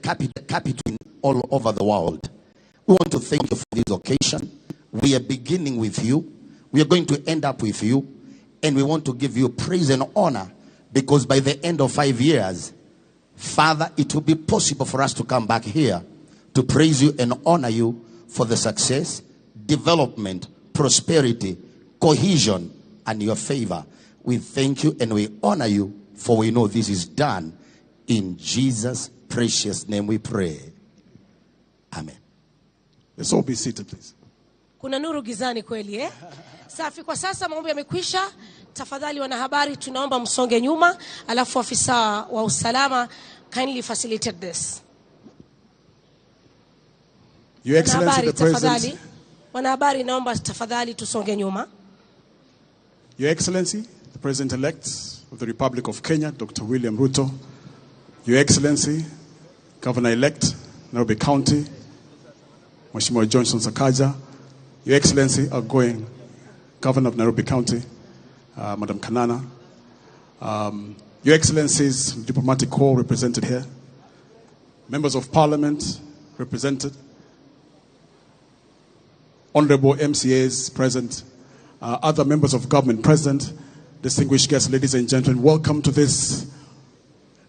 capital all over the world. We want to thank you for this occasion. We are beginning with you. We are going to end up with you. And we want to give you praise and honor, because by the end of 5 years, Father, it will be possible for us to come back here to praise you and honor you for the success, development, prosperity, cohesion, and your favor. We thank you and we honor you, for we know this is done. In Jesus' precious name we pray. Amen. Let's all be seated, please. Kuna nuru gizani kweli, eh? Safi, kwa sasa mambo yamekwisha. Tafadhali wanahabari, tunaomba msonge nyuma, alafu afisa wa usalama kindly facilitate this. Your Excellency, the President. Wanahabari, naomba tafadhali tusonge nyuma. Your Excellency, the President-elect of the Republic of Kenya, Dr. William Ruto. Your Excellency, Governor-elect, Nairobi County, Mheshimiwa Johnson Sakaja. Your Excellency, outgoing Governor of Nairobi County, Madam Kanana. Your Excellencies, diplomatic corps represented here, members of parliament represented, honorable MCAs present, other members of government present, distinguished guests, ladies and gentlemen, welcome to this,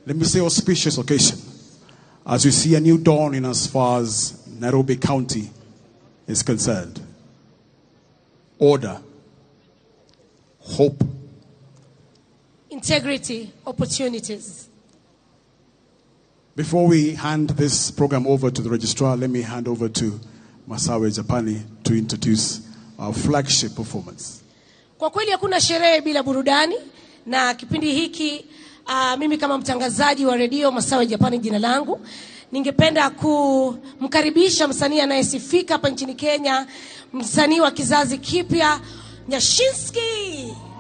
let me say, auspicious occasion, as we see a new dawn in as far as Nairobi County is concerned. Order, hope, integrity, opportunities. Before we hand this program over to the registrar, let me hand over to Masawe Japani to introduce our flagship performance. Kwa kweli hakuna sherehe bila burudani, na kipindi hiki mimi kama mtangazaji wa redio, Masawe Japani jina langu, ningependa kumkaribisha msanii anayesifika hapa nchini Kenya, msanii wa kizazi kipya, Nyashinski.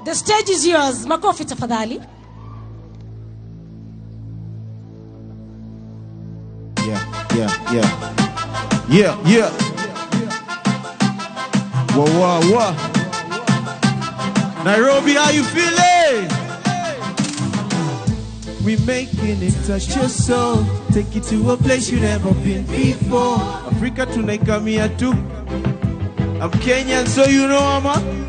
The stage is yours. Makofi tafadhali. Yeah, yeah, yeah. Yeah, yeah. Whoa, whoa, whoa. Nairobi, how you feeling? We making it touch your soul. Take you to a place you never been before. Africa tunaikamia tu. I'm Kenyan, so you know I'm a.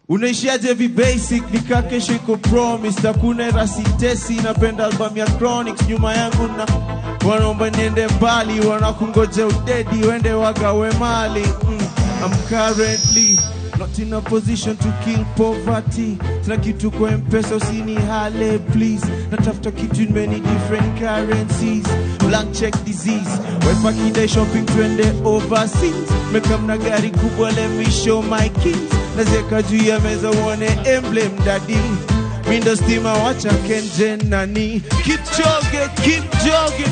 Unaishiaje vi basic, nika kesho iko promise. Hakuna rasitesi, napenda album ya Chronics. Nyuma yangu na wanaomba niende mbali, wanakungoja udedi, wende wagawe mali. I'm currently not in a position to kill poverty. Sina kitu kwa M-Pesa, usinihale please. Natafuta kitu in many different currencies. Blank check disease. Wife akidai shopping twende overseas. Mekam na gari kubwa, let me show my keys. Naziweka juu ya meza uone emblem daddy. Mindo stima wacha Kenjen nani. Kipchoge, Kipchoge,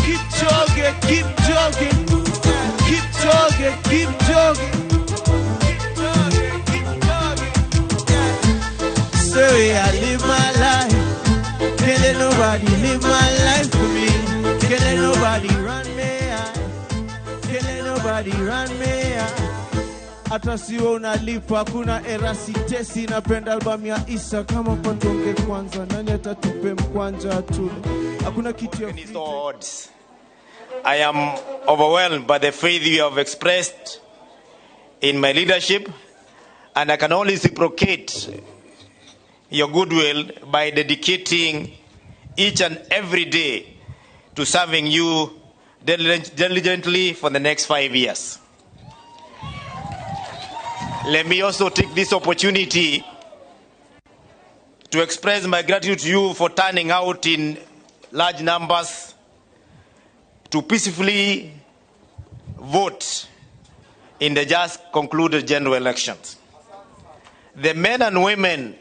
Kipchoge, Kipchoge, Kipchoge, Kipchoge. So I live my life. Can't let nobody live my life for me. Can't let nobody run me out. Can't let nobody run me out. Hata siwe unalipa, kuna erasitesi. Napenda album ya Isa. Kama patonge kwanza, nani atatupe mkwanja tule? Hakuna kitu ya odds. I am overwhelmed by the faith you have expressed in my leadership, and I can only reciprocate your goodwill by dedicating each and every day to serving you diligently for the next 5 years. Let me also take this opportunity to express my gratitude to you for turning out in large numbers to peacefully vote in the just concluded general elections. The men and women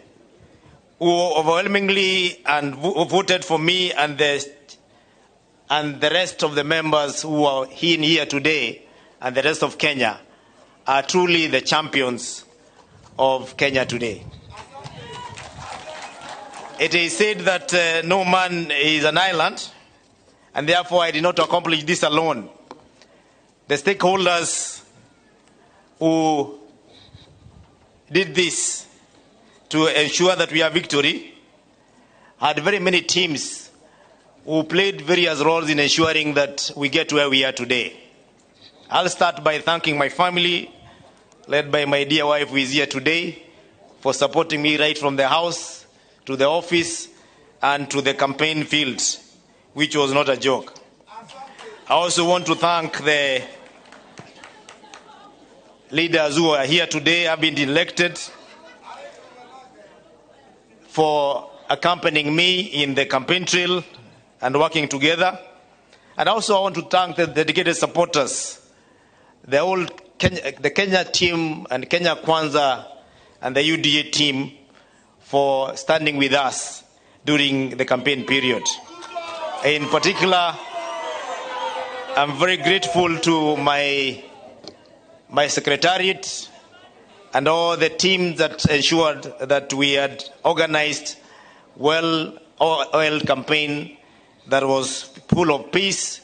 who overwhelmingly and voted for me and the rest of the members who are in here today and the rest of Kenya are truly the champions of Kenya today. It is said that no man is an island, and therefore I did not accomplish this alone. The stakeholders who did this to ensure that we have victory had very many teams who played various roles in ensuring that we get where we are today. I'll start by thanking my family, led by my dear wife who is here today, for supporting me right from the house to the office and to the campaign field, which was not a joke. I also want to thank the leaders who are here today, have been elected, for accompanying me in the campaign trail and working together. And also I want to thank the dedicated supporters, the whole Kenya, the Kenya team and Kenya Kwanza and the UDA team for standing with us during the campaign period. In particular, I'm very grateful to my secretariat and all the teams that ensured that we had organized well-oiled campaign that was full of peace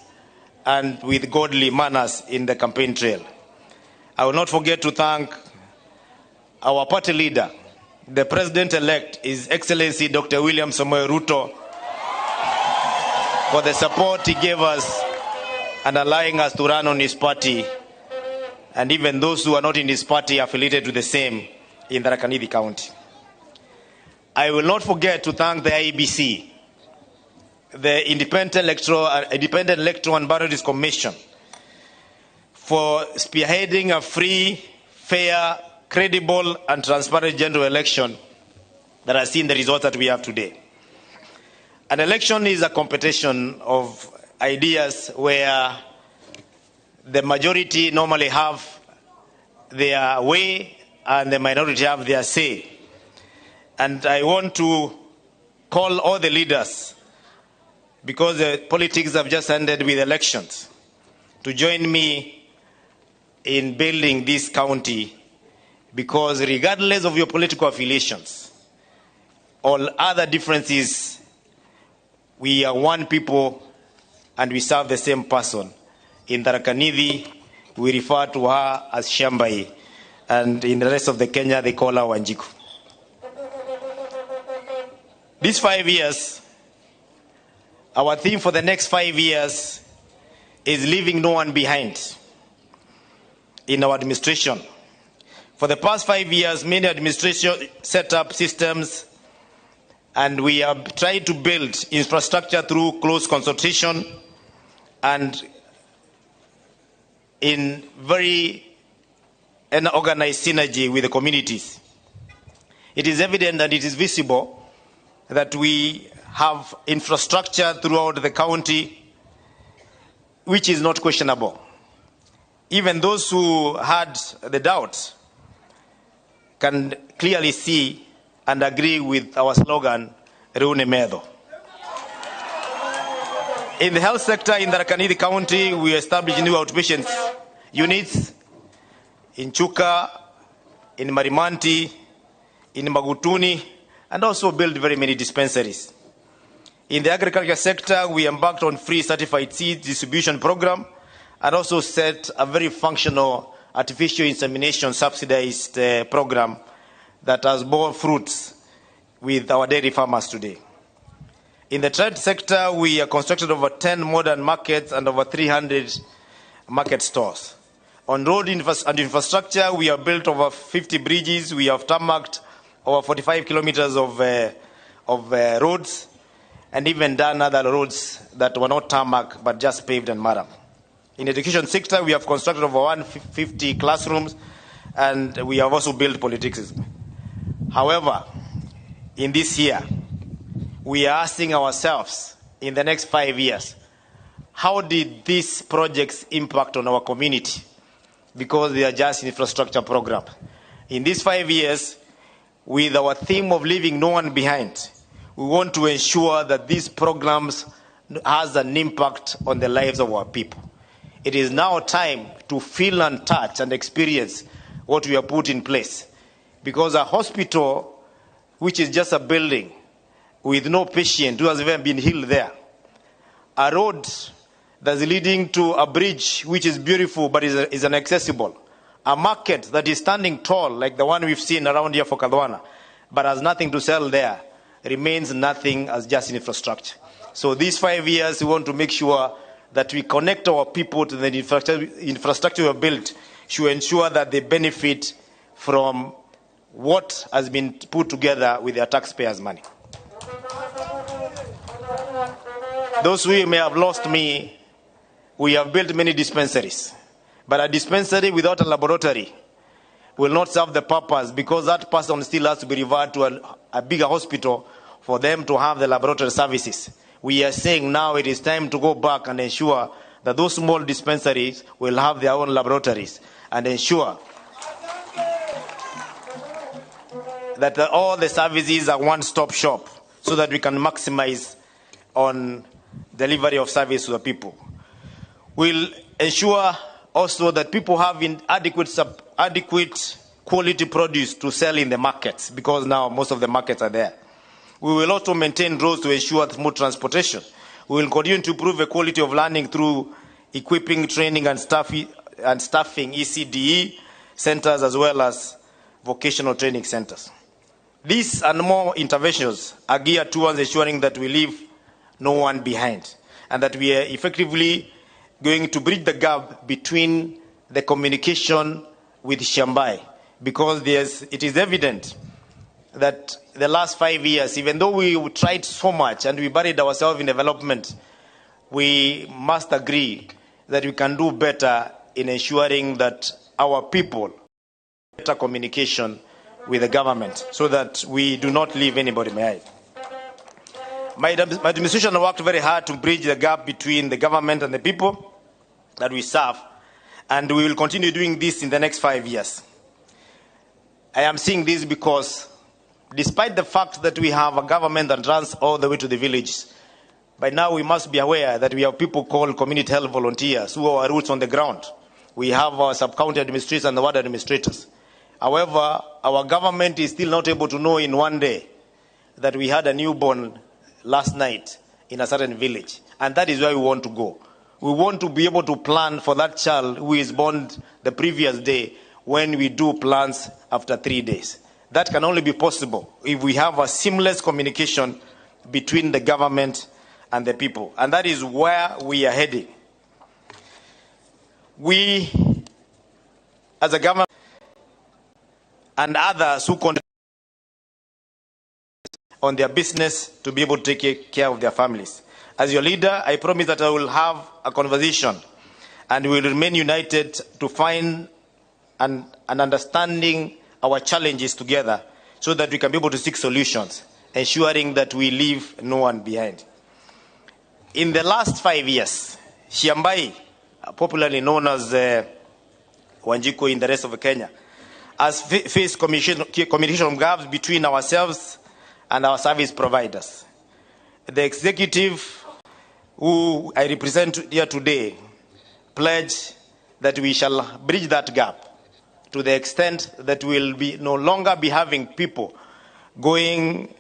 and with godly manners in the campaign trail. I will not forget to thank our party leader, the President-elect, His Excellency Dr. William Samoei Ruto, for the support he gave us and allowing us to run on his party, and even those who are not in his party affiliated to the same in Tharaka Nithi County. I will not forget to thank the IEBC, the Independent Electoral and Boundaries Commission, for spearheading a free, fair, credible, and transparent general election that has seen the results that we have today. An election is a competition of ideas where the majority normally have their way and the minority have their say. And I want to call all the leaders, because the politics have just ended with elections, to join me in building this county, because regardless of your political affiliations or other differences, we are one people and we serve the same person. In Tharaka Nithi, we refer to her as Shambai, and in the rest of the Kenya, they call her Wanjiku. These 5 years, our theme for the next 5 years is leaving no one behind in our administration. For the past 5 years, many administrations set up systems, and we have tried to build infrastructure through close consultation and in very organized synergy with the communities. It is evident and it is visible that we have infrastructure throughout the county which is not questionable. Even those who had the doubts can clearly see and agree with our slogan, Rune Medho. In the health sector in Tharaka Nithi County, we established new outpatient units in Chuka, in Marimanti, in Magutuni, and also built very many dispensaries. In the agriculture sector, we embarked on free certified seed distribution program and also set a very functional artificial insemination subsidized program that has borne fruits with our dairy farmers today. In the trade sector, we have constructed over 10 modern markets and over 300 market stores. On road and infrastructure, we have built over 50 bridges. We have tarmacked over 45 kilometers of roads, and even done other roads that were not tarmac but just paved and murram. In the education sector, we have constructed over 150 classrooms, and we have also built politics. However, in this year, we are asking ourselves in the next 5 years, how did these projects impact on our community? Because they are just infrastructure programs. In these 5 years, with our theme of leaving no one behind, we want to ensure that these programs has an impact on the lives of our people. It is now time to feel and touch and experience what we have put in place. Because a hospital, which is just a building with no patient who has even been healed there, a road that's leading to a bridge which is beautiful but is inaccessible, a market that is standing tall like the one we've seen around here for Kathwana, but has nothing to sell there, remains nothing as just infrastructure. So these 5 years, we want to make sure that we connect our people to the infrastructure we have built to ensure that they benefit from what has been put together with their taxpayers' money. Those who may have lost me, we have built many dispensaries. But a dispensary without a laboratory will not serve the purpose, because that person still has to be referred to a bigger hospital for them to have the laboratory services. We are saying now it is time to go back and ensure that those small dispensaries will have their own laboratories and ensure that all the services are one-stop shop so that we can maximize on delivery of service to the people. We'll ensure also that people have adequate quality produce to sell in the markets, because now most of the markets are there. We will also maintain roads to ensure smooth transportation. We will continue to improve the quality of learning through equipping, training, and staffing ECDE centers as well as vocational training centers. These and more interventions are geared towards ensuring that we leave no one behind and that we are effectively going to bridge the gap between the communication with Shambai, because it is evident that the last 5 years, even though we tried so much and we buried ourselves in development, we must agree that we can do better in ensuring that our people better communication with the government so that we do not leave anybody behind. My administration worked very hard to bridge the gap between the government and the people that we serve, and we will continue doing this in the next 5 years. I am seeing this because despite the fact that we have a government that runs all the way to the villages, by now we must be aware that we have people called community health volunteers who are roots on the ground. We have our sub-county administrators and the ward administrators. However, our government is still not able to know in one day that we had a newborn last night in a certain village. And that is where we want to go. We want to be able to plan for that child who is born the previous day when we do plans after 3 days. That can only be possible if we have a seamless communication between the government and the people. And that is where we are heading. We, as a government, and others who contribute on their business to be able to take care of their families. As your leader, I promise that I will have a conversation and we will remain united to find an understanding our challenges together so that we can be able to seek solutions, ensuring that we leave no one behind. In the last 5 years, Shambai, popularly known as Wanjiku in the rest of Kenya, has faced communication gaps between ourselves and our service providers. The executive who I represent here today pledge that we shall bridge that gap to the extent that we will be no longer be having people going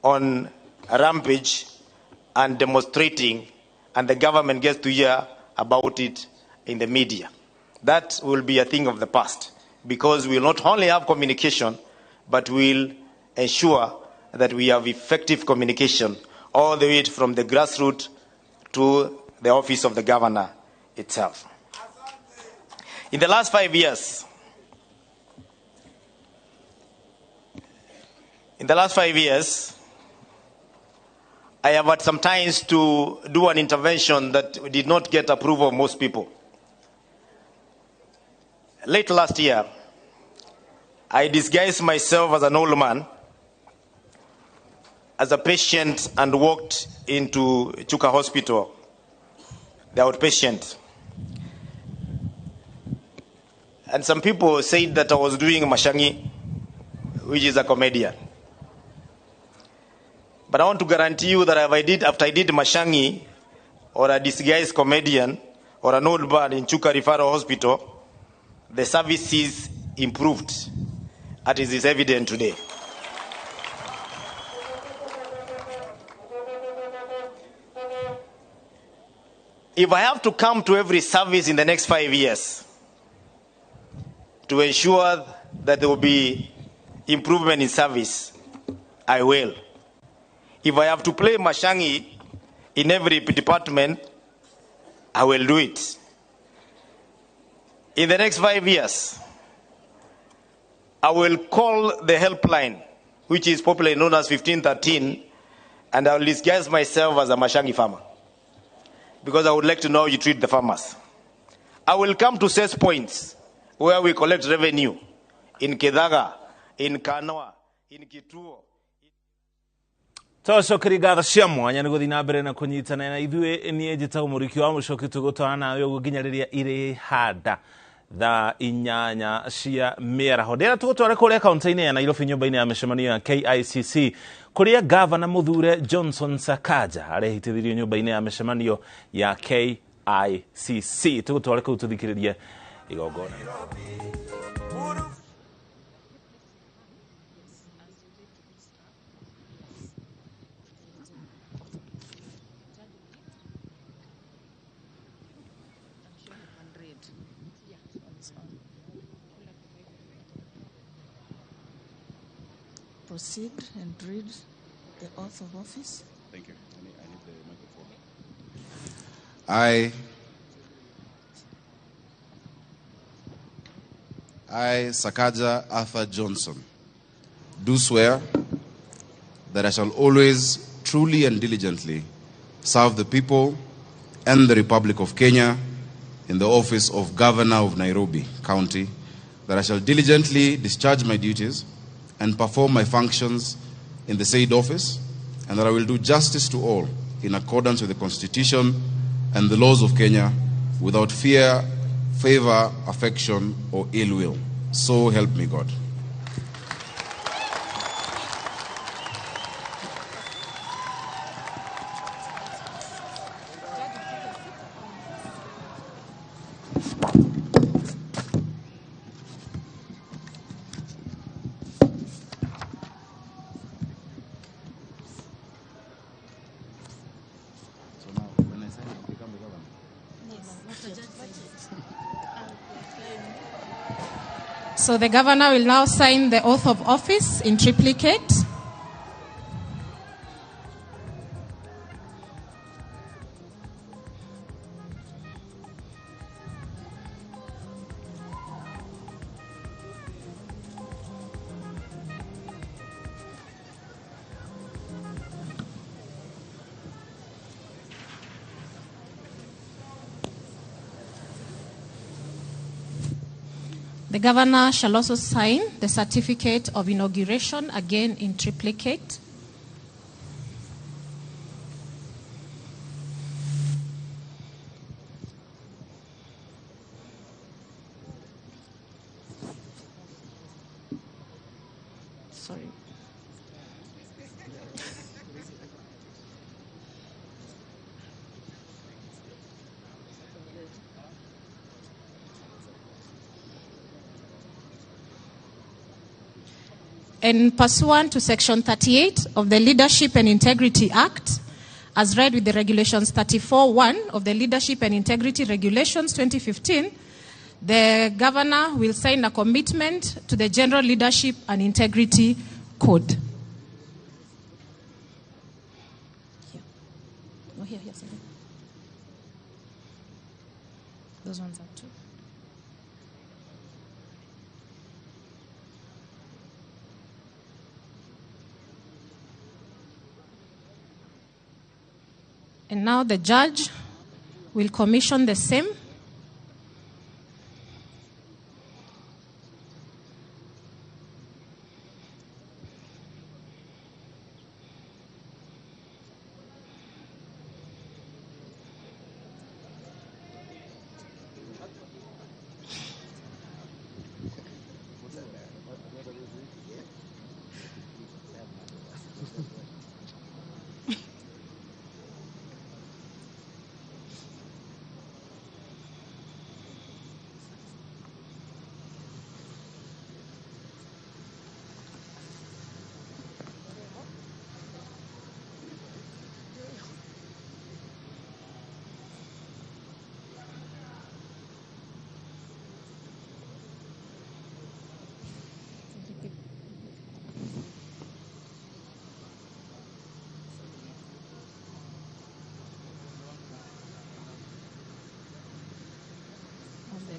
on a rampage and demonstrating, and the government gets to hear about it in the media. That will be a thing of the past, because we will not only have communication, but we'll ensure that we have effective communication all the way from the grassroots to the office of the governor itself. In the last 5 years, I have had some times to do an intervention that did not get approval of most people. Late last year, I disguised myself as an old man, as a patient, and walked into Chuka Hospital, the outpatient. And some people said that I was doing Mashangi, which is a comedian. But I want to guarantee you that if after I did Mashangi, or a disguised comedian, or an old man in Chuka Referral Hospital, the services improved, as it is evident today. If I have to come to every service in the next 5 years to ensure that there will be improvement in service, I will. If I have to play Mashangi in every department, I will do it. In the next 5 years, I will call the helpline, which is popularly known as 1513, and I will disguise myself as a Mashangi farmer, because I would like to know how you treat the farmers. I will come to cess points where we collect revenue in Kithaga, in Kanoa, in Kituo. Twacokeria ngatho cia mwanya nĩ gũthiĩ na mbere na kũnyitana na ithuĩ. Niĩ njĩtagwo Mũriki wa Mũcoki, tũgũtwarana nawe ũguo nginya rĩrĩa irĩhanda thaa 8 cia mĩaraho. Ndĩrenda tũgũtware kũrĩa kaunti-inĩ ya Nairobi, nyũmba-inĩ ya mĩcemanio ya KICC, kũrĩa gavana mũthure Johnson Sakaja arehitithirio nyũmba-inĩ ya mĩcemanio ya KICC. Tũgũtware kũu tũthikĩrĩrie igongona. Proceed and read the oath of office. Thank you. I need the microphone. I, Sakaja Arthur Johnson, do swear that I shall always truly and diligently serve the people and the Republic of Kenya in the office of Governor of Nairobi County, that I shall diligently discharge my duties and perform my functions in the said office, and that I will do justice to all in accordance with the Constitution and the laws of Kenya, without fear, favor, affection, or ill will. So help me God. So the governor will now sign the oath of office in triplicate. The governor shall also sign the certificate of inauguration, again in triplicate. Sorry. And pursuant to Section 38 of the Leadership and Integrity Act, as read with the Regulations 34(1) of the Leadership and Integrity Regulations 2015, the governor will sign a commitment to the General Leadership and Integrity Code. Here. Oh, here, here, sorry. Those ones are two. And now the judge will commission the same.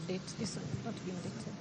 date. This one not been dated.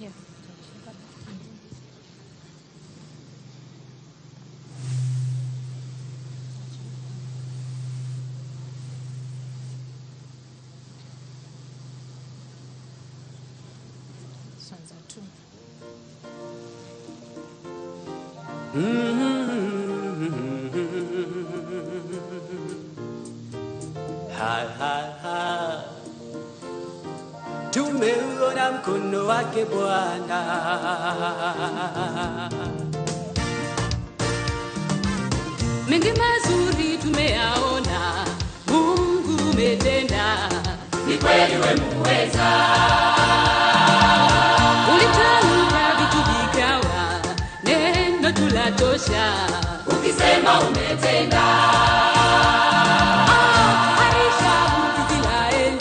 Yeah. This one's a 2. Ha, ha, ha. Tumeuona mkono wake Bwana. Mengi mazuri tumeyaona, Mungu umetenda, Ni kweli we muweza. Ulitamka vitu vikawa, neno tulatosha, Ukisema umetenda. Aisha Israeli,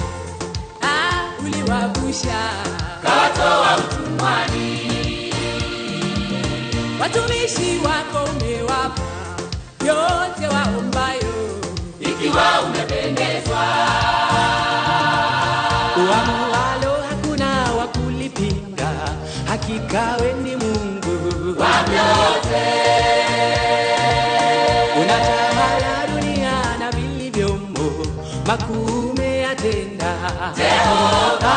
uliwavusha Kawatoa utumwani. Watumishi wako umewapa yote waombayo, Ikiwa umependezwa. Uamualo hakuna wa kulipinga, hakika we ni Mungu Wa vyote. Unatawala dunia na vilivyomo, makuu umeyatenda. Jehova.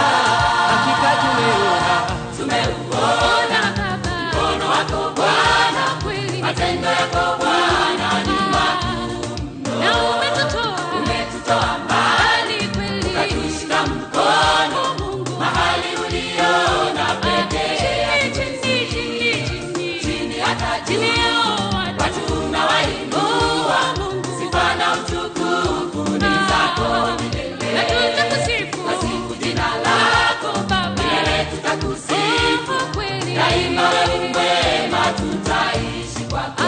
Hakika tumeona, Tumeuona Baba mkono wako Bwana, kweli, matendo yako Bwana ni makuu na umetutoa Umetutoa mbali, mbali kweli, ukatushika mkono Mungu mahali uliona pekee. chini chini chini Chini hata juu, chini yao watu watu unawainua, Mungu sifa na utukufu ni zako milele. na tutakusifu Tasifu jina lako Baba milele, tutakusifu kweli, daima, wewe mwema, tutaishi kwako.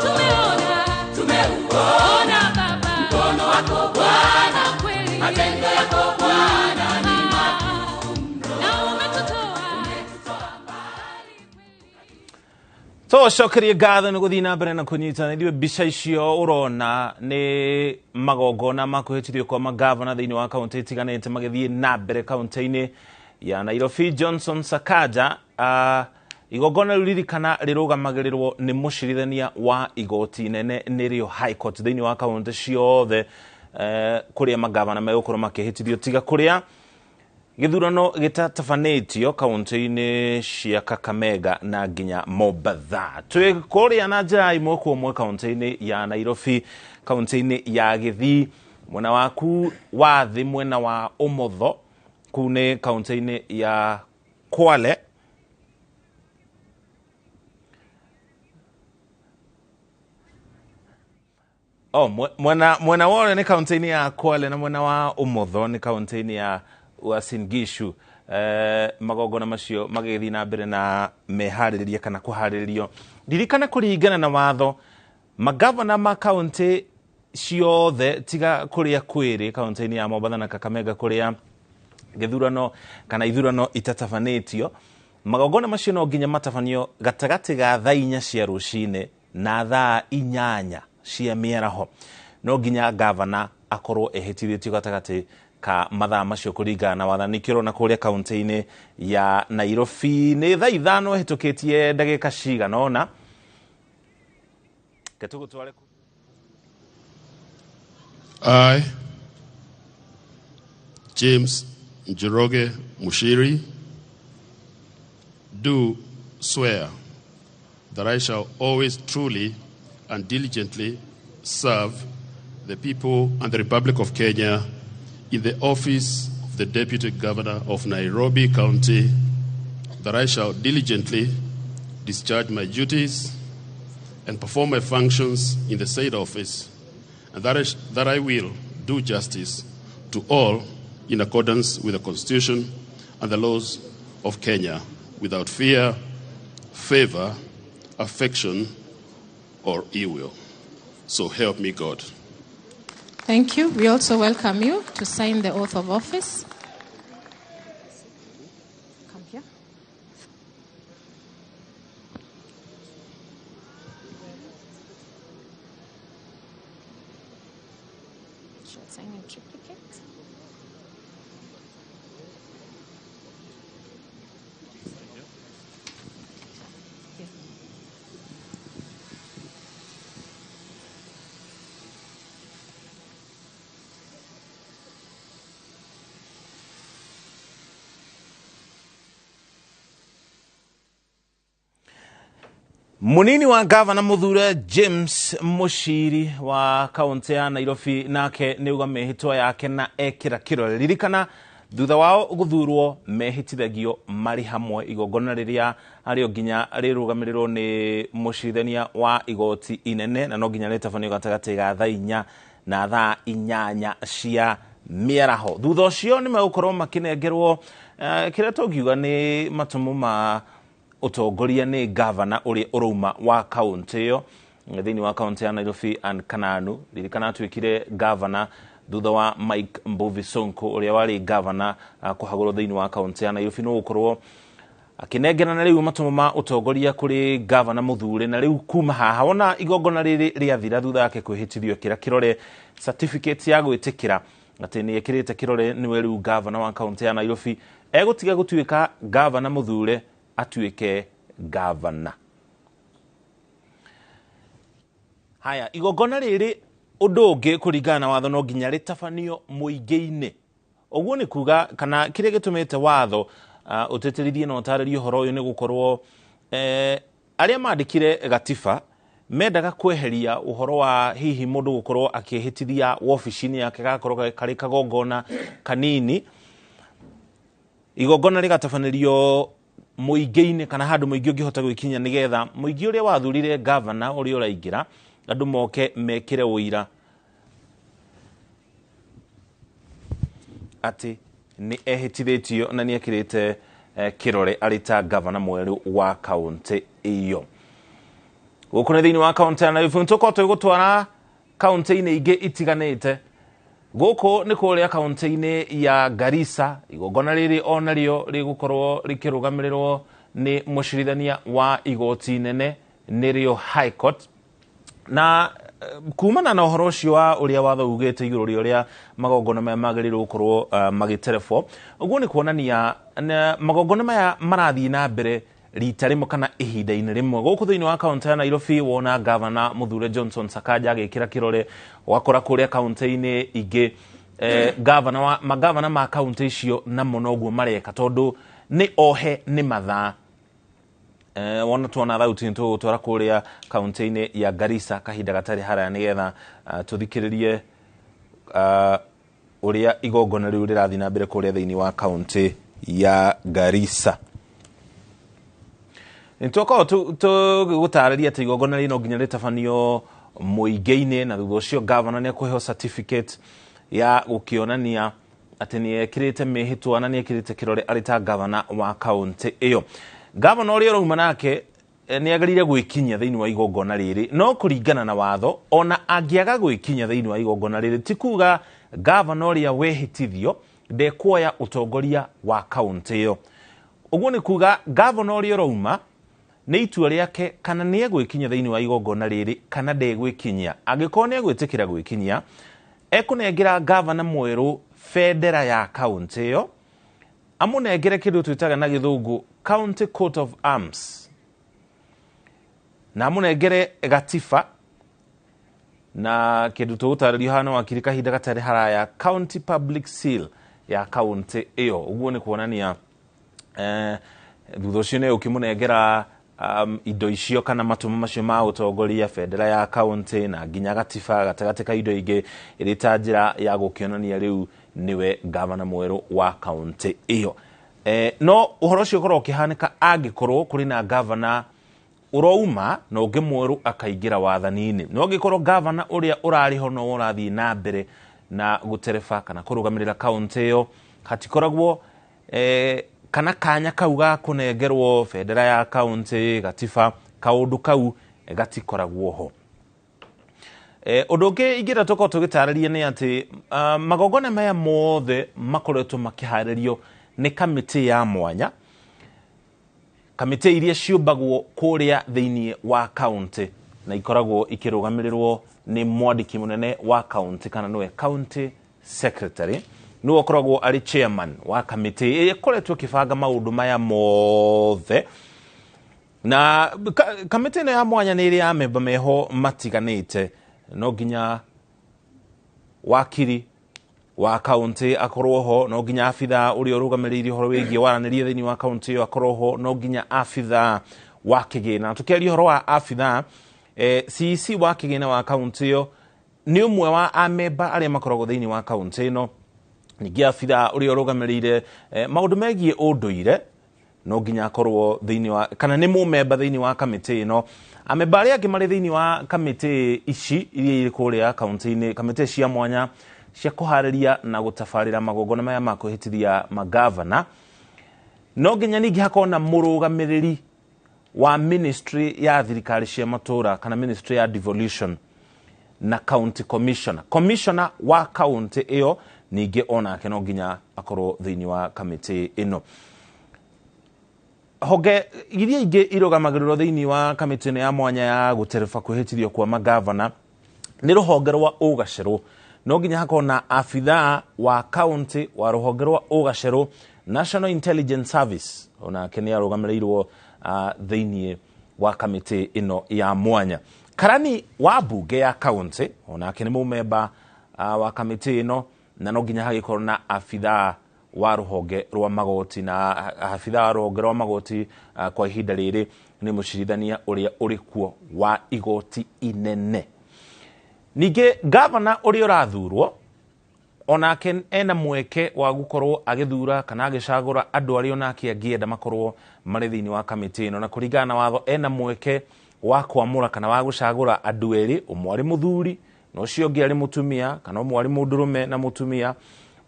Tumeona Tumeuona Baba mkono wako Bwana, kweli, matendo yako Bwana ni makuu na umetutoa Tũcokerie ngatho nĩ gũthiĩ na mbere na kũnyitana ithuĩ. Mbica icio ũrona nĩ magongona ma kwĩhĩtithio kwa magavana thĩinĩ wa kaũntĩ itiganĩte magĩthiĩ na mbere kaũntĩ-inĩ ya Nairobi. Johnson Sakaja, igongona rĩu ririkana rĩrũgamagĩrĩrwo nĩ mũcirithania wa igoti inene nĩrĩo High Court thĩinĩ wa kaũntĩ ciothe, kũrĩa magavana megũkorwo makĩhĩtithio tiga kũrĩa gĩthurano gĩtatabanĩtio kaũntĩ-inĩ cia Kakamega na nginya Mombatha. Twĩ kũrĩa na njĩra ĩmwe kwa ĩmwe kaũntĩ-inĩ ya Nairobi, kaũntĩ-inĩ ya Gĩthii, mwena waku wa thĩ, mwena wa ũmotho, kũu nĩ kaũntĩ-inĩ ya Kwale. Oh, mwena wa ũrĩo nĩ kaũntĩ-inĩ ya Kwale na mwena wa ũmotho nĩ kaũntĩ-inĩ ya Uasin Gishu. Magongona macio magĩthiĩ na mbere na meharĩrĩria kana kũharĩrĩrio. Ririkana kũringana na watho, magavana ma kaũntĩ ciothe tiga kũrĩa kwĩrĩ kaũntĩ-inĩ ya Mombatha na Kakamega kũrĩa gĩthurano kana ithurano itatabanĩtio, magongona macio no nginya matabanio gatagatĩ ga thaa 4 cia rũcinĩ na thaa 8 cia mĩaraho. No nginya gavana akorwo ehĩtithĩtio gatagatĩ ka mathaa macio kũringana na wathani. Nĩkĩo ũrona kũrĩa kaunti-inĩ ya Nairobi nĩ thaa 5 ĩhĩtũkĩtie ndagĩka cigana ũna. Reke tũgũtware. I, James Njoroge Muchiri, do swear that I shall always truly and diligently serve the people and the Republic of Kenya in the office of the Deputy Governor of Nairobi County, that I shall diligently discharge my duties and perform my functions in the said office, and that I will do justice to all in accordance with the Constitution and the laws of Kenya, without fear, favor, affection, or ill will. So help me God. Thank you. We also welcome you to sign the oath of office. Come here. Shall sign in triplicate. Yes. Munini wa gavana muthure James Muchiri wa kaunti ya Nairobi nake nĩ uga mĩhĩtwa yake na ekĩra kĩrore. Ririkana thutha wao gũthurwo mehĩtithagio marĩ hamwe igongona rĩrĩa arĩo nginya rĩrũgamĩrĩrwo nĩ mũcirithania wa igoti inene na no nginya rĩtabanio gatagatĩ ga thaa 4 na thaa 8 cia mĩaraho. Thutha ũcio nĩ megũkorwo makĩnengerwo kĩrĩa tũngiuga nĩ matũmũ ma ũtongoria nĩ gavana ũrĩa ũrauma wa kaunti ĩyo thĩinĩ wa kaunti ya Nairobi Ann Kananu. Ririkana atuĩkire gavana thutha wa Mike Mbuvi Sonko ũrĩa warĩ gavana kũhagũrwo thĩinĩ wa kaunti ya Nairobi. No gũkorwo akĩnengerana rĩu matũmũ ma ũtongoria kũrĩ gavana mũthure, na rĩu kuma haha wona igongona rĩrĩ rĩathira thutha wake kwĩhĩtithio kĩra kĩrore certificate ya gwĩtĩkĩra atĩ nĩ ekĩrĩte kĩrore nĩwe rĩu gavana wa kaunti ya Nairobi, egũtiga gũtuĩka gavana mũthure atuĩke gavana. Haya, igongona rĩrĩ ũndũ ũngĩ kũringana na watho no nginya rĩtabanio mũingĩ-inĩ. Ũguo nĩ kuga kana kĩrĩa gĩtũmĩte watho ũtĩtĩrithie na ũtarĩrie ũhoro ũyũ nĩ gũkorwo arĩa mandĩkire gatiba mendaga kweheria ũhoro wa hihi mũndũ gũkorwo akĩhĩtithia wabici-inĩ yake gakorwo karĩ kagongona kanini, igongona rĩgatabanĩrio mũingĩ-inĩ kana handũ mũingĩ ũngĩhota gwĩkinya nĩgetha mũingĩ ũrĩa wathurire gavana ũrĩa ũraingĩra andũ moke mekĩre ũira atĩ nĩ ehĩtithĩtio na nĩ ekĩrĩte kĩrore arĩ ta gavana mwerũ wa kaunti ĩyo. Gũkũ nĩ thĩinĩ wa kaunti ya Nairobi, tũkorwo tũgĩgũtwara kaunti-inĩ ingĩ itiganĩte. Gũkũ nĩ kũrĩa kaunti-inĩ ya Garissa, igongona rĩrĩ onarĩo rĩgũkorwo rĩkĩrũgamĩrĩrwo nĩ mũcirithania wa igoti inene nĩrĩo High Court. Na kumana na ũhoro ũcio wa ũrĩa watho ugĩte igũrũ rĩa ũrĩa magongona maya magĩrĩirwo gũkorwo magĩterebwo, ũguo nĩ kuonania magongona maya marathiĩ na mbere rita rĩmwe kana ihinda-inĩ rĩmwe. Gũkũ thĩinĩ wa kaunti ya Nairobi wona gavana mũthure Johnson Sakaja agĩkĩra kĩrore, ũgakora kũrĩa kaunti-inĩ ingĩ magavana ma kaunti icio namo noguo mareka tondũ nĩ ohe nĩ mathaa. Wona tuona thauti nĩ tũgũtwara kũrĩa kaunti-inĩ ya Garissa kahinda gatarĩ haraya nĩgetha tũthikĩrĩrie ũrĩa igongona rĩu rĩrathiĩ na mbere kũrĩa thĩinĩ wa kaunti ya Garissa. Nĩtwakorwo tũgĩgũtarĩria atĩ igongona rĩrĩ no nginya rĩtabanio mũingĩ-inĩ, na thutha ũcio gavana nĩ ekũheo certificate ya gũkĩonania atĩ nĩ ekĩrĩte mĩhĩtwa na nĩ ekĩrĩte kĩrore arĩ ta gavana wa kaunti ĩyo. Gavana ũrĩa ũrauma nake nĩ agĩrĩire gwĩkinyia thĩinĩ wa igongona rĩrĩ, no kũringana na watho ona angĩaga gwĩkinyia thĩinĩ wa igongona rĩrĩ ti kuga gavana ũrĩa wehĩtithio ndekuoya ũtongoria wa kaunti ĩyo. Ũguo nĩ kuga gavana ũrĩa ũrauma nĩ itua rĩake kana nĩ egwĩkinyia thĩinĩ wa igongona rĩrĩ kana ndegwĩkinyia. Angĩkorwo nĩ egwĩtĩkĩra gwĩkinyia, ekũnengera gavana mwerũ bendera ya kaunti ĩyo, amũnengere kĩndũ twĩtaga na gĩthũngũ county coat of arms, na amũnengere gatiba na kĩndũ tũgũtarĩrio haha nĩ wakiri kahinda gatarĩ haraya, county public seal ya kaunti ĩyo. Ũguo nĩ kuonania thutha ũcio nĩ ũkĩmũnengera indo icio kana matũmo macio ma ũtongoria, bendera ya kaunti na nginya gatiba gatagatĩ ka indo ingĩ, ĩrĩ ta njĩra ya gũkĩonania rĩu nĩwe gavana mwerũ wa kaunti ĩyo. No ũhoro ũcio ũkorwo ũkĩhanĩka angĩkorwo kũrĩ na gavana ũrouma na ũngĩ mwerũ akaingĩra wathani-inĩ. No angĩkorwo gavana ũrĩa ũrarĩ ho no ũrathiĩ na mbere na gũtereba kana kũrũgamĩrĩra kaunti ĩyo, hatikoragwo kana kanya kau ga kũnengerwo bendera ya kaunti, gatiba, kaũndũ kau gatikoragwo ho. Ũndũ ũngĩ ingĩenda tũkorwo tũgĩtarĩria nĩ atĩ magongona maya mothe makoretwo makĩharĩrio nĩ kamĩtĩ ya mwanya, kamĩtĩ iria ciũmbagwo kũrĩa thĩinĩ wa kaunti na ikoragwo ikĩrũgamĩrĩrwo nĩ mwandĩki mũnene wa kaunti kana nĩwe county secretary, nĩwe ũkoragwo arĩ chairman wa kamĩtĩ ĩrĩa ĩkoretwo ĩkĩbanga maũndũ maya mothe. Na kamĩtĩ ĩno ya mwanya nĩ ĩrĩ ya memba meho matiganĩte, no nginya wakiri wa kaunti akorwo ho, no nginya abithaa ũrĩa ũrũgamĩrĩire ũhoro wĩgiĩ waranĩria thĩinĩ wa kaunti ĩyo akorwo ho, no nginya abithaa wa kĩgĩna. Tũkĩaria ũhoro wa abithaa, CEC wa kĩgĩna wa kaunti ĩyo nĩ ũmwe wa amemba arĩa makoragwo thĩinĩ wa kaunti ĩno. Ningĩ abithaa ũrĩa ũrũgamĩrĩire maũndũ megiĩ ũndũire no nginya akorwo thĩinĩ wa, kana nĩ mũmemba thĩinĩ wa kamĩtĩ ĩno. Amemba arĩa angĩ marĩ thĩinĩ wa kamĩtĩ ici iria irĩ kũrĩa kaunti-inĩ, kamĩtĩ cia mwanya cia kũharĩria na gũtabarĩra magongona maya ma kwĩhĩtithia magavana, no nginya ningĩ hakorwo na mũrũgamĩrĩri wa ministry ya thirikari cia matũra kana ministry ya devolution na county commissioner. Commissioner wa kaunti ĩyo ningĩ onake no nginya akorwo thĩinĩ wa kamĩtĩ ĩno. Honge iria ingĩ irũgamagĩrĩrwo thĩinĩ wa kamĩtĩ ĩno ya mwanya ya gũtereba kwĩhĩtithio kwa magavana nĩ rũhonge rwa ũgacerũ. No nginya hakorwo na abithaa wa kaunti wa rũhonge rwa ũgacerũ, National Intelligence Service, onake nĩ arũgamĩrĩirwo thĩinĩ wa kamĩtĩ ĩno ya mwanya. Karani wa mbunge ya kaunti onake nĩ mũmemba wa kamĩtĩ ĩno, na no nginya hagĩkorwo na abithaa wa rũhonge rwa magoti, na abithaa wa rũhonge rwa magoti kwa ihinda rĩrĩ nĩ mũcirithania ũrĩa ũrĩ kuo wa igoti inene. Ningĩ gavana ũrĩa ũrathurwo onake ena mweke wa gũkorwo agĩthura kana agĩcagũra andũ arĩa onake angĩenda makorwo marĩ thĩinĩ wa kamĩtĩ ĩno, na kũringana na watho ena mweke wa kwamũra kana wa gũcagũra andũ erĩ, ũmwe arĩ mũthuri na ũcio ũngĩ arĩ mũtumia, kana ũmwe arĩ mũndũrũme na mũtumia,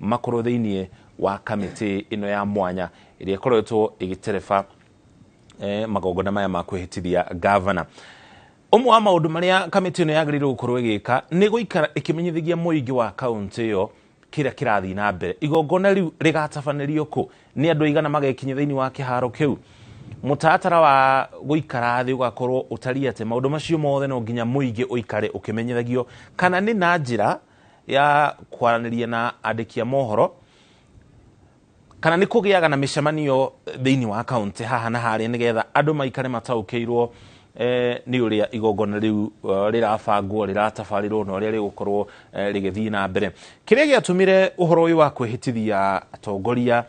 makorwo thĩinĩ wa kamĩtĩ ĩno ya mwanya ĩrĩa ĩkoretwo ĩgĩtereba magongona maya ma kwĩhĩtithia gavana. Ũmwe wa maũndũ marĩa kamĩtĩ ĩno yagĩrĩirwo gũkorwo ĩgĩka nĩ gũikara ĩkĩmenyithagia mũingĩ wa kaunti ĩyo kĩrĩa kĩrathiĩ na mbere. Igongona rĩu rĩgatabanĩrio kũ, nĩ andũ aigana magekinya thĩinĩ wa kĩharo kĩu, mũtaratara wa gũikara thĩ ũgakorwo ũtariĩ atĩa. Maũndũ macio mothe no nginya mũingĩ ũikare ũkĩmenyithagio, kana nĩ na njĩra ya kwaranĩria na andĩki a mohoro, kana nĩ kũgĩaga na mĩcemanio thĩinĩ wa kaunti haha na harĩa, nĩgetha andũ maikare mataũkĩirwo nĩ ũrĩa igongona rĩu rĩrabangwo, rĩratabarĩrwo na ũrĩa rĩgũkorwo rĩgĩthiĩ na mbere. Kĩrĩa gĩatũmire ũhoro ũyũ wa kwĩhĩtithia atongoria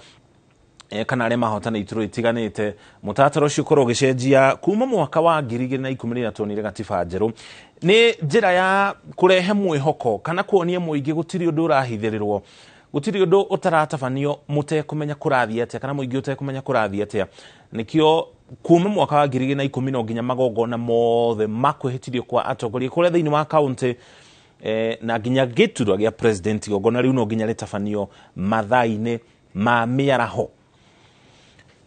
kana arĩa mahotana iturwa itiganĩte, mũtaratara ũcio ũkorwo ũgĩcenjia kuma mwaka wa 2010 rĩrĩa tuonire gatiba njerũ, nĩ njĩra ya kũrehe mwĩhoko kana kuonia mũingĩ gũtirĩ ũndũ ũrahithĩrĩrwo, gũtirĩ ũndũ ũtaratabanio mũtekũmenya kũrathiĩ atĩa, kana mũingĩ ũtekũmenya kũrathiĩ atĩa. Nĩkĩo kuma mwaka wa 2010 no nginya magongona mothe ma kwĩhĩtithio kwa atongoria kũrĩa thĩinĩ wa kaunti na nginya gĩturwa gĩa president, igongona rĩu no nginya rĩtabanio mathaa-inĩ ma mĩaraho.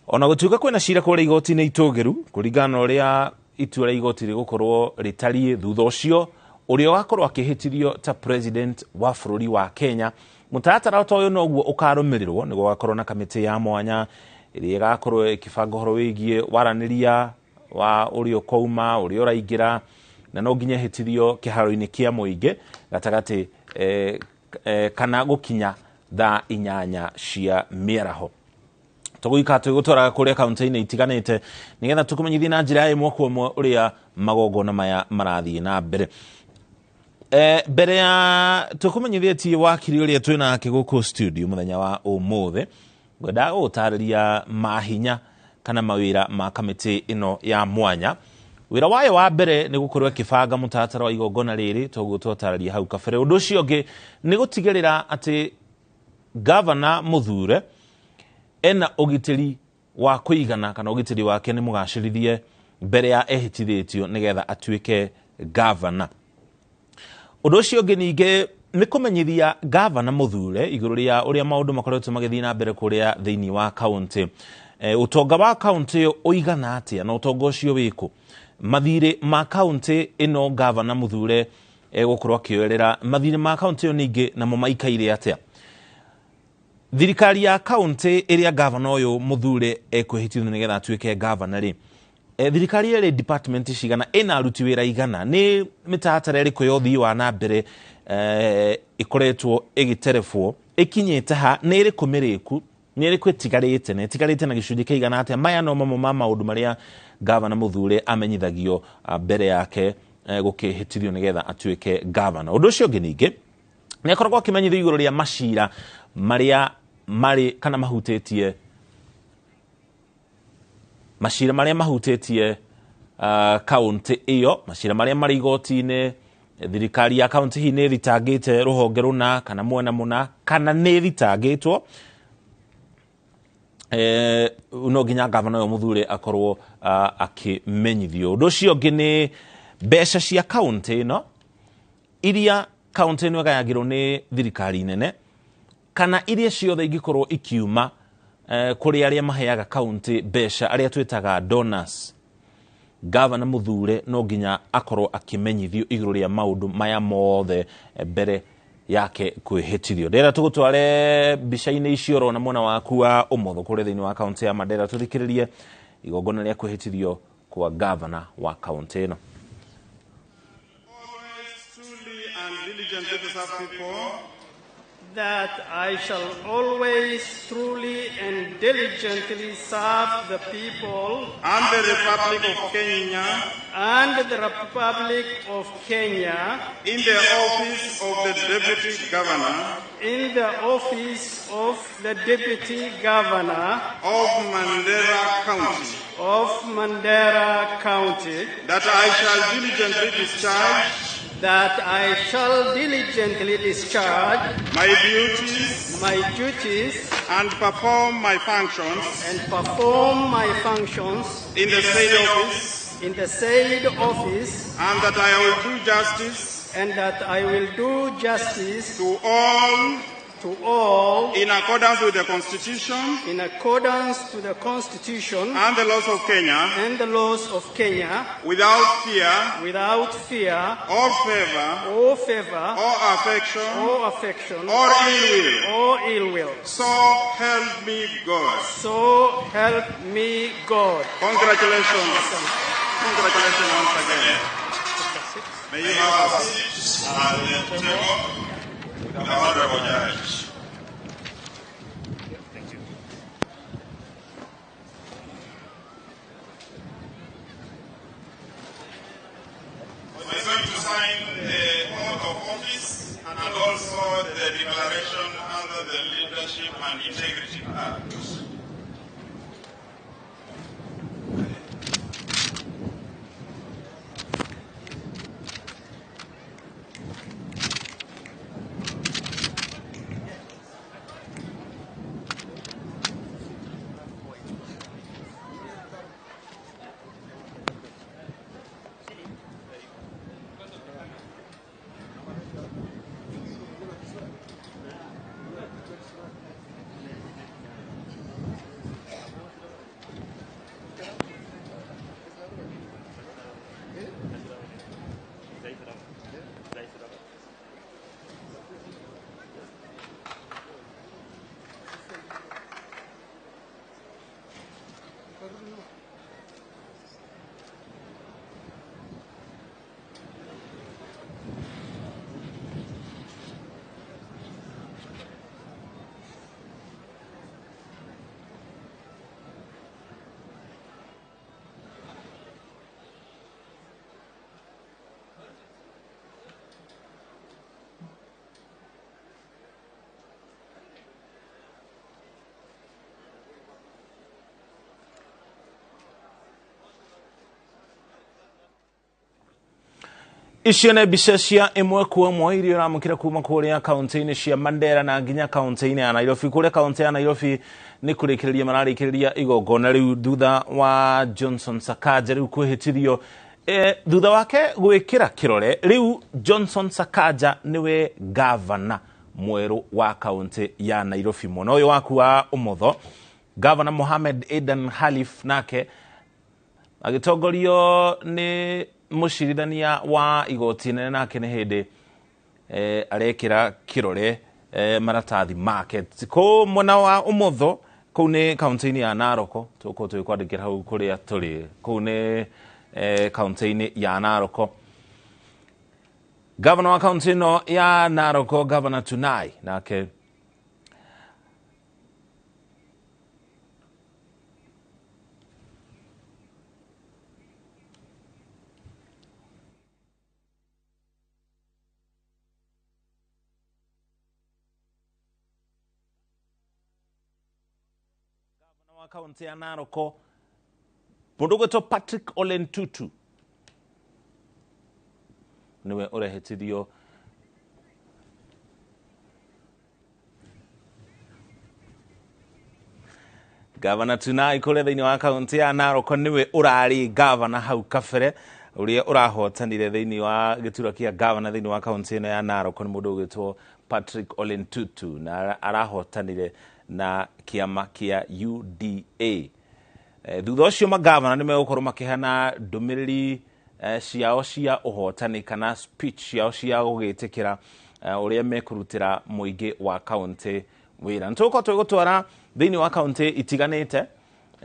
Ona gũtuĩka kwĩna cira kũrĩa igoti-inĩ itũgĩru, kũringana na ũrĩa itua rĩa igoti rĩgũkorwo rĩtariĩ thutha ũcio, ũrĩa ũgakorwo akĩhĩtithio ta president wa bũrũri wa Kenya, mũtaratara ta ũyũ noguo ũkarũmĩrĩrwo, nĩguo gũgakorwo na kamĩtĩ ya mwanya ĩrĩa ĩgakorwo ĩkĩbanga ũhoro wĩgiĩ waranĩria wa ũrĩa ũkauma, ũrĩa ũraingĩra, na no nginya ĩhĩtithio kĩharo-inĩ kĩa mũingĩ gatagatĩ kana gũkinya thaa 8 cia mĩaraho. Tũgũikara tũgĩgũtwaraga kũrĩa kaunti-inĩ itiganĩte nĩgetha tũkũmenyithie na njĩra ya ĩmwe kwa ĩmwe ũrĩa magongona maya marathiĩ na mbere. Mbere ya tũkũmenyithĩtie wakiri ũrĩa twĩ nake gũkũ studio mũthenya wa ũmũthĩ, ngwendaga gũgũtarĩria mahinya kana mawĩra ma kamĩtĩ ĩno ya mwanya. Wĩra wayo wa mbere nĩ gũkorwo ĩkĩbanga mũtaratara wa igongona rĩrĩ toguo twatarĩria hau kabere. Ũndũ ũcio ũngĩ nĩ gũtigĩrĩra atĩ gavana mũthure ena ũgitĩri wa kũigana kana ũgitĩri wake nĩ mũgacĩrithie mbere ya ehĩtithĩtio nĩgetha atuĩke gavana. Ũndũ ũcio ũngĩ ningĩ nĩ kũmenyithia gavana mũthure igũrũ rĩa ũrĩa maũndũ makoretwo magĩthiĩ na mbere kũrĩa thĩinĩ wa kaũntĩ. Ũtonga wa kaũntĩ ĩyo ũigana atĩa na ũtonga ũcio wĩkũ? Mathirĩ ma kaũntĩ ĩno gavana mũthure egũkorwo akĩoerera mathirĩ ma kaũntĩ ĩyo ningĩ namo maikaire atĩa? Thirikari ya kaũntĩ ĩrĩa gavana ũyũ mũthure ekwĩhĩtithio nĩgetha atuĩke gavana rĩ, thirikari ĩrĩ department cigana, ĩna aruti wĩra igana, nĩ mĩtaratara ĩrĩkũ ya ũthii wa na mbere ĩkoretwo ĩgĩterebwo, ĩkinyĩte ha, nĩ ĩrĩkũ mĩrĩku, nĩ ĩrĩkũ ĩtigarĩte, na ĩtigarĩte na gĩcunjĩ kĩigana atĩa? Maya no mamwe ma maũndũ marĩa gavana mũthure amenyithagio mbere yake gũkĩhĩtithio nĩgetha atuĩke gavana. Ũndũ ũcio ũngĩ ningĩ nĩ akoragwo akĩmenyithio igũrũ rĩa macira marĩa marĩ kana mahutĩtie macira marĩa mahutĩtie kaũntĩ ĩyo, macira marĩa marĩ igoti-inĩ, thirikari ya kaũntĩ hihi nĩ ĩthitangĩte rũhonge rũna kana mwena mũna kana nĩ ĩthitangĩtwo. No nginya gavana ũyũ mũthure akorwo akĩmenyithio. Ũndũ ũcio ũngĩ nĩ mbeca cia kaũntĩ ĩno iria kaũntĩ ĩno ĩgayagĩrwo nĩ thirikari nene kana iria ciothe ingĩkorwo ikiuma kũrĩ arĩa maheaga kaũntĩ mbeca, arĩa twĩtaga donors. Gavana mũthure no nginya akorwo akĩmenyithio igũrũ rĩa maũndũ maya mothe mbere yake kwĩhĩtithio. Ndĩrenda tũgũtware mbica-inĩ icio ũrona mwena waku wa ũmotho kũrĩa thĩinĩ wa kaũntĩ ya Mandera, tũthikĩrĩrie igongona rĩa kwĩhĩtithio kwa gavana wa kaũntĩ ĩno. That I shall always truly and diligently serve the people and the Republic of Kenya and the Republic of Kenya in the office of the Deputy Governor in the office of the Deputy Governor of Mandera County of Mandera County, that I shall diligently discharge that I shall diligently discharge my duties and perform my functions in the said office in the said office, and that I will do justice to all in accordance with the Constitution in accordance to the Constitution and the laws of Kenya and the laws of Kenya, without fear or favor or affection or ill will. ill will. So help me God. So help me God. Congratulations. Congratulations once again. May you have a seat at the table with the Honorable Judge. Thank you. We're going to sign the oath of office and also the declaration under the Leadership and Integrity Act. Icio nĩ mbica cia ĩmwe kwa ĩmwe iria ũramũkĩra kuma kũrĩa kaunti-inĩ cia Mandera na nginya kaunti-inĩ ya Nairobi. Kũrĩa kaunti ya Nairobi nĩ kũrĩkĩrĩria mararĩkĩrĩria igongona rĩu thutha wa Johnson Sakaja rĩu kwĩhĩtithio thutha wake gwĩkĩra kĩrore. Rĩu Johnson Sakaja nĩwe gavana mwerũ wa kaunti ya Nairobi. Mwena ũyũ waku wa ũmotho, Gavana Mohamed Adan Khalif nake agĩtongorio nĩ mũcirithania wa igoti nene, nake nĩ hĩndĩ arekĩra kĩrore maratathi make. Kũu mwena wa ũmotho kũu nĩ kaunti-inĩ ya Narok, tũgũkorwo tũgĩkwandĩkĩra hau kũrĩa tũrĩ. Kũu nĩ kaunti-inĩ ya Narok. Gavana wa kaunti ĩno ya Narok, Gavana Tunai, nake wa kaunti ya Narok mũndũ ũgwĩtwo Patrick Ole Ntutu nĩwe ũrehĩtithio. Gavana Tunai kũrĩa thĩinĩ wa kaunti ya Narok nĩwe ũrarĩ gavana hau kabere, ũrĩa ũrahotanire thĩinĩ wa gĩturwa kĩa gavana thĩinĩ wa kaunti ĩno ya Narok nĩ mũndũ ũgwĩtwo Patrick Ole Ntutu, na arahotanire na kĩama kĩa UDA. Thutha ũcio magavana nĩ megũkorwo makĩheana ndũmĩrĩri ciao cia ũhotani kana speech ciao cia gũgĩtĩkĩra ũrĩa mekũrutĩra mũingĩ wa kaunti wĩra. Nĩ tũgũkorwo tũgĩgũtwara thĩinĩ wa kaunti itiganĩte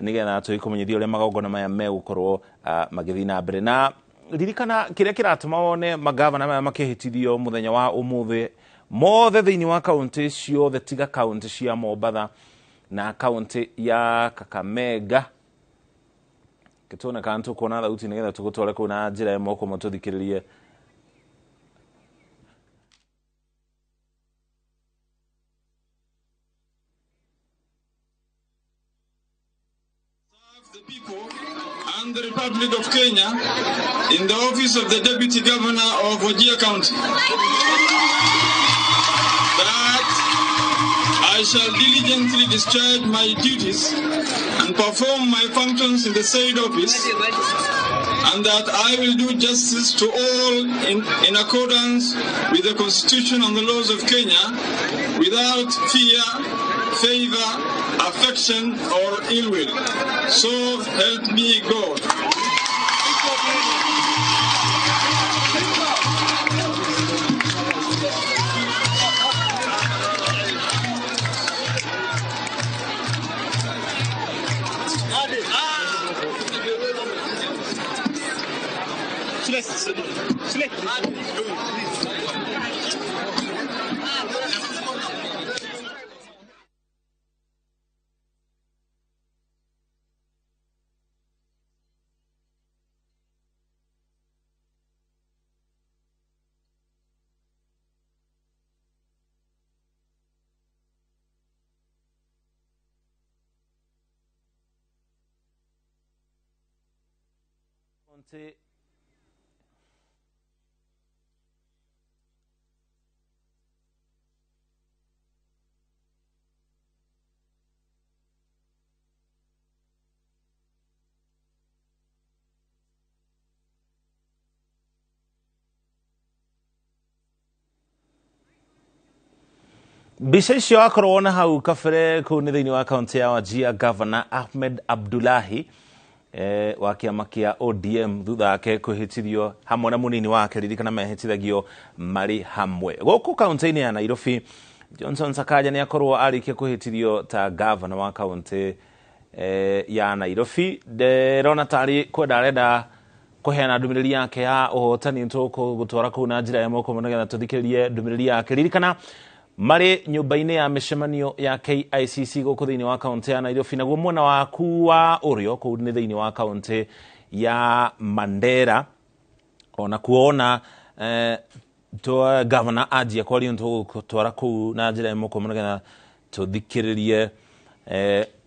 nĩgetha tũgĩkũmenyithia ũrĩa magongona maya megũkorwo magĩthiĩ na mbere. Na ririkana kĩrĩa kĩratũma wone magavana maya makĩhĩtithio mũthenya wa ũmũthĩ mothe thĩinĩ wa kaunti ciothe tiga kaunti cia Mombatha na kaunti ya Kakamega. Gĩtuone kana tũkuona thauti nĩgetha tũgũtware kũu na njĩra ĩmwe kwa ĩmwe tũthikĩrĩrie. And the Republic of Kenya in the office of the Deputy Governor of Wajir County, that I shall diligently discharge my duties and perform my functions in the said office, and that I will do justice to all in accordance with the Constitution and the laws of Kenya, without fear, favor, affection, or ill will. So help me God. Kaunti mbica icio wakorwo wona hau kabere kũu nĩ thĩinĩ wa kaunti ya Wajir, Governor Ahmed Abdullahi wa kĩama kĩa ODM thutha wake kwĩhĩtithio hamwe na mũnini wake. Ririkana mehĩtithagio marĩ hamwe. Gũkũ kaunti-inĩ ya Nairobi, Johnson Sakaja nĩ akorwo arĩkia kwĩhĩtithio ta gavana wa kaunti ya Nairobi. Ndĩrona tarĩ kwenda arenda kũheana ndũmĩrĩri yake ya ũhotani, tũgũtwara kũu na njĩra ya moko nĩgetha tũthikĩrĩrie ndũmĩrĩri yake. Ririkana marĩ nyũmba-inĩ ya mĩcemanio ya KICC gũkũ thĩinĩ wa kaunti ya Nairobi, naguo mwena waku wa ũrĩo kũu nĩ thĩinĩ wa kaunti ya Mandera. Ona kuona gavana anjia kwaria tũgũtwara kũu na njĩra ĩmwe kwa ĩmwe nĩgetha tũthikĩrĩrie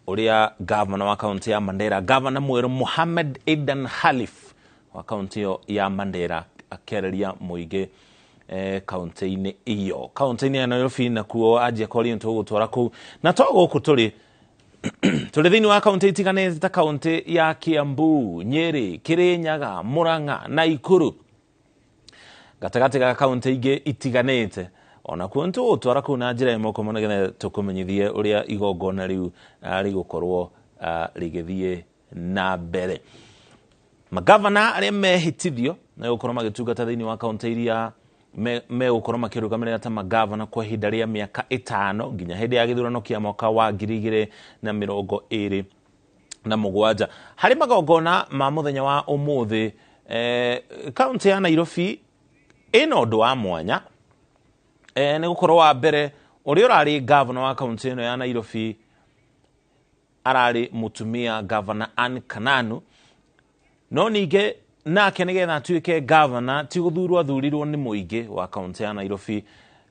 ũrĩa gavana wa kaunti ya Mandera, gavana mwerũ Mohamed Adan Khalif wa kaunti ĩyo ya Mandera akĩarĩria mũingĩ kaunti-inĩ ĩyo, kaunti-inĩ ya Nairobi. Nakuo anjia kwaria tũgũtwara kũu na to gũkũ tũrĩ thĩinĩ wa kaunti itiganĩte ta kaunti ya Kiambu, Nyeri, Kirinyaga, Murang'a, Nakuru, gatagatĩ ga kaunti ingĩ itiganĩte. Ona kuo nĩtũgũtwara kũu na njĩra ĩmwe kwa nĩgetha tũkũmenyithie ũrĩa igongona rĩu rĩgũkorwo rĩgĩthiĩ na mbere. Magavana arĩa mehĩtithio na gũkorwo magĩtungata thĩinĩ wa kaunti iria megũkorwo makĩrũgamĩrĩra ta magavana kwa ihinda rĩa mĩaka 5 nginya hĩndĩ ya gĩthurano kĩa mwaka wa 2027. Harĩ magongona ma mũthenya wa ũmũthĩ, kaunti ya Nairobi ĩna ũndũ wa mwanya, nĩ gũkorwo wa mbere ũrĩa ũrarĩ gavana wa kaunti ĩno ya Nairobi ararĩ mũtumia Gavana Ann Kananu, no ningĩ nake nĩgetha atuĩke gavana ti gũthurwo athurirwo nĩ mũingĩ wa kaunti ya Nairobi.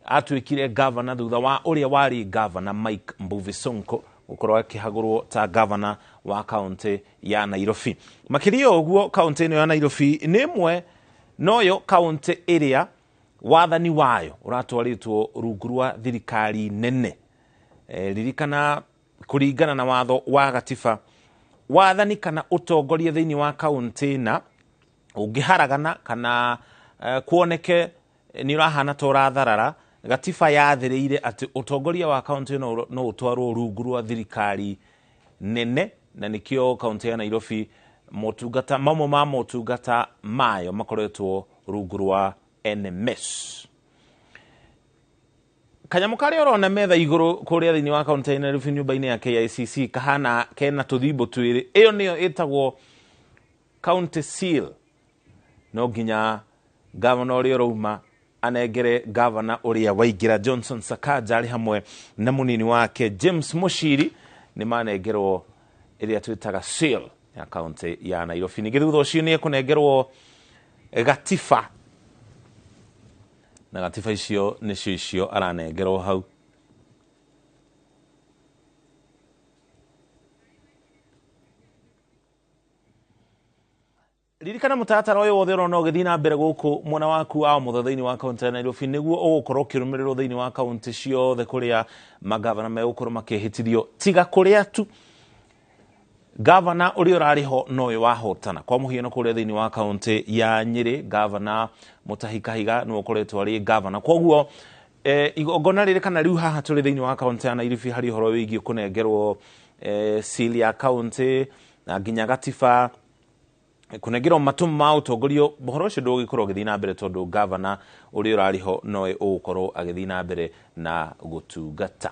Atuĩkire gavana thutha wa ũrĩa warĩ gavana Mike Mbuvi Sonko gũkorwo akĩhagũrwo ta gavana wa kaunti ya Nairobi. Makĩria ũguo, kaunti ĩno ya Nairobi nĩ ĩmwe noyo kaunti ĩrĩa wathani wayo ũratwarĩtwo rungu rwa thirikari nene. Ririkana kũringana na watho wa gatiba, wathani kana ũtongoria thĩinĩ wa kaunti na ũngĩharagana kana kuoneke nĩ ũrahana ta ũratharara, gatiba yathĩrĩire atĩ ũtongoria wa kaunti ĩno no ũtwarwo rungu rwa thirikari nene, na nĩkĩo kaunti ya Nairobi motungata mamwe ma motungata mayo makoretwo rungu rwa NMS. Kanyamũ karĩa ũrona metha igũrũ kũrĩa thĩinĩ wa kaunti ya Nairobi nyũmba-inĩ ya KICC kahana kena tũthimbo twĩrĩ, ĩyo nĩyo ĩtagwo county seal. No nginya gavana ũrĩa ũrauma anengere gavana ũrĩa waingĩra Johnson Sakaja arĩ hamwe na mũnini wake James Mushiri nĩ manengerwo ĩrĩa twĩtaga seal ya kaunti ya Nairobi. Ningĩ thutha ũcio nĩ ekũnengerwo gatiba, na gatiba icio nĩcio icio aranengerwo hau. Ririkana mũtaratara ũyũ wothe ũrona ũgĩthiĩ na mbere gũkũ mwena waku wa ũmotho thĩinĩ wa kaunti ya Nairobi nĩguo ũgũkorwo ũkĩrũmĩrĩrwo thĩinĩ wa kaunti ciothe kũrĩa magavana megũkorwo makĩhĩtithio, tiga kũrĩa tu gavana ũrĩa ũrarĩ ho nowe wahotana. Kwa mũhiano kũrĩa thĩinĩ wa kaunti ya Nyĩrĩ, gavana Mutahi Kahiga nĩwe ũkoretwo arĩ gavana. Koguo igongona rĩrĩ kana rĩu haha tũrĩ thĩinĩ wa kaunti ya Nairobi harĩ ũhoro wĩgiĩ kũnengerwo seal ya kaunti na nginya gatiba kũnengerwo matũ ma ũtongoria, ũhoro ũcio ndũgũgĩkorwo ũgĩthiĩ na mbere tondũ gavana ũrĩa ũrarĩ ho nowe ũgũkorwo agĩthiĩ na mbere na gũtungata.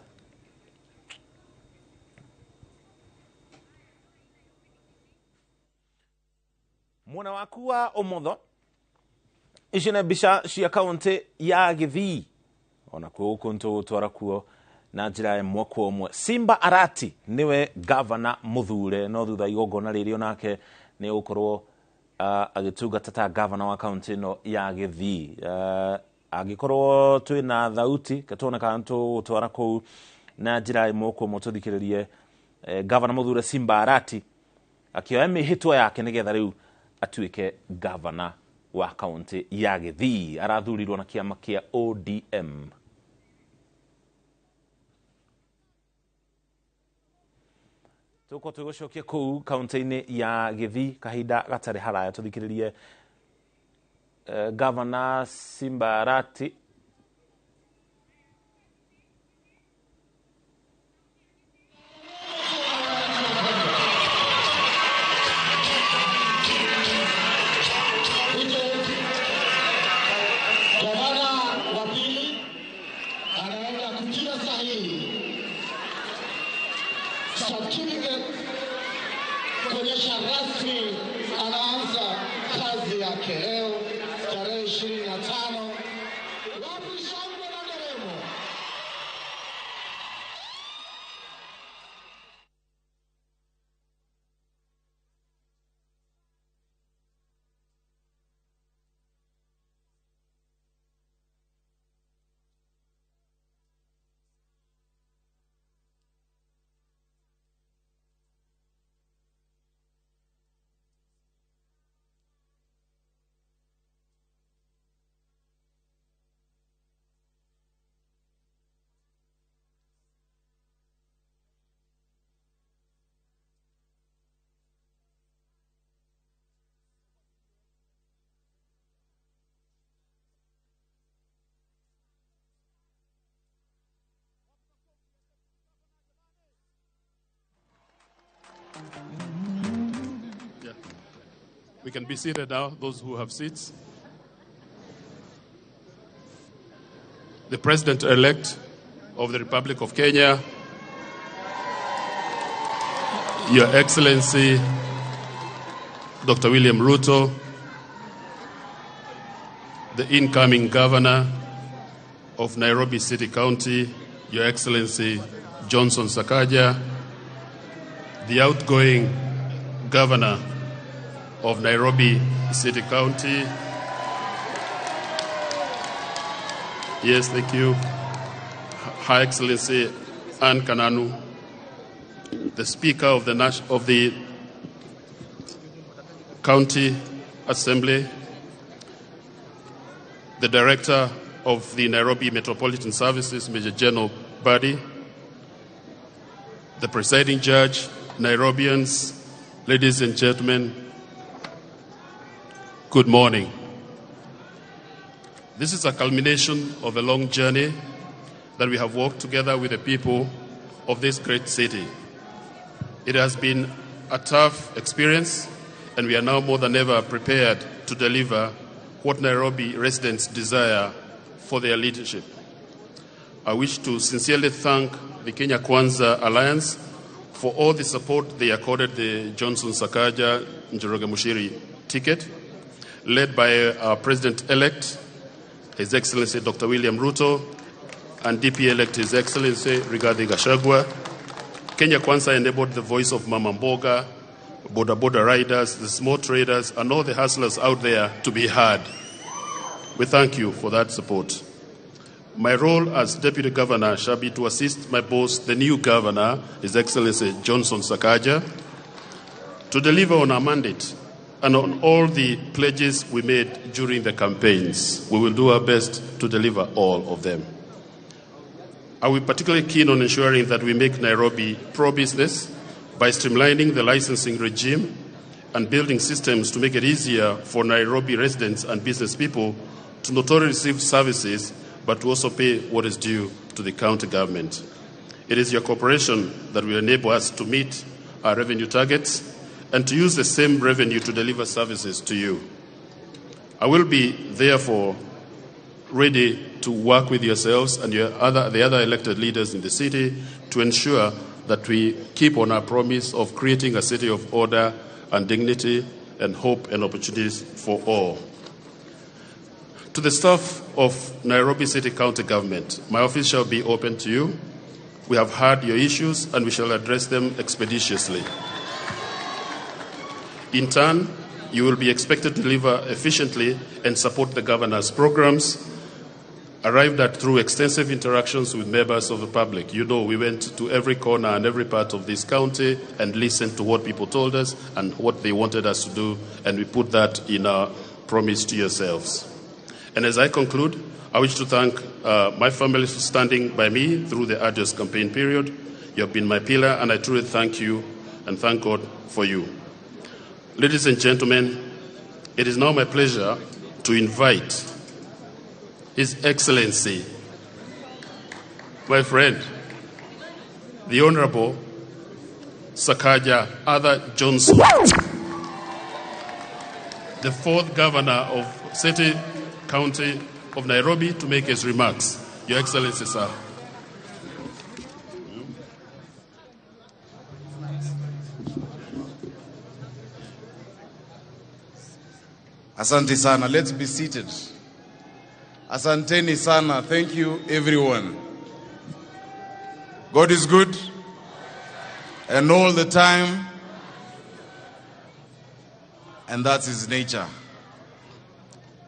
Mwena waku wa ũmotho, ici nĩ mbica cia kaunti ya Gĩthii, ona kuo gũkũ nĩtũgũtwara kuo na njĩra ĩmwe kwa ĩmwe. Simba Arati nĩwe gavana mũthure, no thutha igongona rĩrĩ onake nĩ ũgũkorwo agĩtungata ta gavana wa kaunti ĩno ya Gĩthii. Angĩkorwo twĩna thauti tuone kana nĩtũgũtwara kũu na njĩra ĩmwe kwa ĩmwe tũthikĩrĩrie gavana mũthure Simba Arati akĩoya mĩhĩtwa yake nĩgetha rĩu atuĩke gavana wa kaunti ya Gĩthii. Arathurirwo na kĩama kĩa ODM. Tũgũkorwo tũgĩgũcokia kũu kaunti-inĩ ya Gĩthii kahinda gatarĩ haraya tũthikĩrĩrie gavana Simba Arati. Gavana wa pili anaenda kutia sahihi certificate kuonyesha rasmi anaanza kazi yake leo tarehe 25. Wapi shangwe na nderemo? We can be seated now, those who have seats. The President-elect of the Republic of Kenya, Your Excellency, Dr. William Ruto, the incoming Governor of Nairobi City County, Your Excellency Johnson Sakaja, the outgoing Governor of Nairobi City County. Yes, thank you. Her Excellency Anne Kananu, the Speaker of the County Assembly, the Director of the Nairobi Metropolitan Services, Major General Badi, the presiding judge, Nairobians, ladies and gentlemen, good morning. This is a culmination of a long journey that we have walked together with the people of this great city. It has been a tough experience, and we are now more than ever prepared to deliver what Nairobi residents desire for their leadership. I wish to sincerely thank the Kenya Kwanza Alliance for all the support they accorded the Johnson Sakaja Njoroge Muchiri ticket, led by our President-elect, His Excellency Dr. William Ruto, and DP-elect His Excellency Rigathi Gachagua. Kenya Kwanza enabled the voice of Mama Mboga, boda boda riders, the small traders, and all the hustlers out there to be heard. We thank you for that support. My role as Deputy Governor shall be to assist my boss, the new Governor, His Excellency Johnson Sakaja, to deliver on our mandate and on all the pledges we made during the campaigns. We will do our best to deliver all of them. I will be particularly keen on ensuring that we make Nairobi pro-business by streamlining the licensing regime and building systems to make it easier for Nairobi residents and business people to not only receive services, but to also pay what is due to the county government. It is your cooperation that will enable us to meet our revenue targets and to use the same revenue to deliver services to you. I will be, therefore, ready to work with yourselves and the other elected leaders in the city to ensure that we keep on our promise of creating a city of order and dignity and hope and opportunities for all. To the staff of Nairobi City County Government, my office shall be open to you. We have heard your issues and we shall address them expeditiously. In turn, you will be expected to deliver efficiently and support the governor's programs, arrived at through extensive interactions with members of the public. You know, we went to every corner and every part of this county and listened to what people told us and what they wanted us to do, and we put that in our promise to yourselves. And as I conclude, I wish to thank my family for standing by me through the arduous campaign period. You have been my pillar, and I truly thank you and thank God for you. Ladies and gentlemen, it is now my pleasure to invite His Excellency, my friend, the Honorable Sakaja Arthur Johnson, the fourth Governor of City County of Nairobi, to make his remarks. Your Excellency, sir. Asante sana. Let's be seated. Asanteni sana. Thank you, everyone. God is good, and all the time, and that's his nature.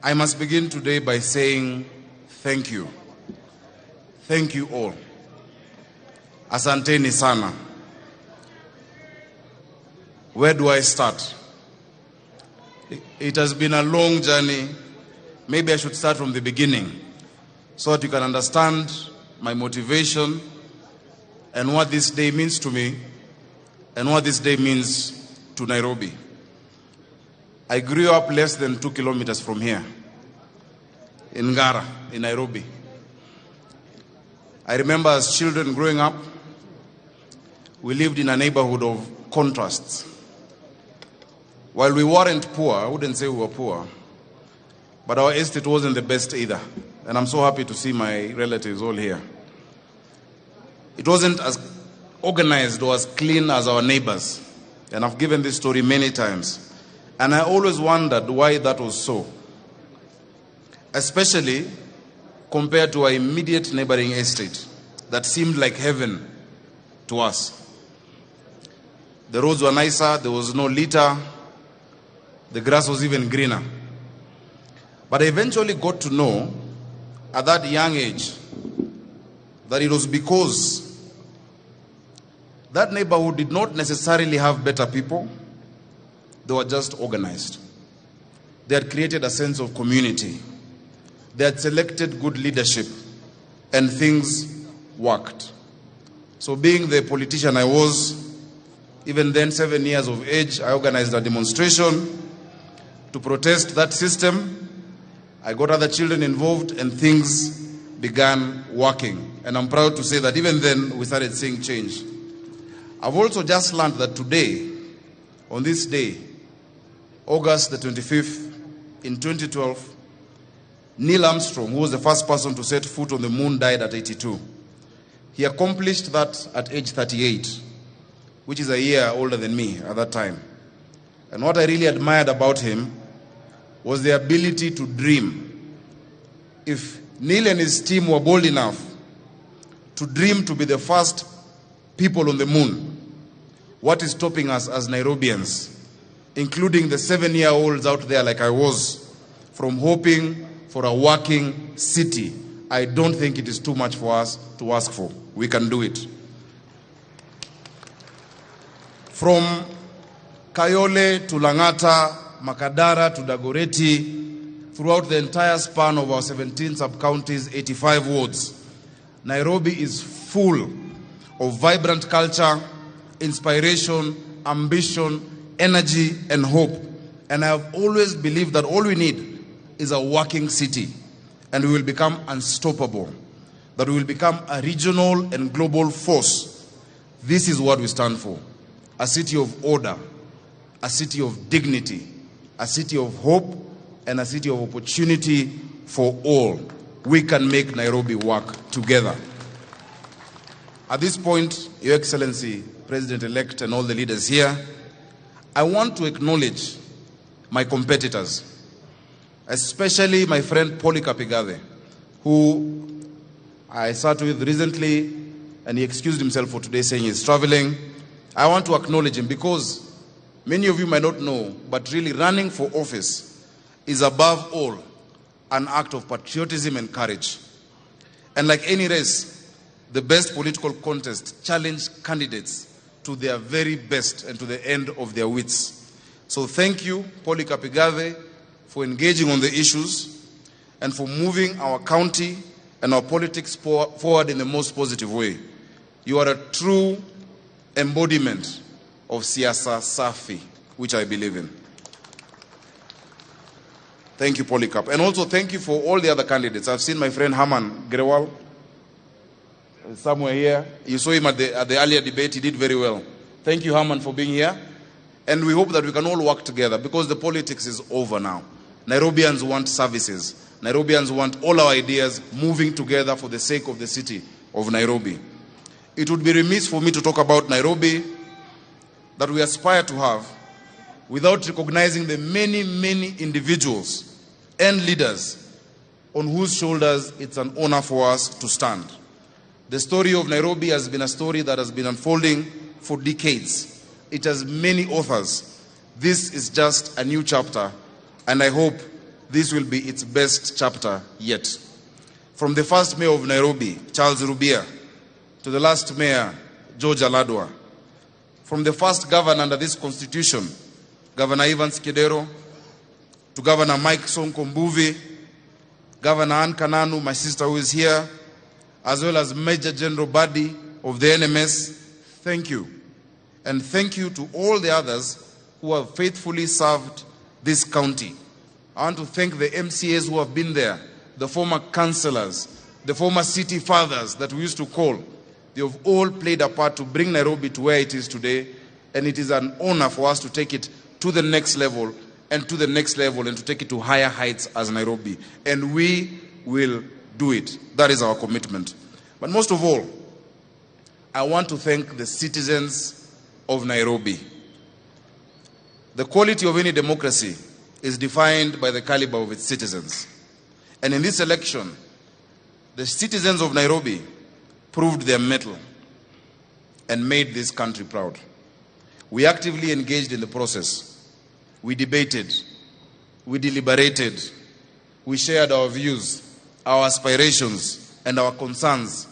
I must begin today by saying thank you. Thank you all. Asanteni sana. Where do I start? It has been a long journey. Maybe I should start from the beginning so that you can understand my motivation and what this day means to me and what this day means to Nairobi. I grew up less than 2 kilometers from here, in Ngara, in Nairobi. I remember as children growing up, we lived in a neighborhood of contrasts. While we weren't poor, I wouldn't say we were poor, but our estate wasn't the best either. And I'm so happy to see my relatives all here. It wasn't as organized or as clean as our neighbors. And I've given this story many times. And I always wondered why that was so, especially compared to our immediate neighboring estate that seemed like heaven to us. The roads were nicer, there was no litter, the grass was even greener. But I eventually got to know at that young age that it was because that neighborhood did not necessarily have better people, they were just organized. They had created a sense of community. They had selected good leadership, and things worked. So being the politician I was, even then 7 years of age, I organized a demonstration to protest that system. I got other children involved, and things began working. And I'm proud to say that even then, we started seeing change. I've also just learned that today, on this day, August the 25th, in 2012, Neil Armstrong, who was the first person to set foot on the moon, died at 82. He accomplished that at age 38, which is a year older than me at that time. And what I really admired about him was the ability to dream. If Neil and his team were bold enough to dream to be the first people on the moon, what is stopping us as Nairobians, including the 7-year-olds out there like I was, from hoping for a working city? I don't think it is too much for us to ask for. We can do it. From Kayole to Langata, Makadara to Dagoretti, throughout the entire span of our 17 sub-counties, 85 wards, Nairobi is full of vibrant culture, inspiration, ambition, energy, and hope. And I have always believed that all we need is a working city, and we will become unstoppable, that we will become a regional and global force. This is what we stand for: a city of order, a city of dignity, a city of hope, and a city of opportunity for all. We can make Nairobi work together. At this point, Your Excellency, President-elect, and all the leaders here, I want to acknowledge my competitors, especially my friend Polycarp Igathe, who I sat with recently, and he excused himself for today, saying he's traveling. I want to acknowledge him because many of you might not know, but really running for office is above all an act of patriotism and courage. And like any race, the best political contest challenge candidates to their very best and to the end of their wits. So thank you, Polycarp Igathe, for engaging on the issues and for moving our county and our politics forward in the most positive way. You are a true embodiment of Siasa Safi, which I believe in. Thank you, Polycarp. And also thank you for all the other candidates. I've seen my friend Haman Grewal somewhere here. You saw him at the earlier debate. He did very well. Thank you, Haman, for being here. And we hope that we can all work together because the politics is over now. Nairobians want services. Nairobians want all our ideas moving together for the sake of the city of Nairobi. It would be remiss for me to talk about Nairobi that we aspire to have without recognizing the many, many individuals and leaders on whose shoulders it's an honor for us to stand. The story of Nairobi has been a story that has been unfolding for decades. It has many authors. This is just a new chapter, and I hope this will be its best chapter yet. From the first mayor of Nairobi, Charles Rubia, to the last mayor, George Aladwa. From the first governor under this constitution, Governor Evans Kidero, to Governor Mike Sonko Mbuvi, Governor Ann Kananu, my sister who is here, as well as Major General Badi of the NMS, thank you. And thank you to all the others who have faithfully served this county. I want to thank the MCAs who have been there, the former councillors, the former city fathers that we used to call. They have all played a part to bring Nairobi to where it is today, and it is an honor for us to take it to the next level and to the next level and to take it to higher heights as Nairobi. And we will do it. That is our commitment. But most of all, I want to thank the citizens of Nairobi. The quality of any democracy is defined by the caliber of its citizens. And in this election, the citizens of Nairobi proved their mettle and made this country proud. We actively engaged in the process. We debated. We deliberated. We shared our views, our aspirations, and our concerns.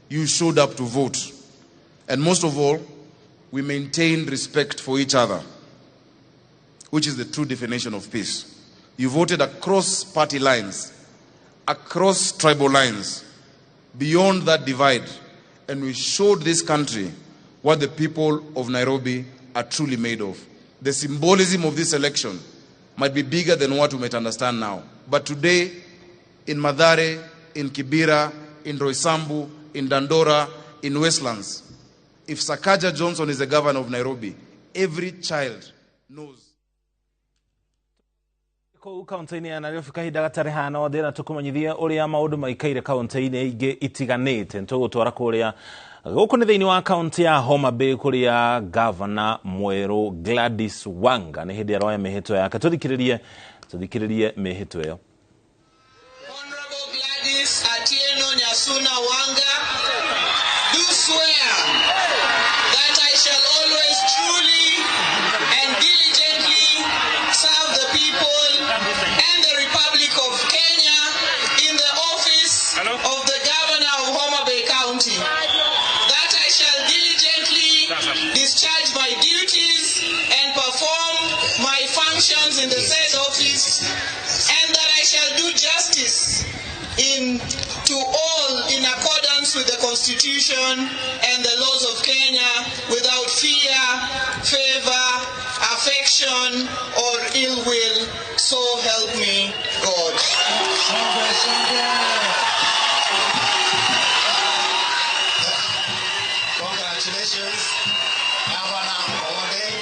You showed up to vote. And most of all, we maintained respect for each other, which is the true definition of peace. You voted across party lines, across tribal lines, beyond that divide, and we showed this country what the people of Nairobi are truly made of. The symbolism of this election might be bigger than what we might understand now. But today, in Mathare, in Kibera, in Roysambu, in Dandora, in Westlands, if Sakaja Johnson is the governor of Nairobi, every child knows. Kũu kaunti-inĩ ya Nairobi kahinda gatarĩ hana ndĩrenda tũkũmenyithie ũrĩa maũndũ maikaire kaunti-inĩ ingĩ itiganĩte. Nĩtũgũtwara kũrĩa gũkũ nĩ thĩinĩ wa kaunti ya Homa Bay kũrĩa gavana mwerũ Gladys Wanga nĩ hĩndĩ aroya mĩhĩtwa yake. Tũthikĩrĩrie mĩhĩtwa ĩyo. Honorable Gladys Atieno Nyasuna Wanga, do swear that I shall always truly and diligently serve the people and the Republic of Kenya in the office of the Governor of Homa Bay County, that I shall diligently discharge my duties and perform my functions in the said office, and that I shall do justice to all in accordance with the Constitution and the laws of Kenya, without fear, favor, affection, or ill will. So help me God. Congratulations, Governor Homa Bay.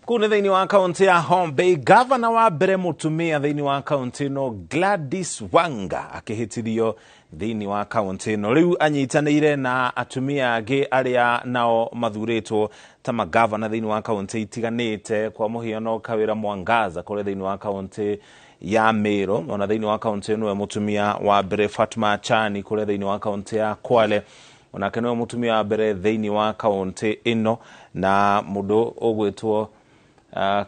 Kũu nĩ thĩinĩ wa kaunti ya Homa Bay, gavana wa mbere mũtumia thĩinĩ wa kaunti ĩno Gladys Wanga akĩhĩtithio thĩinĩ wa kaunti ĩno. Rĩu anyitanĩire na atumia angĩ arĩa nao mathurĩtwo ta magavana thĩinĩ wa kaunti itiganĩte, kwa mũhiano Kawĩra Mwangaza kũrĩa thĩinĩ wa kaunti ya Meru, ona thĩinĩ wa kaunti ĩno mũtumia wa mbere Fatma Chani kũrĩa thĩinĩ wa kaunti ya Kwale, onake nĩwe mũtumia wa mbere thĩinĩ wa kaunti ĩno, na mũndũ ũgwĩtwo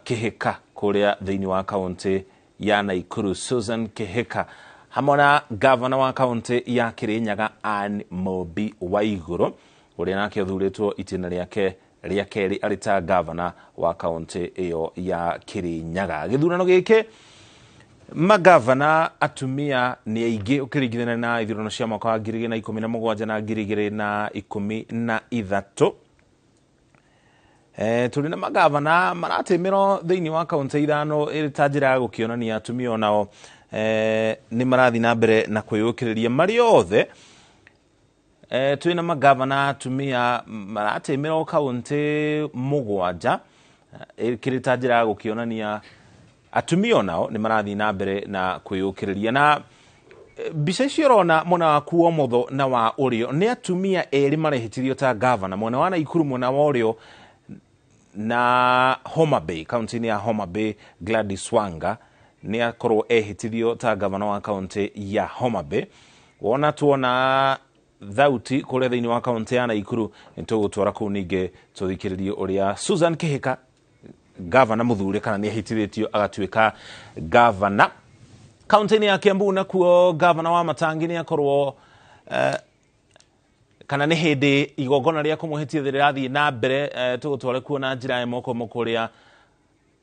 Kihika kũrĩa thĩinĩ wa kaunti ya Nakuru, Susan Kihika, hamwe na gavana wa kaunti ya Kirinyaga Anne Mobi Waiguru ũrĩa nake ũthurĩtwo itĩna rĩake rĩa kerĩ arĩ ta gavana wa kaunti ĩyo ya Kirinyaga. Gĩthurano gĩkĩ magavana atumia nĩ aingĩ ũkĩringithania na ithurano cia mwaka wa 2017 na 2013. Tũrĩ na magavana maratĩmĩrwo thĩinĩ wa kaunti ithano ĩrĩ ta njĩra ya gũkĩonania atumia onao nĩ marathiĩ na mbere na kwĩyũkĩrĩria marĩ othe. Twĩ na magavana atumia maratĩmĩrwo kaunti mũgwanja ĩkĩrĩ ta njĩra ya gũkĩonania atumia onao nĩ marathiĩ na mbere na kwĩyũkĩrĩria. Na mbica icio ũrona mwena waku wa ũmotho na wa ũrĩo nĩ atumia erĩ marehĩtithio ta gavana, mwena wa Nakuru mwena wa ũrĩo na Homa Bay, kaunti-inĩ ya Homa Bay, Gladys Wanga nĩ akorwo ehĩtithio ta gavana wa kaunti ya Homa Bay. Wona tuona thauti kũrĩa thĩinĩ wa kaunti ya Nakuru, nĩ tũgũtwara kũu ningĩ tũthikĩrĩrie ũrĩa Susan Kihika gavana mũthure kana nĩ ehĩtithĩtio agatuĩka gavana. Kaunti-inĩ ya Kiambu nakuo gavana wa Matangi nĩ akorwo kana nĩ hĩndĩ igongona rĩa kũmũhĩtia rĩrathiĩ na mbere, tũgũtware kuo na njĩra ĩmwe kwa ĩmwe kũrĩa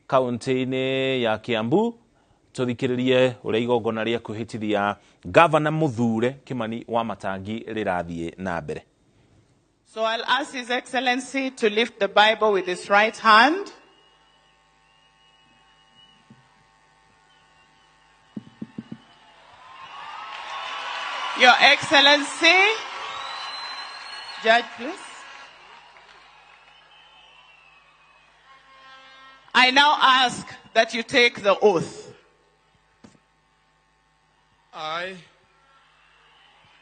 kaunti-inĩ ya Kiambu tũthikĩrĩrie ũrĩa igongona rĩa kwĩhĩtithia gavana mũthure Kimani wa Matangi rĩrathiĩ na mbere. So I'll ask His Excellency to lift the Bible with his right hand. Your Excellency, Judge, please. I now ask that you take the oath. I,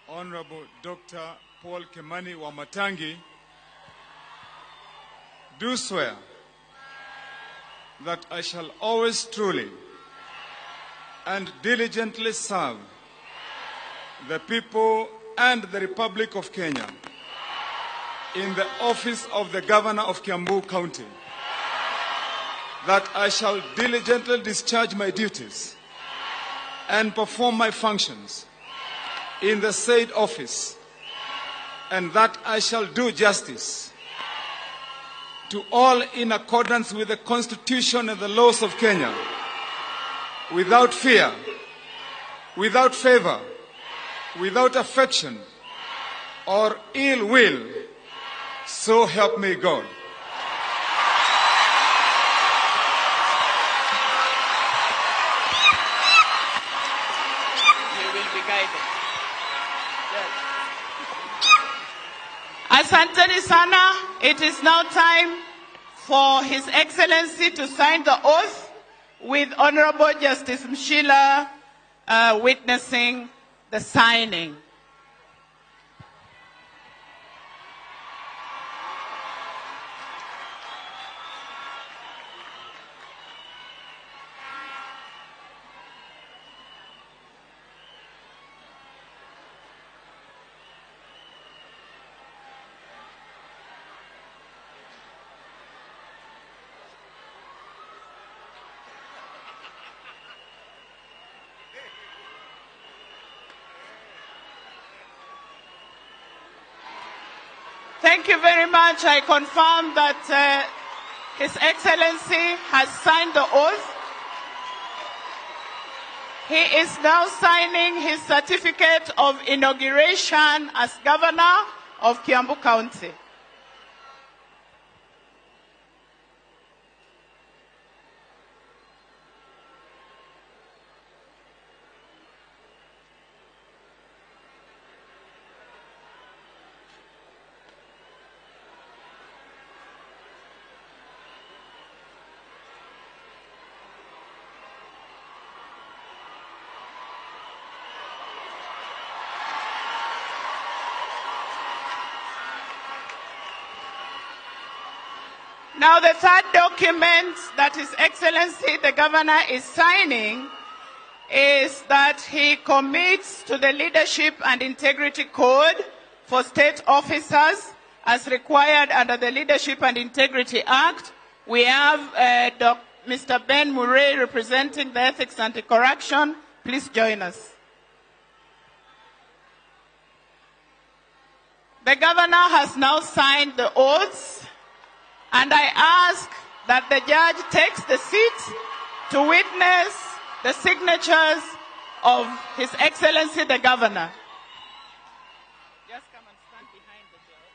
Honorable Dr. Paul Kimani Wamatangi, do swear that I shall always truly and diligently serve the people and the Republic of Kenya in the office of the Governor of Kiambu County, that I shall diligently discharge my duties and perform my functions in the said office, and that I shall do justice to all in accordance with the Constitution and the laws of Kenya, without fear, without favor, without affection, or ill will. So help me God. You will be guided. Asanteni sana. It is now time for His Excellency to sign the oath with Honorable Justice Mshila witnessing the signing. Thank you very much. I confirm that His Excellency has signed the oath. He is now signing his certificate of inauguration as Governor of Kiambu County. Now, the third document that His Excellency the Governor is signing is that he commits to the Leadership and Integrity Code for state officers as required under the Leadership and Integrity Act. We have Mr. Ben Murray representing the Ethics and Anti-Corruption. Please join us. The Governor has now signed the oaths. And I ask that the judge takes the seat to witness the signatures of His Excellency the Governor. Just come and stand behind the judge.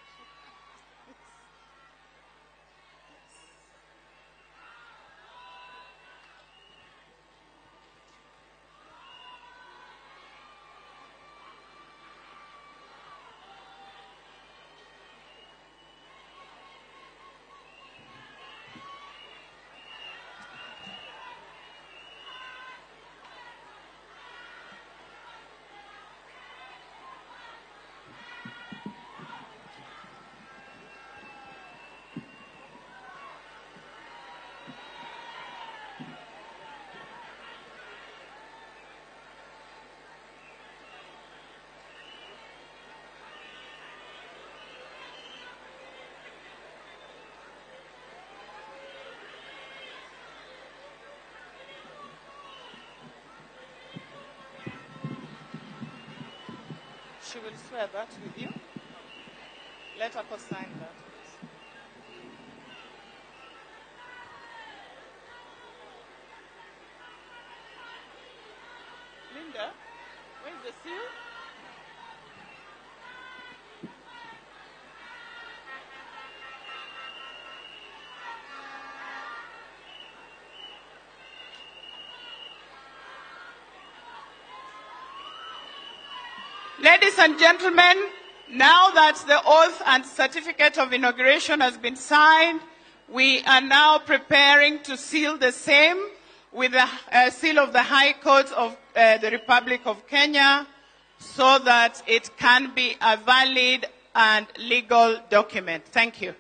She will swear that with you. Let her co-sign that. Linda, where is the seal? Ladies and gentlemen, now that the oath and certificate of inauguration has been signed, we are now preparing to seal the same with the seal of the High Court of the Republic of Kenya so that it can be a valid and legal document. Thank you.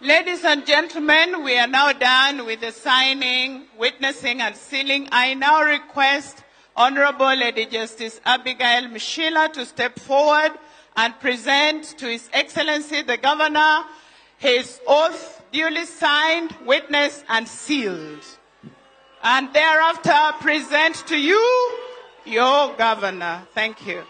Ladies and gentlemen, we are now done with the signing, witnessing, and sealing. I now request Honorable Lady Justice Abigail Mshila to step forward and present to His Excellency the Governor his oath duly signed, witnessed, and sealed. And thereafter present to you your governor. Thank you.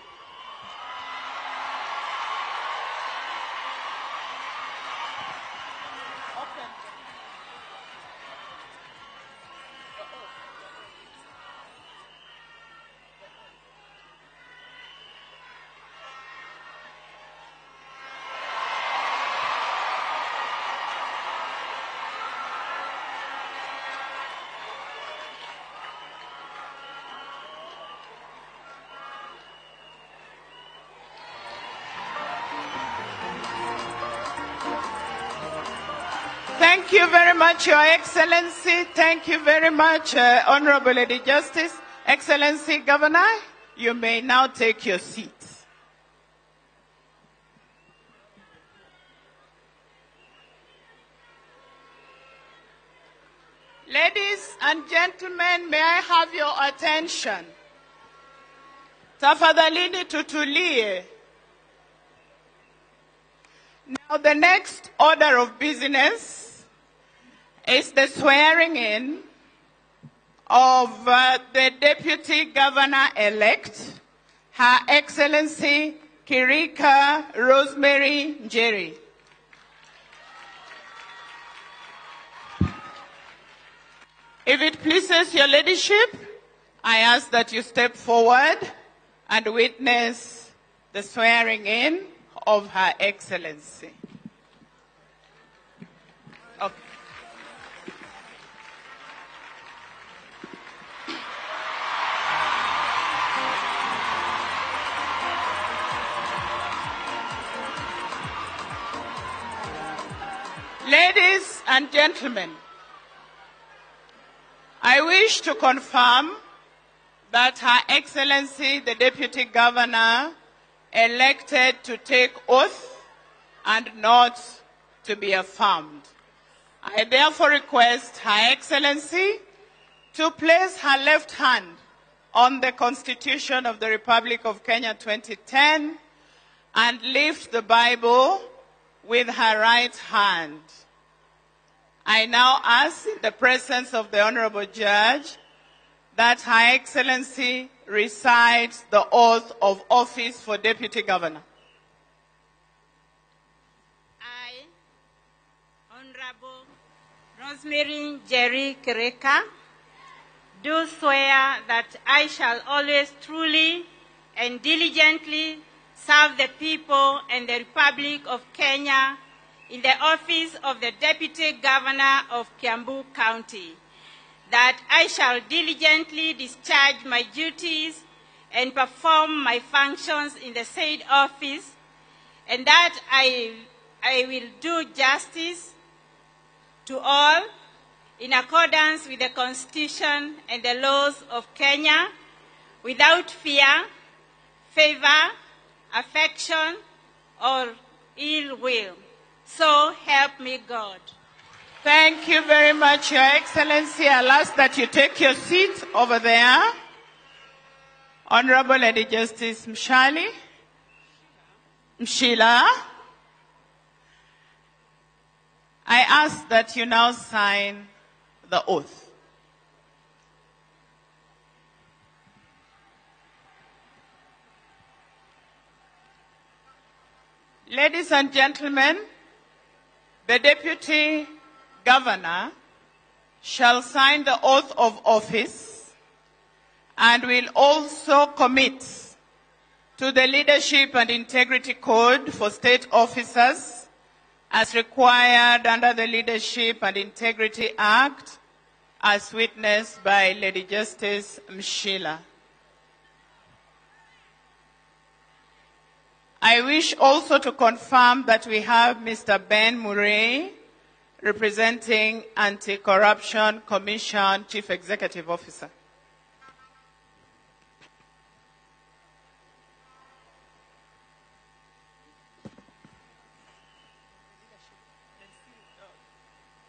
Thank you very much, Your Excellency. Thank you very much, Honorable Lady Justice. Excellency Governor, you may now take your seat. Ladies and gentlemen, may I have your attention? Tafadhalini tutulie. Now the next order of business is the swearing in of the Deputy Governor-elect, Her Excellency Kirika Rosemary Njeri. If it pleases your ladyship, I ask that you step forward and witness the swearing in of Her Excellency. Okay. Ladies and gentlemen, I wish to confirm that Her Excellency the Deputy Governor elected to take oath and not to be affirmed. I therefore request Her Excellency to place her left hand on the Constitution of the Republic of Kenya 2010 and lift the Bible with her right hand. I now ask, in the presence of the Honorable Judge, that Her Excellency recite the oath of office for Deputy Governor. I, Honorable Rosemary Njeri Kirika, do swear that I shall always truly and diligently serve the people and the Republic of Kenya in the office of the Deputy Governor of Kiambu County, that I shall diligently discharge my duties and perform my functions in the said office, and that I will do justice to all, in accordance with the Constitution and the laws of Kenya, without fear, favor, affection, or ill will. So help me God. Thank you very much, Your Excellency. I'll ask that you take your seat over there. Honorable Lady Justice Mshali, Mshila, I ask that you now sign the oath. Ladies and gentlemen, the Deputy Governor shall sign the oath of office and will also commit to the Leadership and Integrity Code for State Officers as required under the Leadership and Integrity Act, as witnessed by Lady Justice Mshila. I wish also to confirm that we have Mr. Ben Murray, representing Anti-Corruption Commission Chief Executive Officer.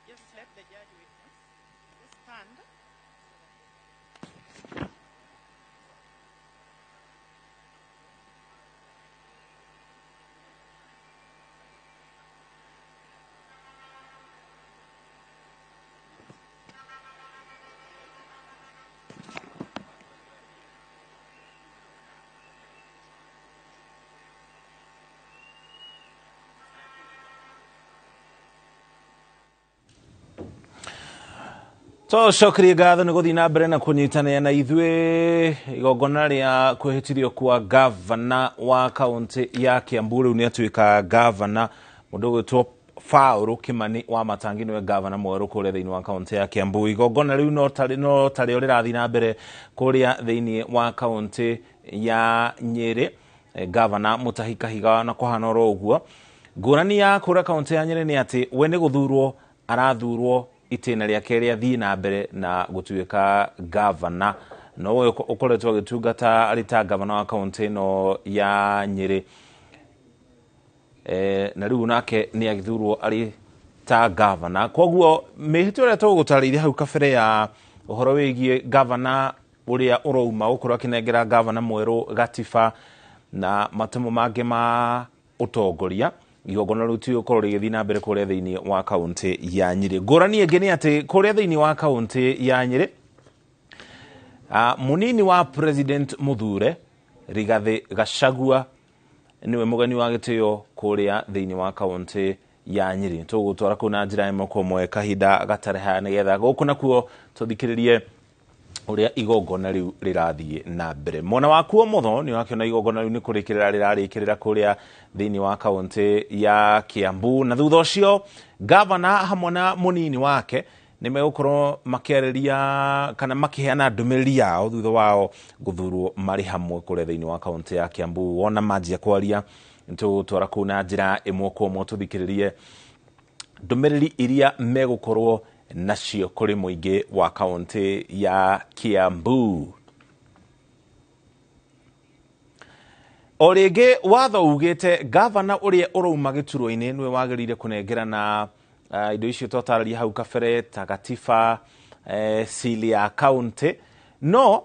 Just let the judge witness. Just stand. Tũcokerie ngatho nĩ gũthiĩ na mbere na kũnyitanĩra na ithuĩ igongona rĩa kwĩhĩtithio kwa gavana wa kaũntĩ ya Kiambu. Rĩu nĩ atuĩka gavana, mũndũ ũgwĩtwo Paul Kimani wa Matangi nĩwe gavana mwerũ kũrĩa thĩinĩ wa kaũntĩ ya Kiambu. Igongona rĩu no tarĩo rĩrathiĩ na mbere kũrĩa thĩinĩ wa kaũntĩ ya Nyĩrĩ. Gavana Mutahi Kahiga na kũhana oro ũguo. Ngũrani ya kũrĩa kaũntĩ ya Nyĩrĩ nĩ atĩ we nĩ gũthurwo arathurwo itĩna rĩake rĩathiĩ na mbere na gũtuĩka gavana, no we ũkoretwo agĩtungata arĩ ta gavana wa kaũntĩ ĩno ya Nyĩrĩ, na rĩu nake nĩ agĩthurwo arĩ ta gavana. Koguo mĩhĩtwa ĩrĩa tũgũtarĩirie hau kabere ya ũhoro wĩgiĩ gavana ũrĩa ũrauma gũkorwo akĩnengera gavana mwerũ gatiba na matemo mangĩ ma ũtongoria, igongona rĩu tigũkorwo rĩgĩthiĩ na mbere kũrĩa thĩinĩ wa kaũntĩ ya Nyĩrĩ. Ngũrani ĩngĩ nĩ atĩ kũrĩa thĩinĩ wa kaũntĩ ya Nyĩrĩ, mũnini wa President Mũthure Rigathĩ Gachagua nĩwe mũgeni wa gĩtĩo kũrĩa thĩinĩ wa kaũntĩ ya Nyĩrĩ. Tũgũtwara kũu na njĩra ĩmwe kwa ĩmwe kahinda gatarĩ haya nĩgetha gũkũ nakuo tũthikĩrĩrie ũrĩa igongona rĩu rĩrathiĩ na mbere. Mwena waku ũmotho nĩ ũrakĩona igongona rĩu nĩ kũrĩkĩrĩra rĩrarĩkĩrĩra kũrĩa thĩinĩ wa kaũntĩ ya Kiambu, na thutha ũcio gavana hamwe na mũnini wake nĩ megũkorwo makĩarĩria kana makĩheana ndũmĩrĩri yao thutha wao gũthurwo marĩ hamwe kũrĩa thĩinĩ wa kaũntĩ ya Kiambu. Wona manjia kwaria nĩtũgũtwara kũu na njĩra ĩmwe kwa ĩmwe tũthikĩrĩrie ndũmĩrĩri iria megũkorwo nacio kũrĩ mũingĩ wa kaũntĩ ya Kiambu. O rĩngĩ watho ugĩte gavana ũrĩa ũrauma gĩturwa-inĩ nĩwe wagĩrĩire kũnengerana indo icio twatarĩria hau kabere ta gatiba, sili ya kaũntĩ, no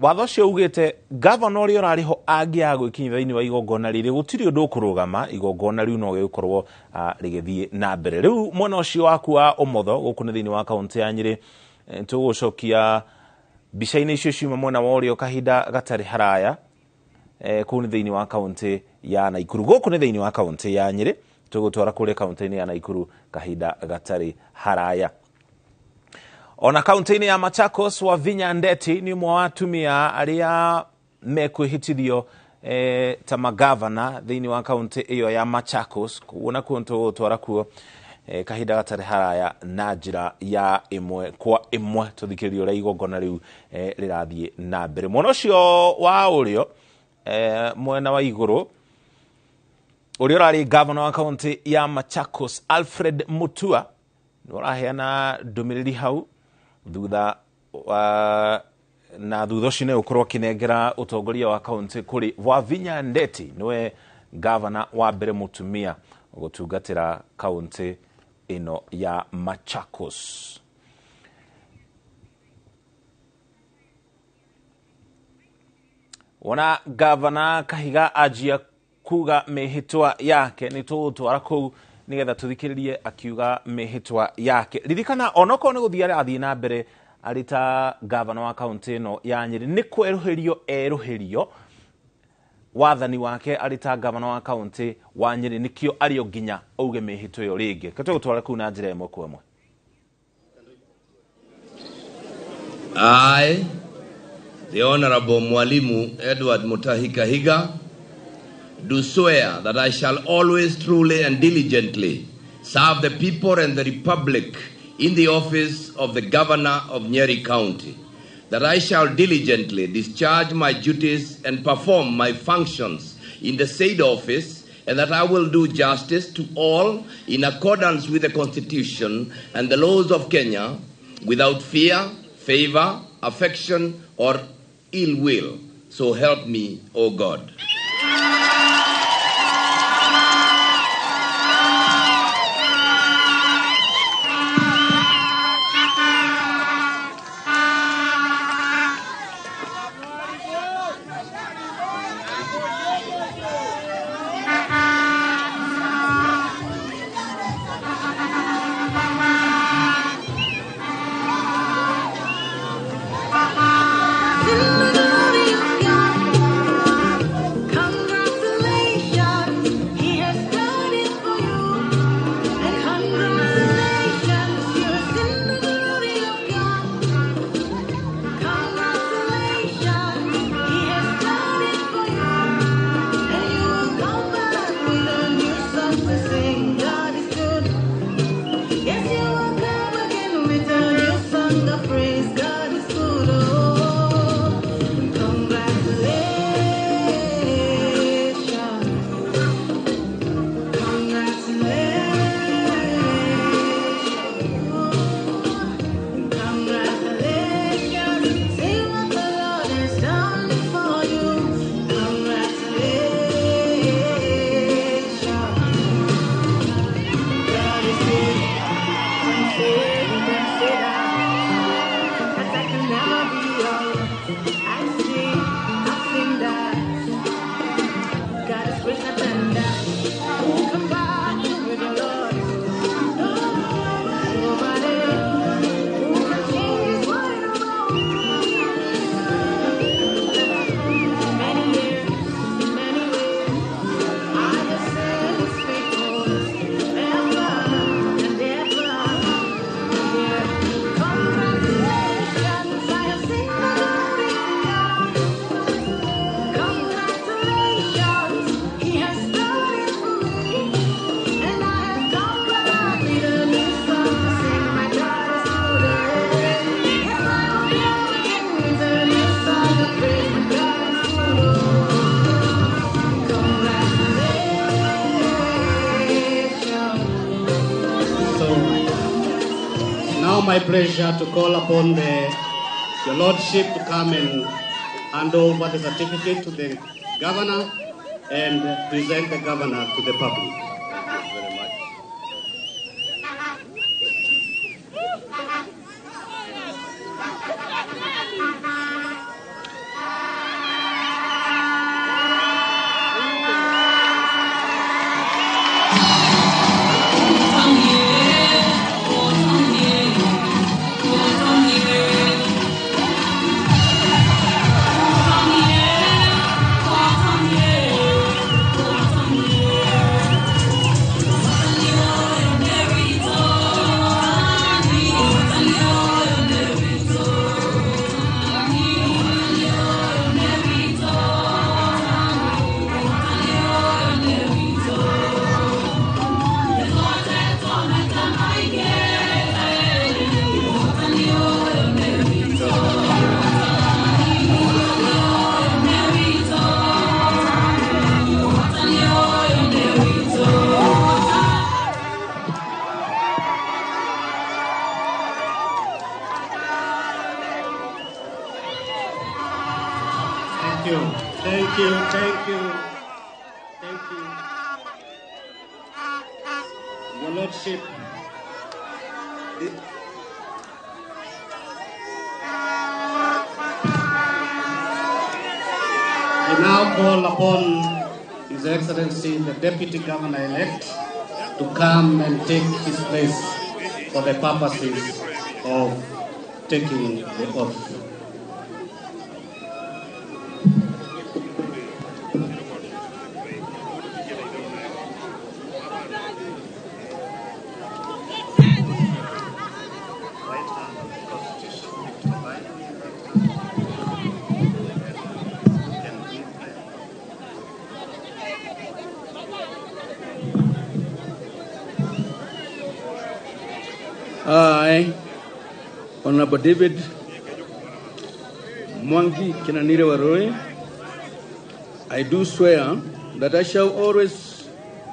watho ũcio ugĩte gavana ũrĩa ũrarĩ ho angĩaga gwĩkinyia thĩinĩ wa igongona rĩrĩ gũtirĩ ũndũ ũkũrũgama, igongona rĩu no rĩgũkorwo rĩgĩthiĩ na mbere. Rĩu mwena ũcio waku wa ũmotho gũkũ nĩ thĩinĩ wa kaũntĩ ya Nyĩrĩ, tũgũcokia mbica-inĩ icio ciuma mwena wa ũrĩo kahinda gatarĩ haraya, kũu nĩ thĩinĩ wa kaũntĩ ya Naikuru. Gũkũ nĩ thĩinĩ wa kaũntĩ ya Nyĩrĩ, tũgũtwara kũrĩa kaũntĩ-inĩ ya Naikuru kahinda gatarĩ haraya. Ona kaũntĩ-inĩ ya Machakos, Wavinya Ndeti nĩ ũmwe wa atumia arĩa mekwĩhĩtithio ta magavana thĩinĩ wa kaũntĩ ĩyo ya Machakos. Koguo nakuo nĩtũgũtwara kuo kahinda gatarĩ haraya na njĩra ya ĩmwe kwa ĩmwe tũthikĩrĩrie ũrĩa igongona rĩu rĩrathiĩ na mbere. Mwena ũcio wa ũrĩo, mwena wa igũrũ, ũrĩa ũrarĩ gavana wa kaũntĩ ya Machakos Alfred Mutua Nĩ ũraheana ndũmĩrĩri hau thutha wa na thutha ũcio nĩ ũkorwo akĩnengera ũtongoria wa kaunti kũrĩ Wavinya Ndeti, nĩwe gavana wa mbere mũtumia gũtungatĩra kaunti ĩno ya Machakos. Wona gavana Kahiga anjia kuga mĩhĩtwa yake, nĩ tũgũtwara kũu nĩgetha tũthikĩrĩrie akiuga mĩhĩtwa yake. Ririkana onokorwo nĩ gũthiĩ arathiĩ na mbere arĩ ta gavana wa kaunti ĩno ya Nyĩrĩ, nĩ kwerũhĩrio erũhĩrio wathani wake arĩ ta gavana wa kaunti wa Nyĩrĩ, nĩkĩo arĩ o nginya auge mĩhĩtwa ĩyo rĩngĩ. Reke tũgũtware kũu na njĩra ĩmwe kwa ĩmwe. I, the Honorable Mwalimu Edward Mutahi Kahiga, do swear that I shall always truly and diligently serve the people and the Republic in the office of the Governor of Nyeri County, that I shall diligently discharge my duties and perform my functions in the said office, and that I will do justice to all in accordance with the Constitution and the laws of Kenya, without fear, favor, affection, or ill will. So help me, O God. My pleasure to call upon your Lordship to come and hand over the certificate to the governor and present the governor to the public. Thank you very much. you. Thank you. Thank you. Thank you. Your Lordship. I now call upon His Excellency the Deputy Governor-elect to come and take his place for the purposes of taking the oath. I, Honorable David Mwangi Kinanire Warui, I do swear that I shall always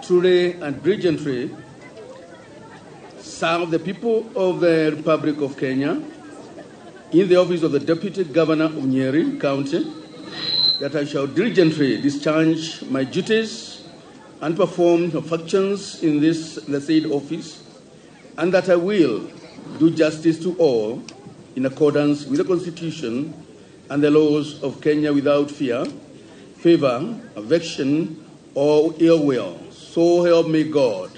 truly and diligently serve the people of the Republic of Kenya in the office of the Deputy Governor of Nyeri County, that I shall diligently discharge my duties and perform the functions in the said office, and that I will do justice to all in accordance with the Constitution and the laws of Kenya without fear, favor, affection, or ill will. So help me God.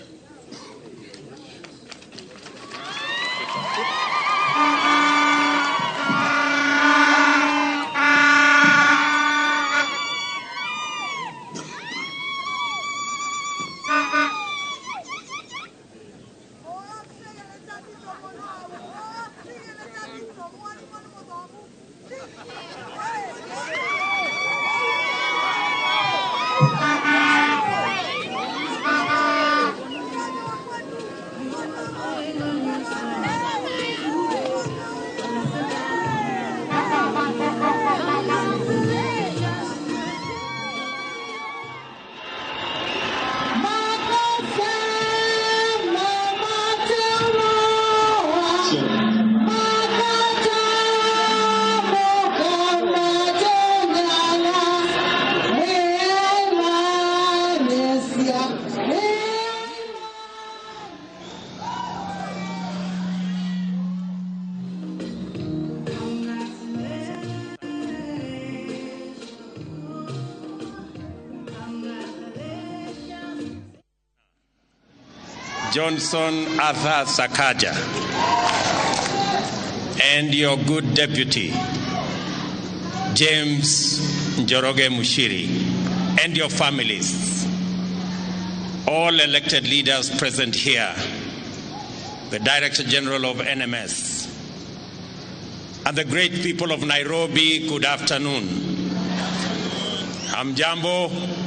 Johnson Arthur Sakaja, and your good deputy, James Njoroge Muchiri, and your families, all elected leaders present here, the Director General of NMS, and the great people of Nairobi, good afternoon. Hamjambo.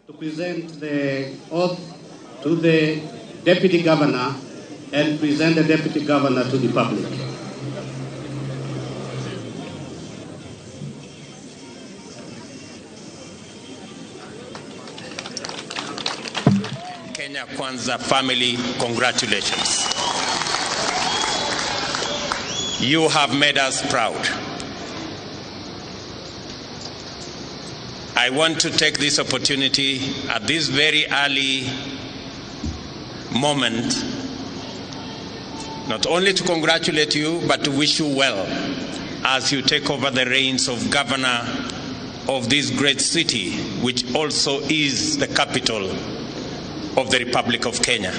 To present the oath to the Deputy Governor and present the Deputy Governor to the public. Kenya Kwanza family, congratulations. You have made us proud. I want to take this opportunity at this very early moment, not only to congratulate you, but to wish you well as you take over the reins of governor of this great city, which also is the capital of the Republic of Kenya.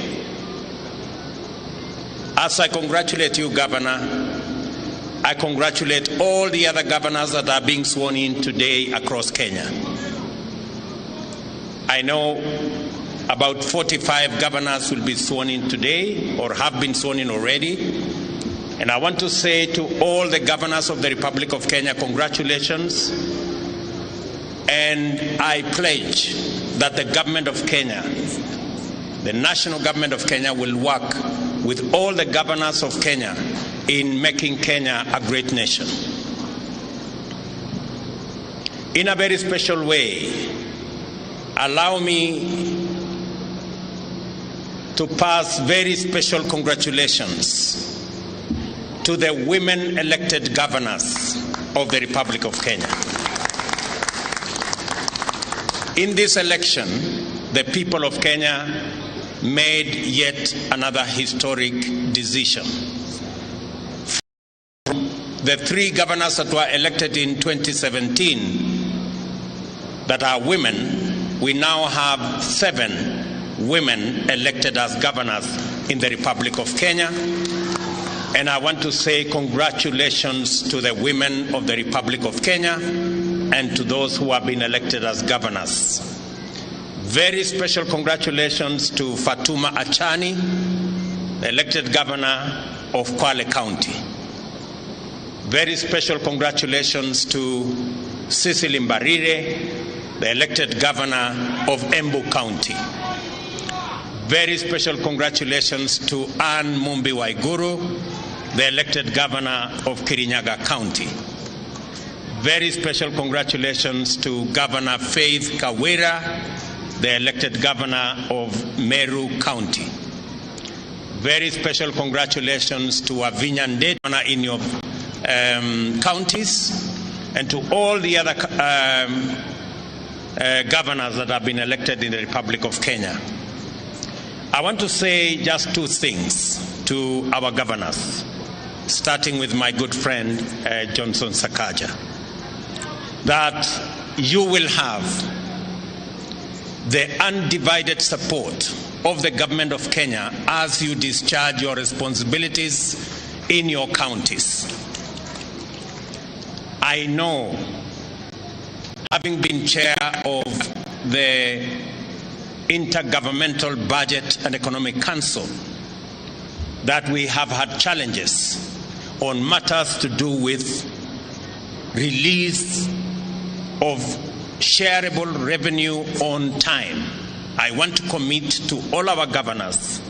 As I congratulate you, Governor, I congratulate all the other governors that are being sworn in today across Kenya. I know about 45 governors will be sworn in today or have been sworn in already. And I want to say to all the governors of the Republic of Kenya, congratulations. And I pledge that the government of Kenya, the national government of Kenya, will work with all the governors of Kenya in making Kenya a great nation. In a very special way, allow me to pass very special congratulations to the women elected governors of the Republic of Kenya. In this election, the people of Kenya made yet another historic decision. The three governors that were elected in 2017 that are women, we now have 7 women elected as governors in the Republic of Kenya. And I want to say congratulations to the women of the Republic of Kenya and to those who have been elected as governors. Very special congratulations to Fatuma Achani, the elected governor of Kwale County. Very special congratulations to Cecily Mbarire, the elected governor of Embu County. Very special congratulations to Anne Mumbi Waiguru, the elected governor of Kirinyaga County. Very special congratulations to Governor Faith Kawira, the elected governor of Meru County. Very special congratulations to Wavinya Ndeti in your counties, and to all the other governors that have been elected in the Republic of Kenya. I want to say just two things to our governors, starting with my good friend Johnson Sakaja, that you will have the undivided support of the government of Kenya as you discharge your responsibilities in your counties. I know, having been chair of the Intergovernmental Budget and Economic Council, that we have had challenges on matters to do with release of shareable revenue on time. I want to commit to all our governors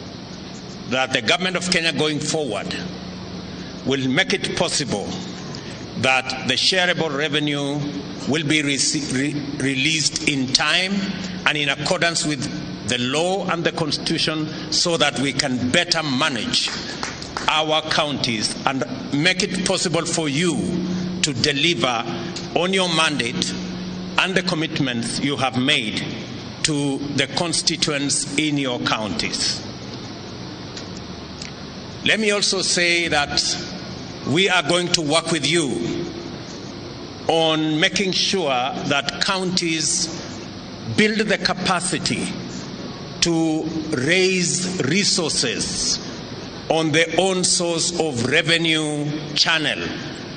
that the government of Kenya going forward will make it possible that the shareable revenue will be released in time and in accordance with the law and the constitution, so that we can better manage our counties and make it possible for you to deliver on your mandate and the commitments you have made to the constituents in your counties. Let me also say that we are going to work with you on making sure that counties build the capacity to raise resources on their own source of revenue channel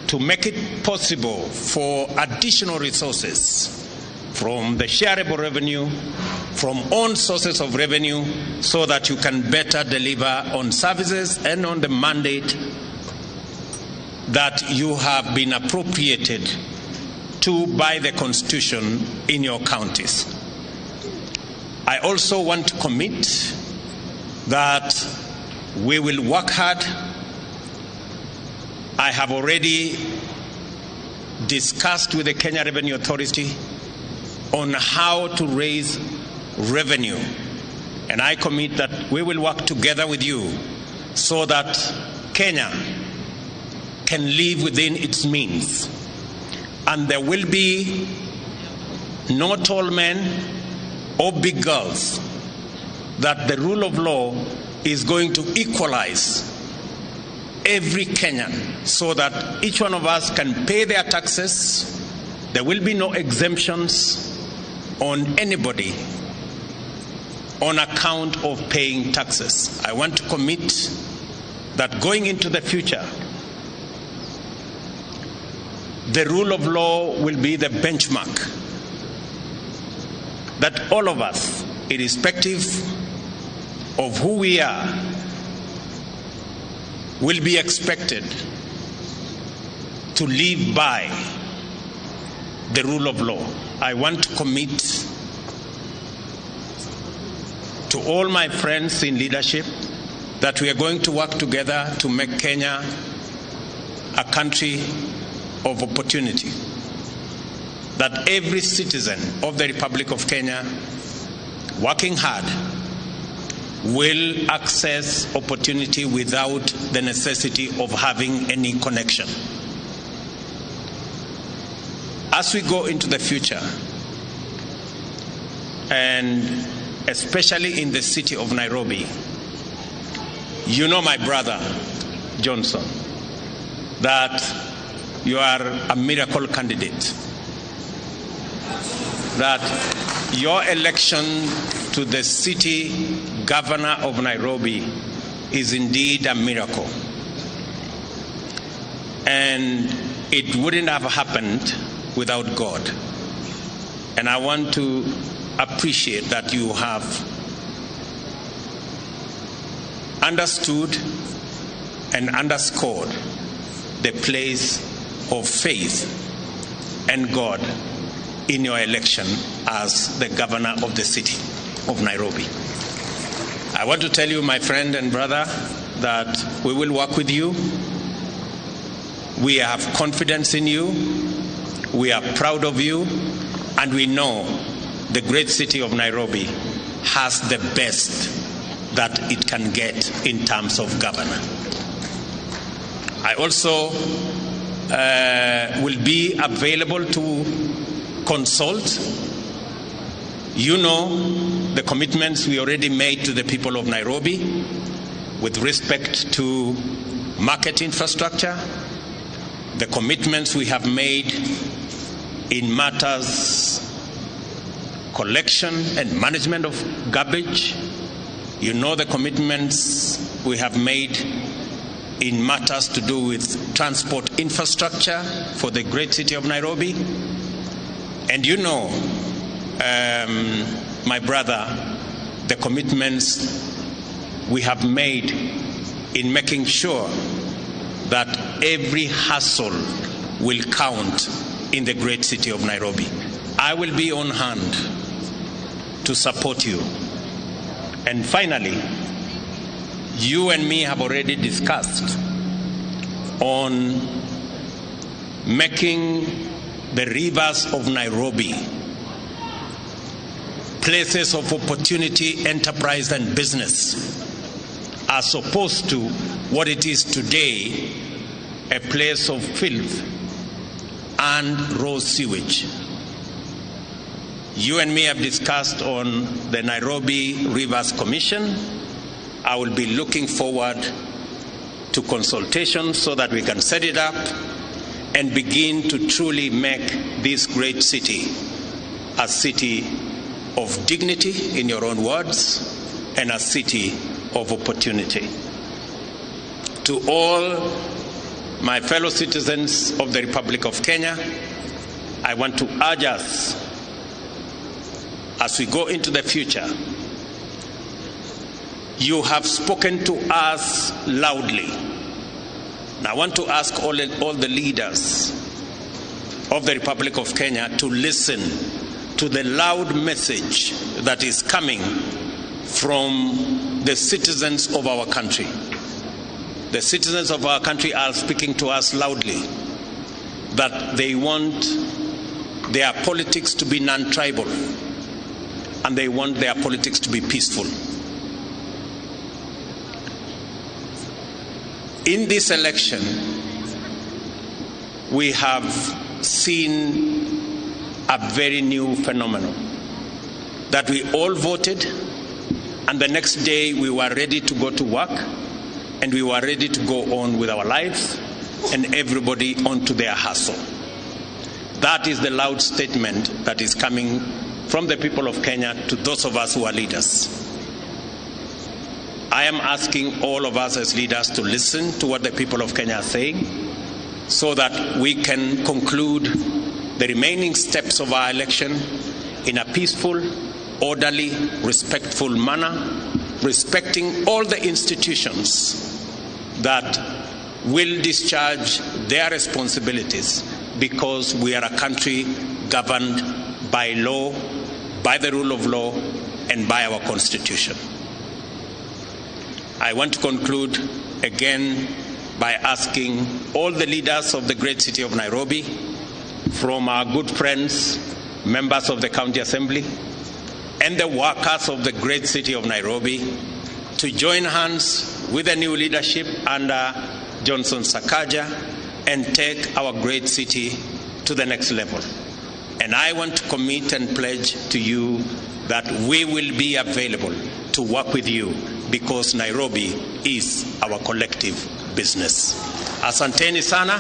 to make it possible for additional resources from the shareable revenue, from own sources of revenue, so that you can better deliver on services and on the mandate that you have been appropriated to by the Constitution in your counties. I also want to commit that we will work hard. I have already discussed with the Kenya Revenue Authority on how to raise revenue. And I commit that we will work together with you so that Kenya can live within its means. And there will be no tall men or big girls, that the rule of law is going to equalize every Kenyan so that each one of us can pay their taxes. There will be no exemptions on anybody on account of paying taxes. I want to commit that going into the future, the rule of law will be the benchmark that all of us, irrespective of who we are, will be expected to live by the rule of law. I want to commit to all my friends in leadership that we are going to work together to make Kenya a country of opportunity. That every citizen of the Republic of Kenya working hard will access opportunity without the necessity of having any connection. As we go into the future, and especially in the city of Nairobi, you know, my brother Johnson, that you are a miracle candidate. That your election to the city governor of Nairobi is indeed a miracle. And it wouldn't have happened without God. And I want to appreciate that you have understood and underscored the place of faith and God in your election as the governor of the city of Nairobi. I want to tell you, my friend and brother, that we will work with you. We have confidence in you. We are proud of you. And we know the great city of Nairobi has the best that it can get in terms of governor. I also will be available to consult. You know the commitments we already made to the people of Nairobi with respect to market infrastructure, the commitments we have made in matters collection and management of garbage. You know the commitments we have made in matters to do with transport infrastructure for the great city of Nairobi. And you know, my brother, the commitments we have made in making sure that every hustle will count in the great city of Nairobi. I will be on hand to support you. And finally, you and me have already discussed on making the rivers of Nairobi places of opportunity, enterprise, and business, as opposed to what it is today, a place of filth and raw sewage. You and me have discussed on the Nairobi Rivers Commission. I will be looking forward to consultation so that we can set it up and begin to truly make this great city a city of dignity, in your own words, and a city of opportunity. To all my fellow citizens of the Republic of Kenya, I want to urge us, as we go into the future, you have spoken to us loudly. And I want to ask all the leaders of the Republic of Kenya to listen to the loud message that is coming from the citizens of our country. The citizens of our country are speaking to us loudly that they want their politics to be non-tribal and they want their politics to be peaceful. In this election, we have seen a very new phenomenon, that we all voted and the next day we were ready to go to work and we were ready to go on with our lives and everybody onto their hustle. That is the loud statement that is coming from the people of Kenya to those of us who are leaders. I am asking all of us as leaders to listen to what the people of Kenya are saying so that we can conclude the remaining steps of our election in a peaceful, orderly, respectful manner, respecting all the institutions that will discharge their responsibilities, because we are a country governed by law, by the rule of law, and by our constitution. I want to conclude again by asking all the leaders of the great city of Nairobi, from our good friends, members of the County Assembly, and the workers of the great city of Nairobi to join hands with the new leadership under Johnson Sakaja and take our great city to the next level. And I want to commit and pledge to you that we will be available to work with you because Nairobi is our collective business. Asanteni sana,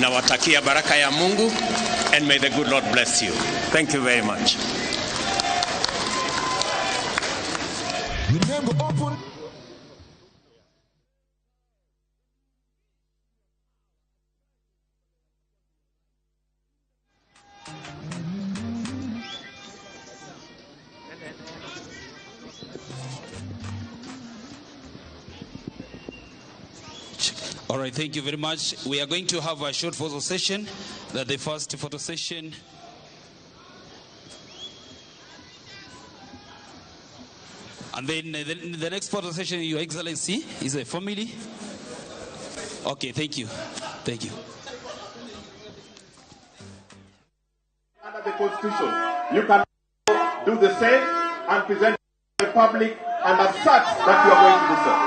nawatakia baraka ya Mungu, and may the good Lord bless you. Thank you very much. All right, thank you very much. We are going to have a short photo session. That the first photo session. And then the next photo session, Your Excellency, is a family. Okay, thank you. Thank you. Under the Constitution, you can do the same and present to the public and assert that you are going to do so.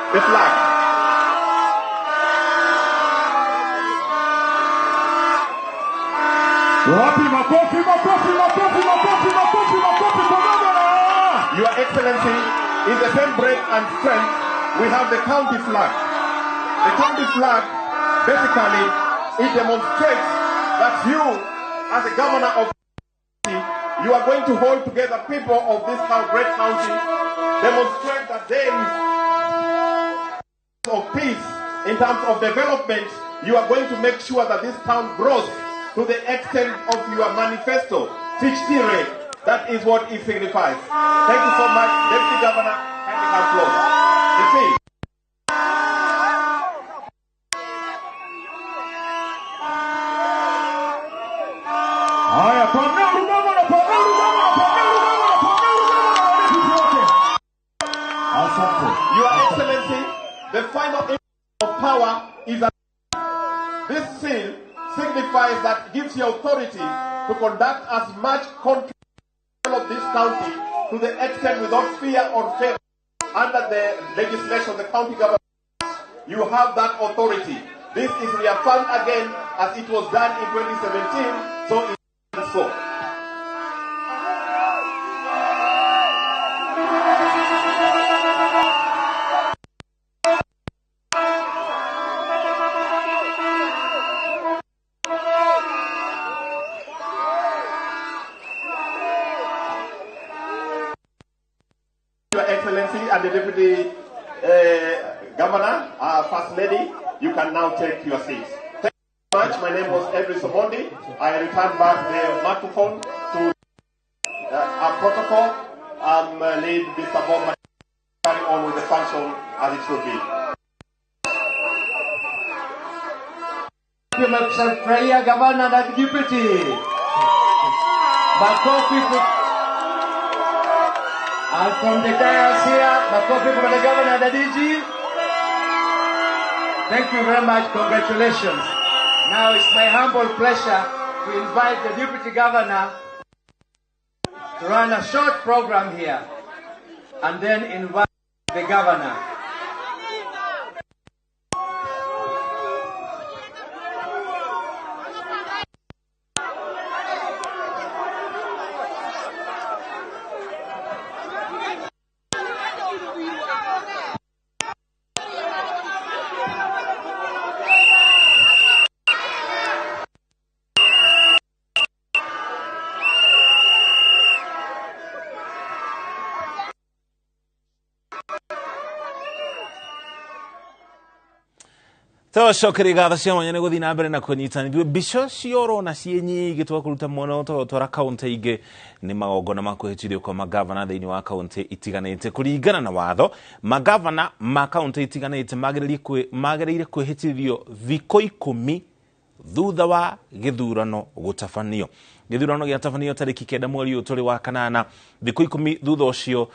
The flag. Wapi makofi, makofi, makofi, makofi, makofi, makofi kwa governor. Your Excellency, in the same breath and strength, we have the county flag. The county flag, basically, it demonstrates that you, as a governor of the county, you are going to hold together people of this great county, demonstrate that there is of peace, in terms of development, you are going to make sure that this town grows to the extent of your manifesto, Tichtire. That is what it signifies. Thank you so much, Deputy Governor. Kindly come close. The seal. Haya, Pameru Governor, Pameru Governor, Pameru Governor, Pameru Governor. Asante. Your Excellency, the final of power is a this seal signifies that gives you authority to conduct as much control of this county to the extent without fear or favor under the legislation of the county government. You have that authority. This is reaffirmed again as it was done in 2017, so it is so. Excellency and the Deputy Governor, First Lady, you can now take your seats. Thank you very much. My name was Edris Omondi. I return back the microphone to our protocol. Lead Mr. Bob carry on with the function as it should be. Thank you, Mr. Freya, Governor and Deputy. Makofi. And from the dais here, makofi from the Governor and the DG. Thank you very much. Congratulations. Now it's my humble pleasure to invite the Deputy Governor to run a short program here and then invite the Governor. Twacokeria ngatho cia mwanya nĩ gũthiĩ na mbere na kũnyitana ithuĩ mbica cio ũrona ciĩ nyingĩ twakũruta mwena twatwara kaũntĩ ingĩ nĩ magongona ma kwĩhĩtithio kwa magavana thĩinĩ wa kaũntĩ itiganĩte kũringana na watho magavana ma kaũntĩ itiganĩte magĩrĩire kwĩhĩtithio thikũ 10 thutha wa gĩthurano gũtabanio. Gĩthurano gĩatabanio tarĩki 9 mweri ũyũ tũrĩ wa kanana, thikũ 10 thutha ũcio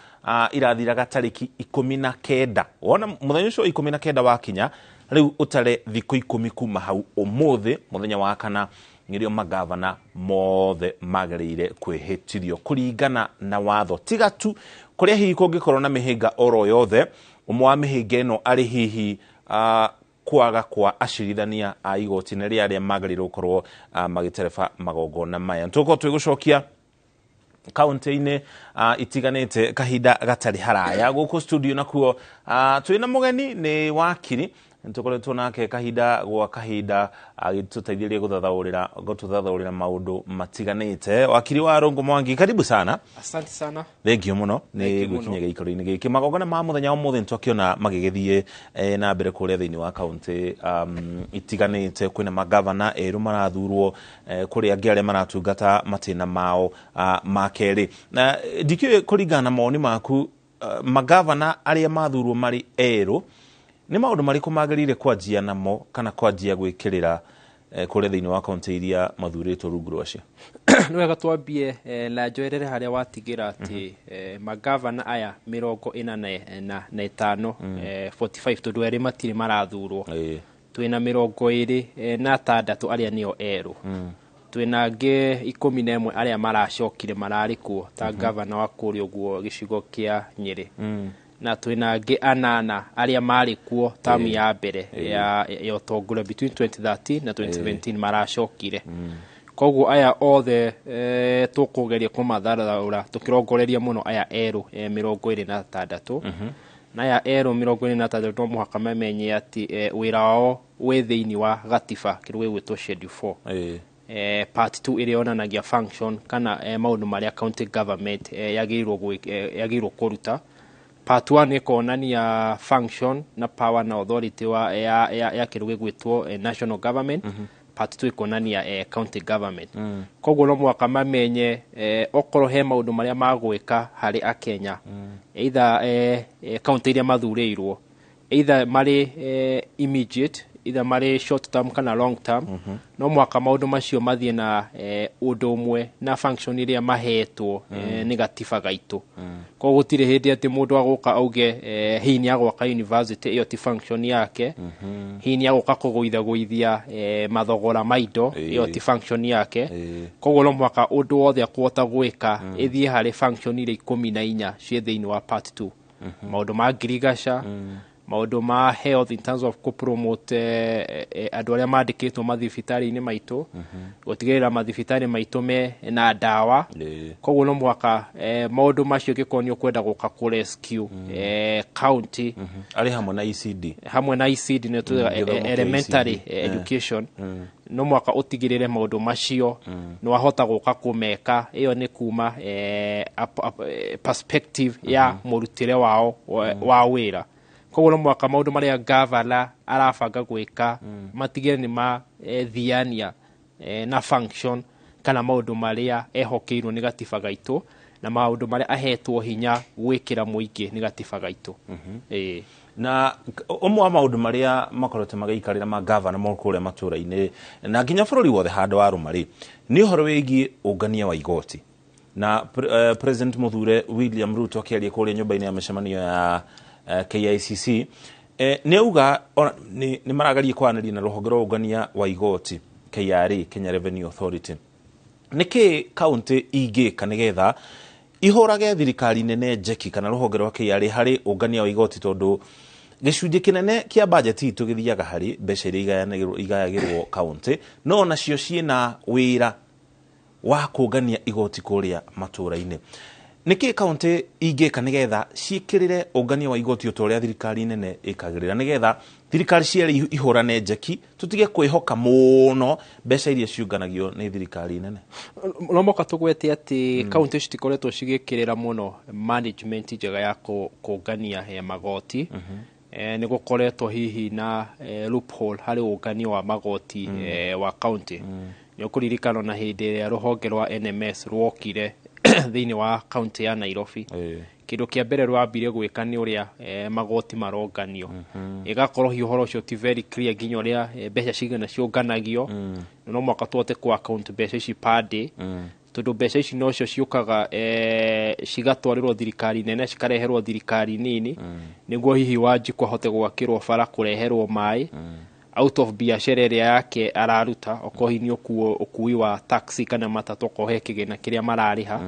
irathiraga tarĩki 19. Wona mũthenya ũcio 19 wakinya rĩu ũtare thikũ 10 kuma hau ũmũthĩ mũthenya wa kana nĩrĩo magavana mothe magĩrĩire kwĩhĩtithio kũringana na watho, tiga tu kũrĩa hihi kũngĩkorwo na mĩhĩnga oro yothe. Ũmwe wa mĩhĩnga ĩno arĩ hihi kwaga kwa acirithania a igoti nĩ rĩa arĩa magĩrĩirwo gũkorwo magĩtereba magongona maya. Tũgũkorwo twĩgũcokia kaunti-inĩ itiganĩte kahinda gatarĩ haraya. Gũkũ studio nakuo twĩna mũgeni nĩ wakiri nĩtũkoretwo nake kahinda gwa kahinda agĩtũteithĩrĩria gũtũthathaũrĩra maũndũ matiganĩte. Wakiri wa Rũngũ Mwangi, karibu sana. Asante sana. Thank you mũno nĩ gwĩkinya gĩikaro-inĩ gĩkĩ. Magongona ma mũthenya wa ũmũthĩ nĩtwakĩona magĩgĩthiĩ na mbere kũrĩa thĩinĩ wa kaũntĩ itiganĩte. Kwĩna magavana erũ marathurwo, kũrĩ angĩ arĩa maratungata matĩna mao ma kerĩ. Na ndikĩũĩ kũringana na mawoni maku, magavana arĩa mathurwo marĩ erũ nĩ maũndũ marĩkũ magĩrĩire kwanjia namo kana kwanjia gwĩkĩrĩra kũrĩa thĩinĩ wa kaũntĩ iria mathurĩtwo rungu rwacio? Nĩ wega twambie na njoerere harĩa watigĩra atĩ magavana aya 45 45 tondũ erĩ matirĩ marathurwo. Twĩna 26 arĩa nĩo erũ. Twĩna angĩ 11 arĩa maracokire mararĩ kuo ta gavana wa kũrĩa ũguo gĩcigo kĩa Nyĩrĩ. Na twĩna angĩ 8 arĩa marĩ kuo tamu ya mbere ya ũtongoria between 2013 na 2017 maracokire. Koguo aya othe tũkũgeria kũmathathaũra tũkĩrongoreria mũno aya erũ 26. Na aya erũ 26 no mũhaka mamenye atĩ wĩra wao wĩ thĩinĩ wa gatiba kĩrĩa gĩgwĩtwo Schedule 4. Part 2 ĩrĩa yonanagia function kana maũndũ marĩa county government yagĩrĩirwo kũruta. Part 1 ĩkonania function na power na authority wa ya kĩndũ gĩgwĩtwo national government. Part 2 ĩkonania county government. Koguo no mũhaka mamenye okorwo he maũndũ marĩa magwĩka harĩ akenya, either county iria mathurĩirwo, either marĩ immediate, either marĩ short term kana long term. No mũhaka maũndũ macio mathiĩ na ũndũ ũmwe na function iria mahetwo nĩ gatiba gaitũ. Koguo gũtirĩ hĩndĩ atĩ mũndũ agũka auge hihi nĩ agwaka university, ĩyo ti function yake. Hihi nĩ agũka kũgũithagũithia mathogora ma indo, ĩyo ti function yake. Koguo no mũhaka ũndũ wothe akũhota gwĩka ĩthiĩ harĩ function iria 14 ciĩ thĩinĩ wa part 2. Maũndũ ma ngirigaca, maũndũ ma health in terms of kũpromote andũ arĩa mandĩkĩtwo mathibitarĩ-inĩ maitũ, gũtigĩrĩra mathibitarĩ maitũ me na ndawa. Koguo no mũhaka maũndũ macio ũngĩkorwo nĩ ũkwenda gũka kũ rescue county arĩ hamwe na ECD, hamwe na ECD nĩ tugaga elementary education, no mũhaka ũtigĩrĩre maũndũ macio nĩ wahota gũka kũmeka. Ĩyo nĩ kuma perspective ya mũrutĩre wao wa wĩra. Koguo no mũhaka maũndũ marĩa gavana arabanga gwĩka matigĩrĩre nĩ mathiania na function kana maũndũ marĩa ehokeirwo nĩ gatiba gaitũ na maũndũ marĩa ahetwo hinya gwĩkĩra mũingĩ nĩ gatiba gaitũ. Na ũmwe wa maũndũ marĩa makoretwo magĩikarĩra magavana mo kũrĩa matũũra-inĩ na nginya bũrũri wothe handũ warũma rĩ, nĩ ũhoro wĩgiĩ ũngania wa igoti. Na President Mũthure William Ruto akĩaria kũrĩa nyũmba-inĩ ya mĩcemanio ya KICC, nĩ auga nĩ marageria kwaranĩria na rũhonge rwa ũngania wa igoti KRA, Kenya Revenue Authority. Nĩkĩ kaũntĩ ingĩka nĩgetha ihũrage thirikari nene njeki kana rũhonge rwa KRA harĩ ũngania wa igoti, tondũ gĩcunjĩ kĩnene kĩa bajeti itũ gĩthiaga harĩ mbeca iria igayagĩrwo kaũntĩ, no nacio ciĩna wĩra wa kũngania igoti kũrĩa matũũra-inĩ. Nĩkĩ kaũntĩ ingĩka nĩgetha ciĩkĩrĩre ũngania wa igoti o ta ũrĩa thirikari nene ĩkagĩrĩra, nĩgetha thirikari cierĩ ihũrane njeki, tũtige kwĩhoka mũno mbeca iria ciũnganagio nĩ thirikari nene? No mũhaka tũgwete atĩ kaũntĩ citikoretwo cigĩkĩrĩra mũno management njega ya kũngania magoti. Nĩ gũkoretwo hihi na loophole harĩ ũngania wa magoti wa county. Nĩ ũkũririkana na hĩndĩ ĩrĩa rũhonge rwa NMS rwokire thĩinĩ wa county ya Nairobi, kĩndũ kĩa mbere rwambire gwĩka nĩ ũrĩa magoti maronganio. Ĩgakorwo hihi ũhoro ũcio ti very clear, nginya ũrĩa mbeca cigana ciũnganagio. No mũhaka tũhote ku account mbeca ici per day, tondũ mbeca ici nocio ciũkaga cigatwarĩrwo thirikari nene, cikareherwo thirikari nini, nĩguo hihi Wanjikũ ahote gwakĩrwo bara, kũreherwo maĩ, out of biacara ĩrĩa yake araruta, okorwo hihi nĩ ũkui wa taxi kana matatũ, okorwo he kĩgĩna kĩrĩa mararĩha,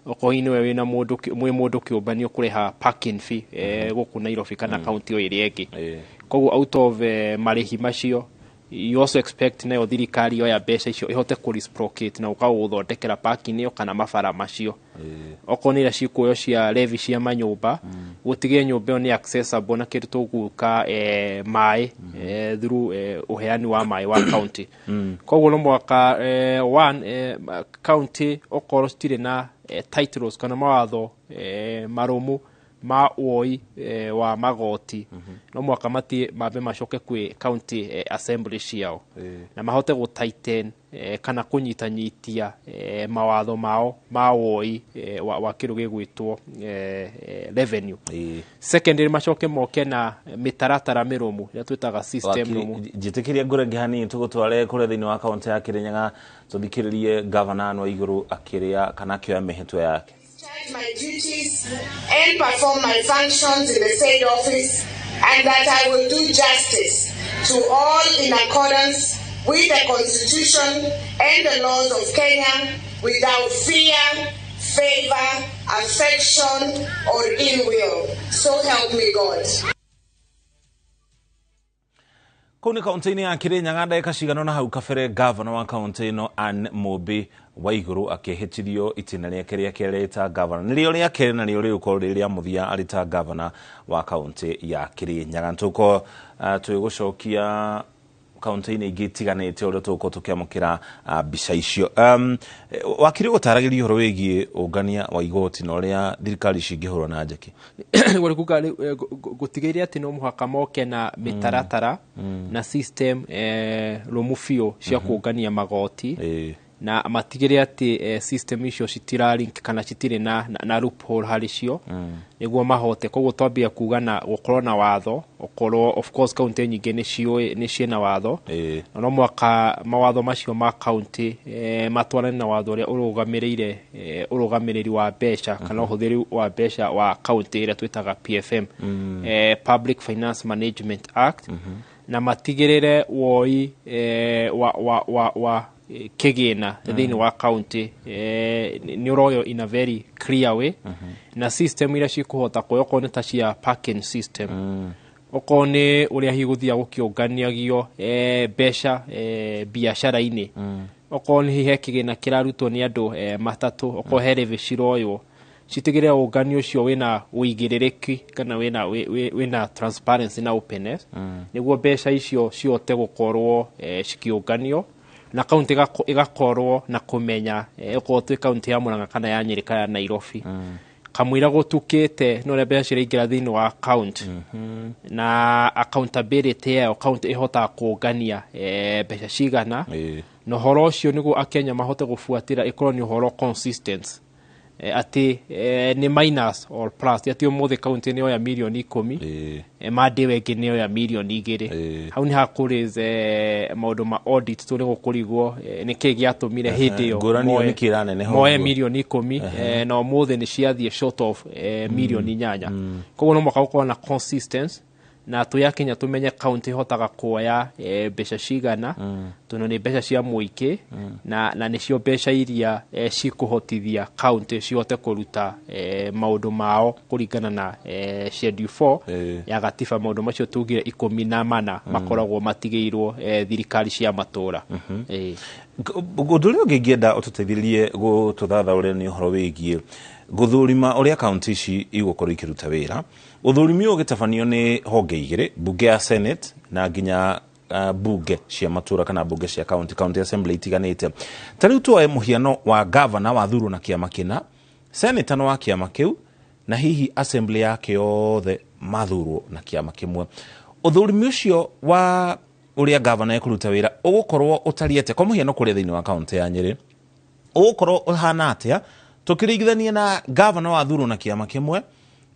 okorwo hihi nĩwe wĩna mũndũ mwĩ mũndũ kĩũmba nĩ ũkũrĩha parking fee gũkũ Nairobi kana kaunti o ĩrĩa ĩngĩ. Koguo out of marĩhi macio, you also expect nayo thirikari yoya mbeca icio ĩhote kũ reciprocate na ũka gũthondekera parking ĩyo kana mabara macio. Okorwo nĩ iria cikuoywo cia levy cia manyũmba, gũtigĩrĩre nyũmba ĩyo nĩ accessible na kĩndũ tũgwĩka maĩ through ũheani wa maĩ wa county. Koguo no mwaka one county okorwo citirĩ na titles kana mawatho marũmu ma woi wa magoti, no mwaka matie mambe macoke kwĩ county assembly ciao na mahote gũ tighten kana kũnyitanyitia mawatho mao ma woi wa kĩndũ gĩgwĩtwo revenue. Secondly, macoke moke na mĩtaratara mĩrũmu ĩrĩa twĩtaga system rũmu. Njĩtĩkĩria ngũrenge hanini, tũgũtware kũrĩa thĩinĩ wa kaunti ya Kĩrĩnyaga, tũthikĩrĩrie gavana Anne Waigũrũ akĩrĩa kana akĩoya mĩhĩtwa yake. My duties and perform my functions in the said office, and that I will do justice to all in accordance with the Constitution and the laws of Kenya without fear, favor, affection, or ill will. So help me God. Kũu nĩ kaunti-inĩ ya Kĩrĩnyaga. Ndagĩka cigana na hau kabere, gavana wa kaunti ĩno Anne Mũmbi Waigũrũ akĩhĩtithio itĩna rĩake rĩa kerĩ ta gavana. Nĩrĩo rĩa kerĩ na nĩrĩo rĩgũkorwo rĩ rĩa mũthia arĩ ta gavana wa kaunti ya Kĩrĩnyaga. Tũgũkorwo twĩgũcokia kaunti-inĩ ingĩ itiganĩte ũrĩa tũgũkorwo tũkĩamũkĩra mbica icio. Wakiri, ũgũtaragĩria ũhoro wĩgiĩ ũngania wa igoti na ũrĩa thirikari cingĩhũrwo na njeki. Nĩguo kuga gũtigĩrĩra atĩ no mũhaka moke na mĩtaratara na system rũmu biũ cia kũngania magoti, na matigĩrĩre atĩ system icio citira link kana citirĩ na loophole harĩ cio, nĩguo mahote. Koguo twambia kuga na gũkorwo na watho, okorwo of course kaunti nyingĩ nĩ ciũĩ nĩ ciĩna watho, na no mwaka mawatho macio ma kaunti matwarane na watho ũrĩa ũrũgamĩrĩire ũrũgamĩrĩri wa mbeca kana ũhũthĩri wa mbeca wa kaunti ĩrĩa twĩtaga PFM, Public Finance Management Act, na matigĩrĩre woi wa kĩgĩna thĩinĩ wa kaunti nĩ ũroywo in a very clear way, na system iria cikũhota kuoya, okorwo nĩ ta cia parking system, okorwo nĩ ũrĩa hihi gũthiaga gũkĩũnganiagio mbeca biacara-inĩ, okorwo nĩ hihi he kĩgĩna kĩrarutwo nĩ andũ matatũ, okorwo he levy ciroywo, citigĩrĩre ũngani ũcio wĩna ũigĩrĩrĩki kana wĩna transparency na openness, nĩguo mbeca icio cihote gũkorwo cikĩũnganio na kaunti ĩgakorwo na kũmenya okorwo twĩ kaunti ya Murang'a kana ya Nyĩrĩ kana ya Nairobi, kamũira gũtukĩte no ũrĩa mbeca ciraingĩra thĩinĩ wa account na accountability yayo, kaunti ĩhotaga kũngania mbeca cigana, na ũhoro ũcio nĩguo akenya mahote gũbuatĩra, ĩkorwo nĩ ũhoro consistent, atĩ nĩ minus or plus, ti atĩ ũmũthĩ kaunti nĩ yoya mirioni 10, Monday wengĩ nĩ yoya mirioni 2. Hau nĩ hakũraise maũndũ ma audit, tũrĩ gũkũrigwo nĩkĩ gĩatũmire hĩndĩ ĩyo Ngũrani ĩyo nĩkĩ ĩraneneha moe ũguo? mirioni 10, na ũmũthĩ nĩ ciathiĩ short of mirioni 8. Koguo no mũhaka gũkorwo na consistency na twĩ akenya tũmenye kaunti ĩhotaga kuoya mbeca cigana, tondũ nĩ mbeca cia mũingĩ na nĩcio mbeca iria cikũhotithia kaunti cihote kũruta maũndũ mao kũringana na schedule 4 ya gatiba, maũndũ macio tugire 14 makoragwo matigĩirwo thirikari cia matũra. Ũndũ ũrĩa ũngĩ ingĩenda ũtũteithĩrĩrie gũtũthathaũrĩra nĩ ũhoro wĩgiĩ gũthũrima ũrĩa kaunti ici igũkorwo ikĩruta wĩra. Ũthũrimi ũyũ ũgĩtabanio nĩ honge igĩrĩ, mbunge ya Senate na nginya bunge cia matũra kana bunge cia county, county assembly itiganĩte. Ta rĩu tuoe mũhiano wa gavana wathurwo na kĩama kĩna, senator nĩ wa kĩama kĩu, na hihi assembly yake yothe mathurwo na kĩama kĩmwe. Ũthũrimi ũcio wa ũrĩa gavana ekũruta wĩra ũgũkorwo ũtariĩ atĩa kwa mũhiano kũrĩa thĩinĩ wa kaũntĩ ya Nyĩrĩ, ũgũkorwo ũhana atĩa tũkĩringithania na gavana wathurwo na kĩama kĩmwe,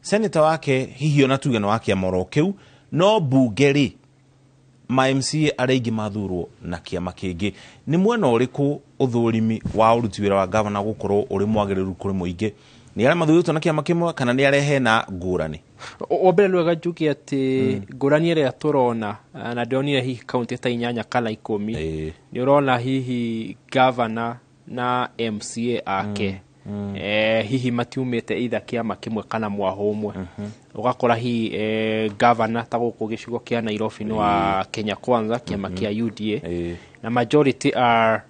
seneta wake hihi ona tuge nĩ wa kĩama oro kĩu, no mbunge rĩ ma MCA arĩa aingĩ mathurwo na kĩama kĩngĩ. Nĩ mwena ũrĩkũ ũthũrimi wa ũruti wĩra wa gavana gũkorwo ũrĩ mwagĩrĩru kũrĩ mũingĩ, nĩ arĩa mathurĩtwo na kĩama kĩmwe kana nĩ arĩa hena ngũrani? Wa mbere nĩ wega njuge atĩ ngũrani ĩrĩa tũrona na ndĩronire hihi kaũntĩ ta 8 kana 10, nĩ ũrona hihi gavana na MCA ake hihi matiumĩte either kĩama kĩmwe kana mwahũ ũmwe. Ũgakora hihi gavana ta gũkũ gĩcigo kĩa Nairobi nĩ wa Kenya Kwanza, kĩama kĩa UDA, na majority are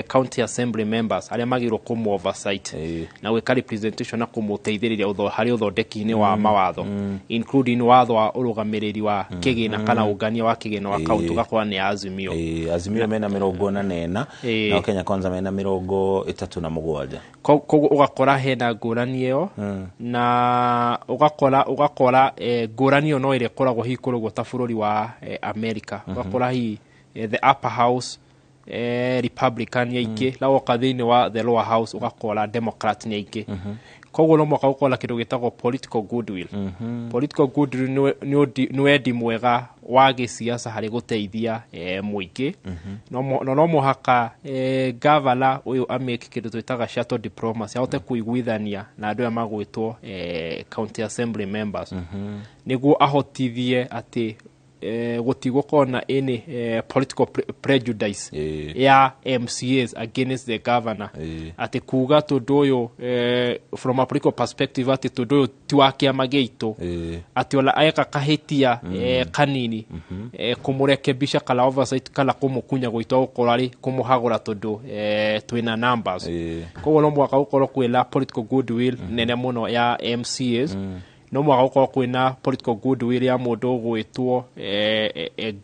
county assembly members arĩa magĩrĩirwo kũmũ oversight na gwĩka representation na kũmũteithĩrĩria harĩ ũthondeki-inĩ wa mawatho, including watho wa ũrũgamĩrĩri wa kĩgĩna kana ũngania wa kĩgĩna wa kaũntĩ, ũgakora nĩ Azimio. Azimio mena 44 na Kenya Kwanza mena 37. Koguo ũgakora hena ngũrani ĩyo, na ũgakora ngũrani ĩyo no ĩrĩa ĩkoragwo hihi kũrĩ ũguo ta bũrũri wa America. Ũgakora hihi the upper house Republican nĩ aingĩ, na woka thĩinĩ wa the lower house ũgakora Democrat nĩ aingĩ. Koguo no mũhaka gũkorwo na kĩndũ gĩtagwo political goodwill. Political goodwill nĩ wendi mwega wa gĩsiasa harĩ gũteithia mũingĩ. No mũhaka gavana ũyũ amake kĩndũ twĩtaga shuttle diplomacy, ahote kũiguithania na andũ aya magwĩtwo county assembly members, nĩguo ahotithie atĩ gũtigũkorwo na any political prejudice ya MCAs against the governor, atĩ kuga tondũ ũyũ from a political perspective atĩ tondũ ũyũ ti wa kĩama gĩitũ, atĩ ona eka kahĩtia kanini kũmũrekebisha kana oversight kana kũmũkunya gwitũ gũkorwo arĩ kũmũhagũra tondũ twĩna numbers. Koguo no mũhaka gũkorwo kwĩna political goodwill nene mũno ya MCAs, no mũhaka gũkorwo kwĩna political goodwill ya mũndũ ũgwĩtwo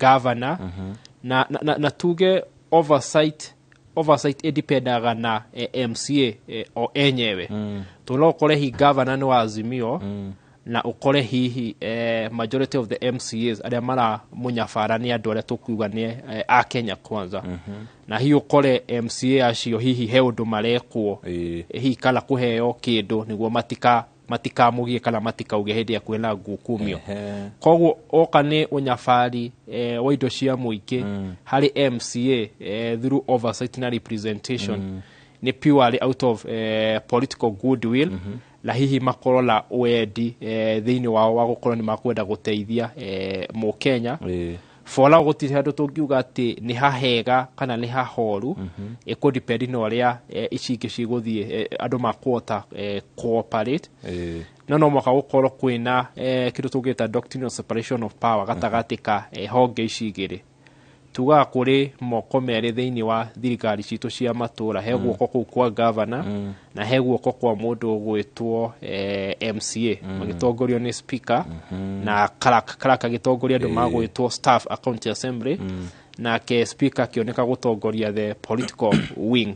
governor, na tuge oversight ĩdipendaga na MCA o enyewe. Tondũ no ũkore hihi governor nĩ wa Azimio, na ũkore hihi majority of the MCAs arĩa maramũnyabara nĩ andũ arĩa tũkuga nĩ a Kenya Kwanza, na hihi ũkore MCA acio hihi he ũndũ marekwo hihi kana kũheo kĩndũ nĩguo matikamũgie kana matikauge hĩndĩ ĩrĩa kwĩna ngukumio. Koguo oka nĩ ũnyabari wa indo cia mũingĩ harĩ MCA through oversight na representation nĩ purely out of political goodwill, na hihi makorwo na wendi thĩinĩ wao wa gũkorwo nĩ makwenda gũteithia mũkenya. Fola gũtirĩ handũ tũngiuga atĩ nĩ hahega kana nĩ hahoru, ĩkũdipendi na ũrĩa ici ingĩ cigũthiĩ andũ makũhota cooperate. No mũhaka gũkorwo kwĩna kĩndũ tũngĩta doctrine of separation of power gatagatĩ ka honge ici igĩrĩ. Tugaga kũrĩ moko merĩ thĩinĩ wa thirikari citũ cia matũra, he guoko kũu kwa governor na he guoko kwa mũndũ ũgwĩtwo MCA, magĩtongorio nĩ speaker na clerk agĩtongoria andũ magwĩtwo staff a county assembly, nake speaker akĩoneka gũtongoria the political wing.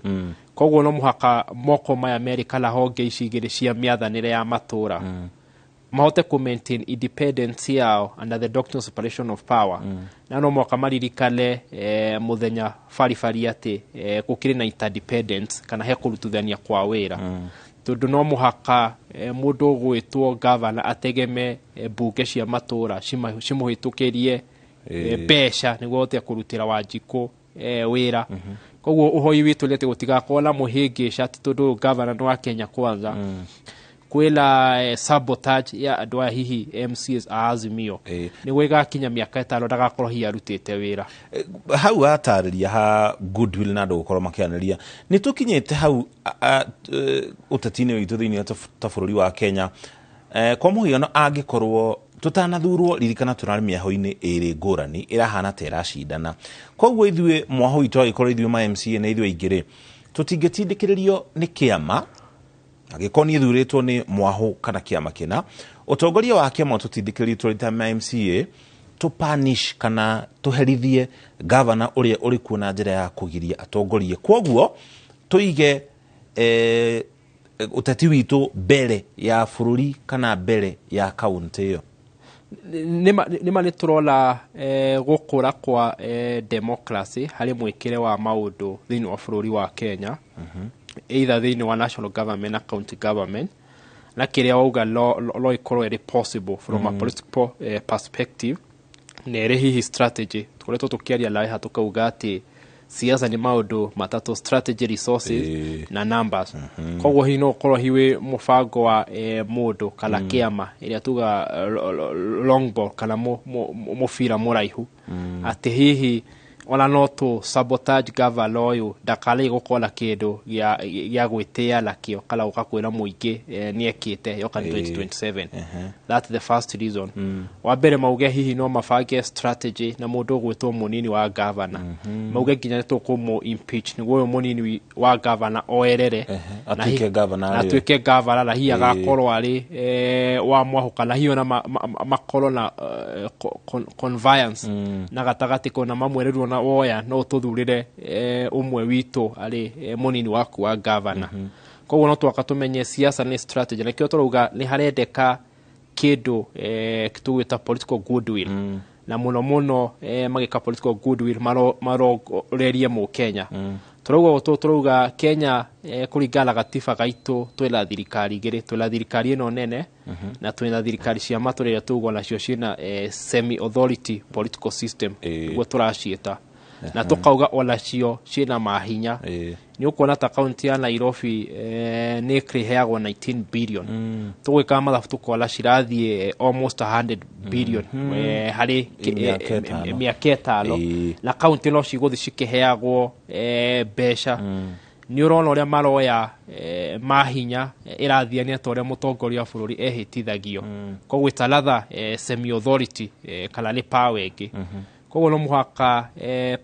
Koguo no mũhaka moko maya merĩ kana honge ici igĩrĩ cia mĩathanĩre ya matũra mahote ku maintain independence yao under the doctrine of separation of power. Na no mũhaka maririkane mũthenya baribari atĩ gũkĩrĩ na interdependence kana he kũrutithania kwa wĩra, tondũ no mũhaka mũndũ ũgwĩtwo governor ategeme mbunge cia matũra cimũhĩtũkĩrie mbeca nĩguo ahote kũrutĩra Wanjikũ wĩra. Koguo ũhoi witũ nĩ atĩ gũtigakorwo na mũhĩngĩca atĩ tondũ ũyũ governor nĩ wa Kenya Kwanza, kwĩna sabotage ya andũ aya hihi MCAs a Azimio, nĩguo ĩgakinya mĩaka 5 ndagakorwo hihi arutĩte wĩra. Hau atarĩria ha goodwill na andũ gũkorwo makĩanĩria, nĩ tũkinyĩte hau ũteti-inĩ witũ thĩinĩ wa ta bũrũri wa Kenya. Kwa mũhiano angĩkorwo tũtanathurwo, ririkana tũrarĩ mĩahũ-inĩ ĩrĩ ngũrani ĩrahana ta ĩracindana, koguo ithuĩ mwahũ witũ angĩkorwo ithuĩ ma MCA na ithuĩ aingĩ rĩ, tũtingĩtindĩkĩrĩrio nĩ kĩama angĩkorwo nĩ ĩthurĩtwo nĩ mwahũ kana kĩama kĩna, ũtongoria wa kĩama tũtindĩkĩrĩrio tũrĩ ta ma MCA tũpanish kana tũherithie gavana ũrĩa ũrĩ kuo na njĩra ya kũgiria atongorie. Koguo tũige ũteti witũ mbere ya bũrũri kana mbere ya kaũntĩ ĩyo. Nĩma nĩ tũrona gũkũra kwa democracy harĩ mwĩkĩre wa maũndũ thĩinĩ wa bũrũri wa Kenya, either thĩinĩ wa national government na county government, na kĩrĩa wauga no ĩkorwo ĩrĩ possible from a political perspective, na ĩrĩ hihi strategy. Tũkoretwo tũkĩaria nawe haha tũkauga atĩ siasa nĩ maũndũ matatũ: strategy, resources na numbers. Koguo hihi no ũkorwo hihi wĩ mũbango wa mũndũ kana kĩama ĩrĩa tuga long ball kana mũbira mũraihu, atĩ hihi ona no tũ sabotage governor ũyũ ndakarĩ gũkorwo na kĩndũ gĩa gwĩtĩa nakĩo kana gũka kwĩra mũingĩ nĩekĩte yoka 2027. That's the first reason. Wa mbere mauge hihi no mabange strategy na mũndũ ũgwĩtwo mũnini wa governor, mauge nginya nĩ tũkũmũ impeach nĩguo ũyũ mũnini wa governor oerere na atuĩke governor na arĩ we. Atuĩke governor, na hihi agakorwo arĩ wa mwahũ, kana hihi ona makorwo na conveyance na gatagatĩ kona mamwĩre rĩu ona woya no ũtũthurĩre ũmwe witũ arĩ mũnini waku wa governor. Koguo no twaka tũmenye siasa nĩ strategy, nakĩo tũrauga nĩ harendeka kĩndũ tũgwĩta political goodwill, na mũno mũno magĩka political goodwill marongorerie mũkenya. Tũrauga ũtũ, tũrauga Kenya kũringana na gatiba gaitũ twĩna thirikari igĩrĩ: twĩna thirikari ĩno nene na twĩna thirikari cia matũra iria tũgwo nacio ciĩna semi authority political system, nĩguo tũraciĩta, na tũkauga onacio ciĩna mahinya. Nĩ ũkuona ta kaunti ya Nairobi nĩ ĩkĩheagwo 19 billion, tũgwĩka mathabu tũkona cirathiĩ almost 100 billion harĩ mĩaka ĩtano. Mĩaka 5, na kaunti no cigũthiĩ cikĩheagwo mbeca. Nĩ ũrona ũrĩa maroya mahinya ĩrathiania ta ũrĩa mũtongoria wa bũrũri ehĩtithagio. Koguo it's another semi authority kana nĩ power ĩngĩ. Koguo no mũhaka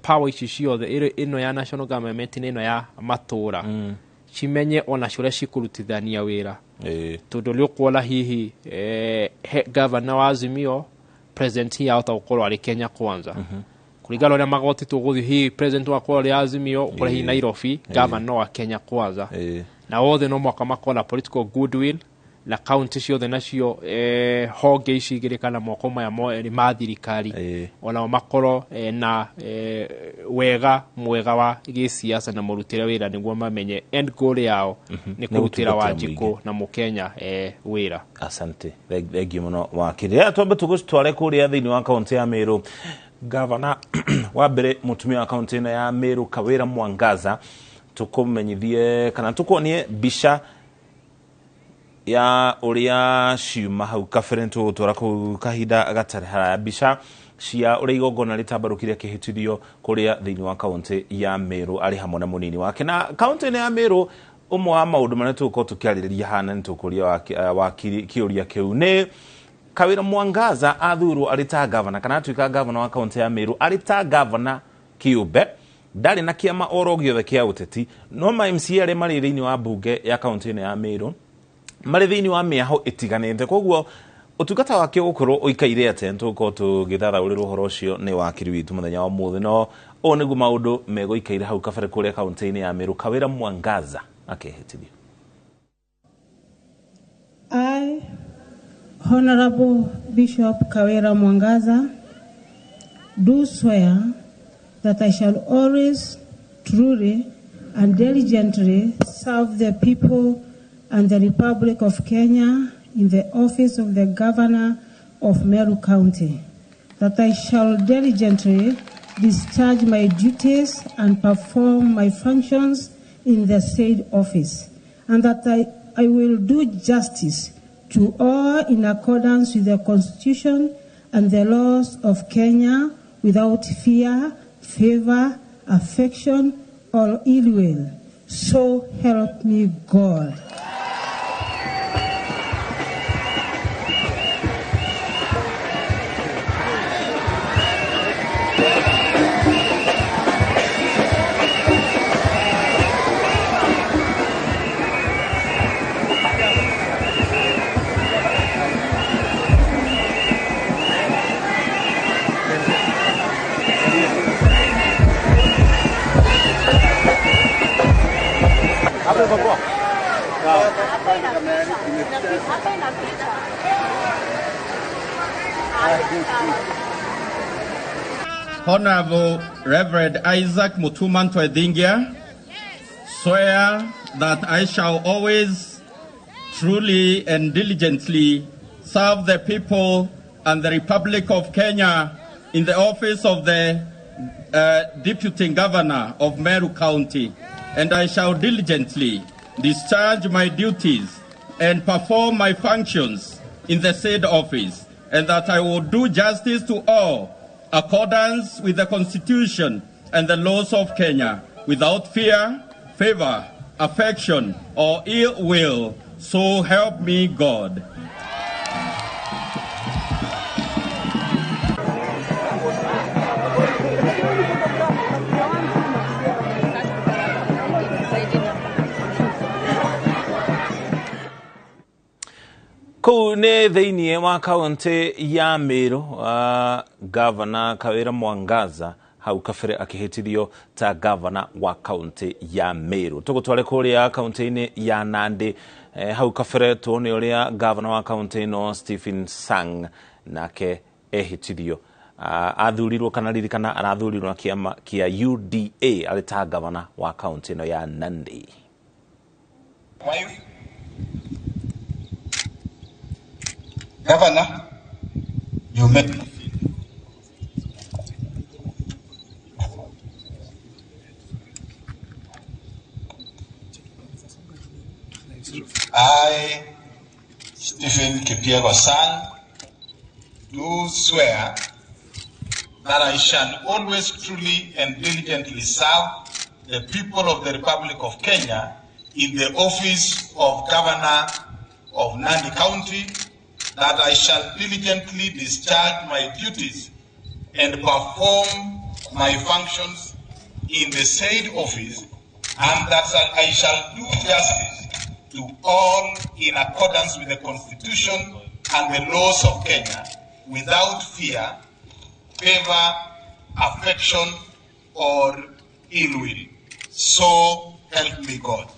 power ici ciothe ĩno ya national government na ĩno ya matũra cimenye onacio ũrĩa cikũrutithania wĩra, tondũ nĩ ũkuona hihi governor wa Azimio, president hihi ahota gũkorwo arĩ Kenya Kwanza, kũringana na ũrĩa magoti tũgũthiĩ, hihi president wakorwo arĩ Azimio, ũkore hihi Nairobi governor wa Kenya Kwanza, na othe no mwaka makorwo na political goodwill, na kaunti ciothe nacio honge ici igĩrĩ kana moko maya merĩ ma thirikari onao makorwo na wega mwega wa gĩsiasa na mũrutĩre wĩra nĩguo mamenye end goal yao nĩ nĩ kũrutĩra gũtungatĩra Wanjikũ na mũkenya wĩra. Asante, thengiũ mũno wakiri. Rĩrĩa twambe tũgũcitware kũrĩa thĩinĩ wa kaunti ya Meru, gavana wa mbere mũtumia wa kaunti ĩno ya Meru, Kawĩra Mwangaza, tũkũmenyithie kana tũkuonie mbica ya ũrĩa ciuma hau kabere. Nĩtũgũtwara kũu kahinda gatarĩ haraya mbica cia ũrĩa igongona rĩtambarũkire akĩhĩtithio kũrĩa thĩinĩ wa kaunti ya Meru arĩ hamwe na mũnini wake. Na kaunti ĩno ya Meru, ũmwe wa maũndũ marĩa tũgũkorwo tũkĩarĩrĩria hana nĩ tũkũria wakiri kĩũria kĩu nĩ Kawĩra Mwangaza athurwo arĩ ta gavana kana atuĩka gavana wa kaunti ya Meru arĩ ta gavana kĩũmbe, ndarĩ na kĩama oro gĩothe kĩa ũteti, no ma MCA arĩa marĩ thĩinĩ wa mbunge ya kaunti ĩno ya Meru marĩ thĩinĩ wa mĩaho ĩtiganĩte, koguo ũtungata wake ũgũkorwo ũikaire atĩa? Nĩtũgũkorwo tũgĩthathaũrĩrwo ũhoro ũcio nĩ wakiri witũ mũthenya wa ũmũthĩ. No ũũ nĩguo maũndũ megũikaire hau kabere kũrĩa kaunti-inĩ ya Meru, Kawĩra Mwangaza akehĩtithio. I, Honorable Bishop Kawira Mwangaza, do swear that I shall always truly and diligently serve the people and the Republic of Kenya in the office of the Governor of Meru County, that I shall diligently discharge my duties and perform my functions in the said office, and that I will do justice to all in accordance with the Constitution and the laws of Kenya without fear, favor, affection, or ill will. So help me God. Hapo iko poa. Hapa inapita. Honorable Reverend Isaac Mutuma M'Ethingia, swear that I shall always truly and diligently serve the people and the Republic of Kenya in the office of the Deputy Governor of Meru County, and I shall diligently discharge my duties and perform my functions in the said office, and that I will do justice to all accordance with the Constitution and the laws of Kenya, without fear, favor, affection, or ill will. So help me God. Kũu nĩ thĩinĩ wa kaunti ya Meru, Gavana Kawira Mwangaza hau kabere akĩhĩtithio ta gavana wa kaunti ya Meru. Tũgũtware kũrĩa kaunti-inĩ ya Nandi, hau kabere tuone ũrĩa gavana wa kaunti ĩno Stephen Sang nake ehĩtithio. Athurirwo kana ririkana arathurirwo na kĩama kĩa UDA arĩ ta gavana wa kaunti ĩno ya Nandi. Governor, you may. I, Stephen Kipyego Sang, do swear that I shall always truly and diligently serve the people of the Republic of Kenya in the office of Governor of Nandi County, that I shall diligently discharge my duties and perform my functions in the said office, and that I shall do justice to all in accordance with the Constitution and the laws of Kenya, without fear, favor, affection, or ill will. So help me God.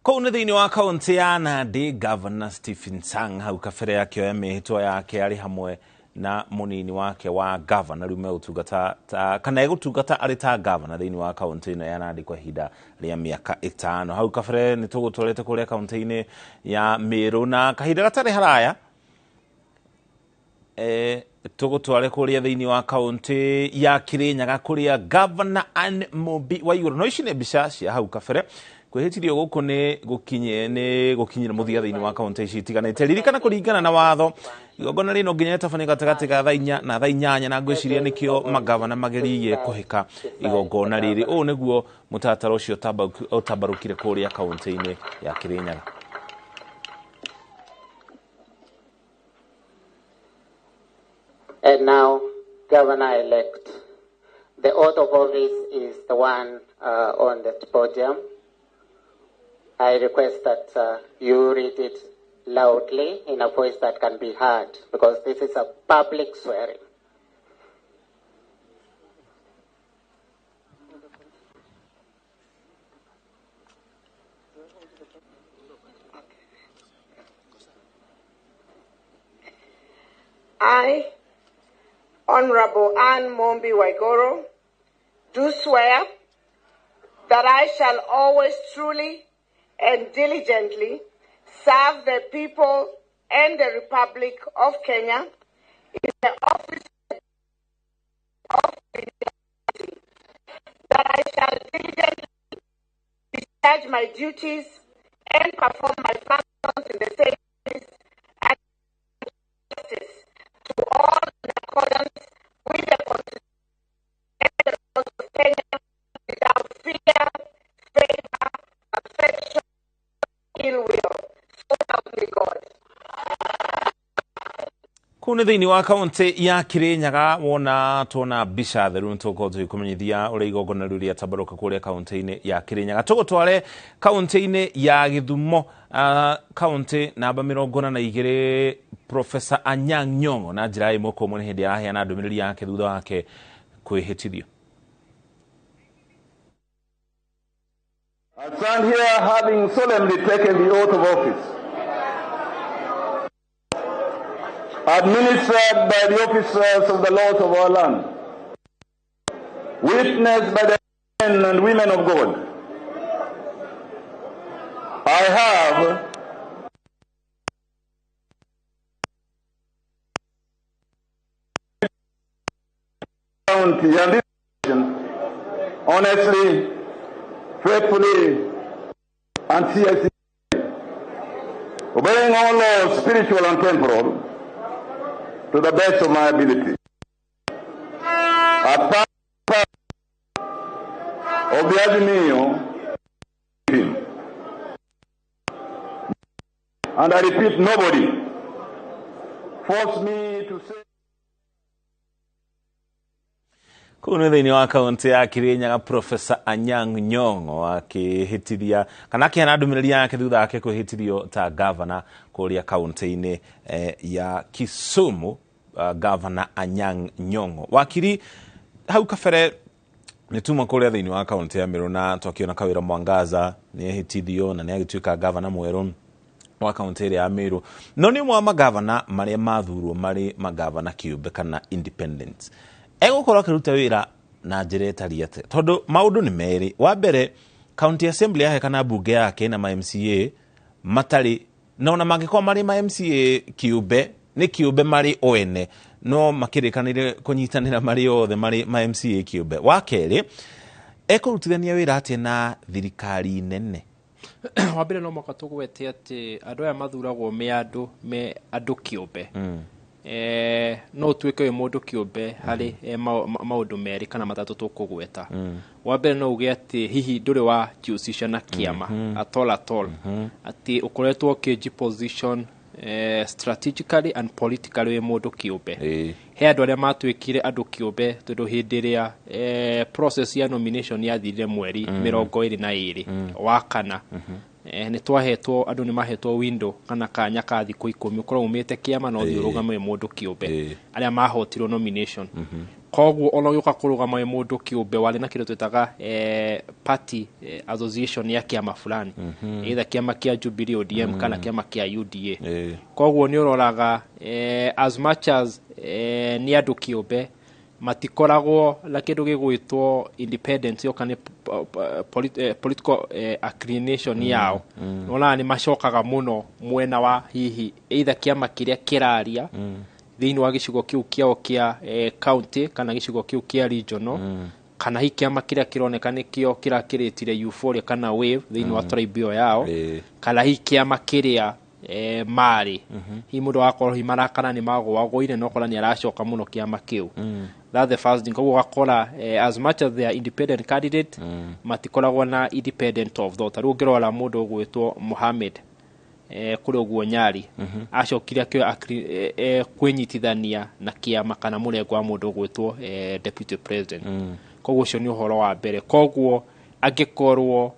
Kũu nĩ thĩinĩ wa kaunti ya Nandi, Governor Stephen Sang hau kabere akĩoya mĩhĩtwa yake arĩ hamwe na mũnini wake wa governor rĩu megũtungata kana egũtungata arĩ ta governor thĩinĩ wa kaunti ĩno ya Nandi kwa ihinda rĩa mĩaka 5. Hau kabere nĩ tũgũtwarĩte kũrĩa kaunti-inĩ ya Meru, na kahinda gatarĩ haraya tũgũtware kũrĩa thĩinĩ wa kaunti ya Kirinyaga kũrĩa Governor Anne Mumbi Waiguru. No ici nĩ mbica cia hau kabere. Kwĩhĩtithio gũkũ nĩ gũkinyĩra mũthia thĩinĩ wa kaunti ici itiganĩte. Ririkana kũringana na watho igongona rĩno nginya rĩtabanio gatagatĩ ga thaa 4 na thaa 8, na ngwĩciria nĩkĩo magavana mageririe kũhĩka igongona rĩrĩ. Ũũ nĩguo mũtaratara ũcio ũtambarũkire kũrĩa kaunti-inĩ ya Kirinyaga. And now, Governor-elect. The oath of office is the one on the podium. I request that you read it loudly in a voice that can be heard, because this is a public swearing. I, Honorable Anne Mumbi Waiguru, do swear that I shall always truly and diligently serve the people and the Republic of Kenya in the office of the, that I shall diligently discharge my duties and perform my functions in the same office and justice to all in accordance with the Constitution and the laws of Kenya, without fear, favor, affection, ill will. So help me God. Kũu nĩ thĩinĩ wa kaunti ya Kirinyaga wona tuona mbica theru nĩtũgũkorwo tũgĩkũmenyithia ũrĩa igongona rĩu rĩatambarũka kũrĩa kaunti-inĩ ya Kirinyaga. Tũgũtware kaunti-inĩ ya Gĩthumo, kaunti namba 42, Professor Anyang' Nyong'o na njĩra ĩmwe kwa ĩmwe nĩ hĩndĩ araheana ndũmĩrĩri yake thutha wake kwĩhĩtithio. I stand here having solemnly taken the oath of office, administered by the officers of the laws of our land, witnessed by the men and women of God. I have county and this nation honestly, faithfully, and sincerely, obeying all laws, spiritual and temporal, to the best of my ability. As part of the Azimio team, and I repeat, nobody forced me to say. Kuu nĩ thĩinĩ wa kaunti ya Kirinyaga Professor Anyang' Nyong'o akĩhĩtithia kana akĩheana ndũmĩrĩri yake thutha wake kwĩhĩtithio ta gavana kũrĩa kaunti-inĩ ya Kisumu. Gavana Anyang' Nyong'o wakiri hau kabere nĩ tuma kũrĩa thĩinĩ wa kaunti ya Meru na twakĩona Kawĩra Mwangaza nĩ ehĩtithio na nĩ agĩtuĩka gavana mwerũ wa kaunti ĩrĩa ya Meru, no nĩ ũmwe wa magavana marĩa mathurwo marĩ magavana kĩũmbe kana independent. Egũkorwo akĩruta wĩra na njĩra ĩtariĩ atĩa? Tondũ maũndũ nĩ merĩ. Wa mbere, county assembly yake kana bunge yake na ma MCA matarĩ na ona mangĩkorwo marĩ ma MCA kĩũmbe nĩ kĩũmbe marĩ oene no makĩrĩkanĩre kũnyitanĩra marĩ othe marĩ ma MCA kĩũmbe. Wa kerĩ, ekũrutithania wĩra atĩa na thirikari nene? Wa mbere no mũhaka tũgwete atĩ andũ aya mathuragwo me andũ me andũ kĩũmbe. No ũtuĩke wĩ mũndũ kĩũmbe harĩ maũndũ merĩ kana matatũ tũkũgweta. Wa mbere no uge atĩ hihi ndũrĩ wa jihusisha na kĩama at all at all, atĩ ũkoretwo ũkĩnji position strategically and politically wĩ mũndũ kĩũmbe. He andũ arĩa matuĩkire andũ kĩũmbe tondũ hĩndĩ ĩrĩa process ya nomination yathirire mweri 22 wa kana, nĩ twahetwo andũ nĩ mahetwo window kana kanya ka thikũ 10 ũkorwo umĩte kĩama no ũthiĩ ũrũgame wĩ mũndũ kĩũmbe arĩa mahotirwo nomination. Koguo ona ũgĩũka kũrũgama wĩ mũndũ kĩũmbe warĩ na kĩndũ twĩtaga party association ya kĩama fulani, either kĩama kĩa Jubilee ODM kana kĩama kĩa UDA. Koguo nĩ ũroraga as much as nĩ andũ kĩũmbe matikoragwo na kĩndũ gĩgwĩtwo independence yo kana political acclination yao. Wonaga nĩ macokaga mũno mwena wa hihi either kĩama kĩrĩa kĩraria thĩinĩ wa gĩcigo kĩu kĩao kĩa county kana gĩcigo kĩu kĩa regional, kana hihi kĩama kĩrĩa kĩroneka nĩkĩo kĩrakĩrĩtire euphoria kana wave thĩinĩ wa tribe ĩyo yao, kana hihi kĩama kĩrĩa marĩ hihi mũndũ agakorwo hihi marakara nĩ magũagũire no ũkora nĩ aracoka mũno kĩama kĩu. That's the first thing. Koguo ũgakora as much as they are independent candidate, matikoragwo na independent of thought. Rĩu ũngĩrora mũndũ ũgwĩtwo Mohamed kũrĩa ũguo Nyari, acokire akĩoya kwĩnyitithania na kĩama kana mũrengo wa mũndũ ũgwĩtwo deputy president. Koguo ũcio nĩ ũhoro wa mbere. Koguo angĩkorwo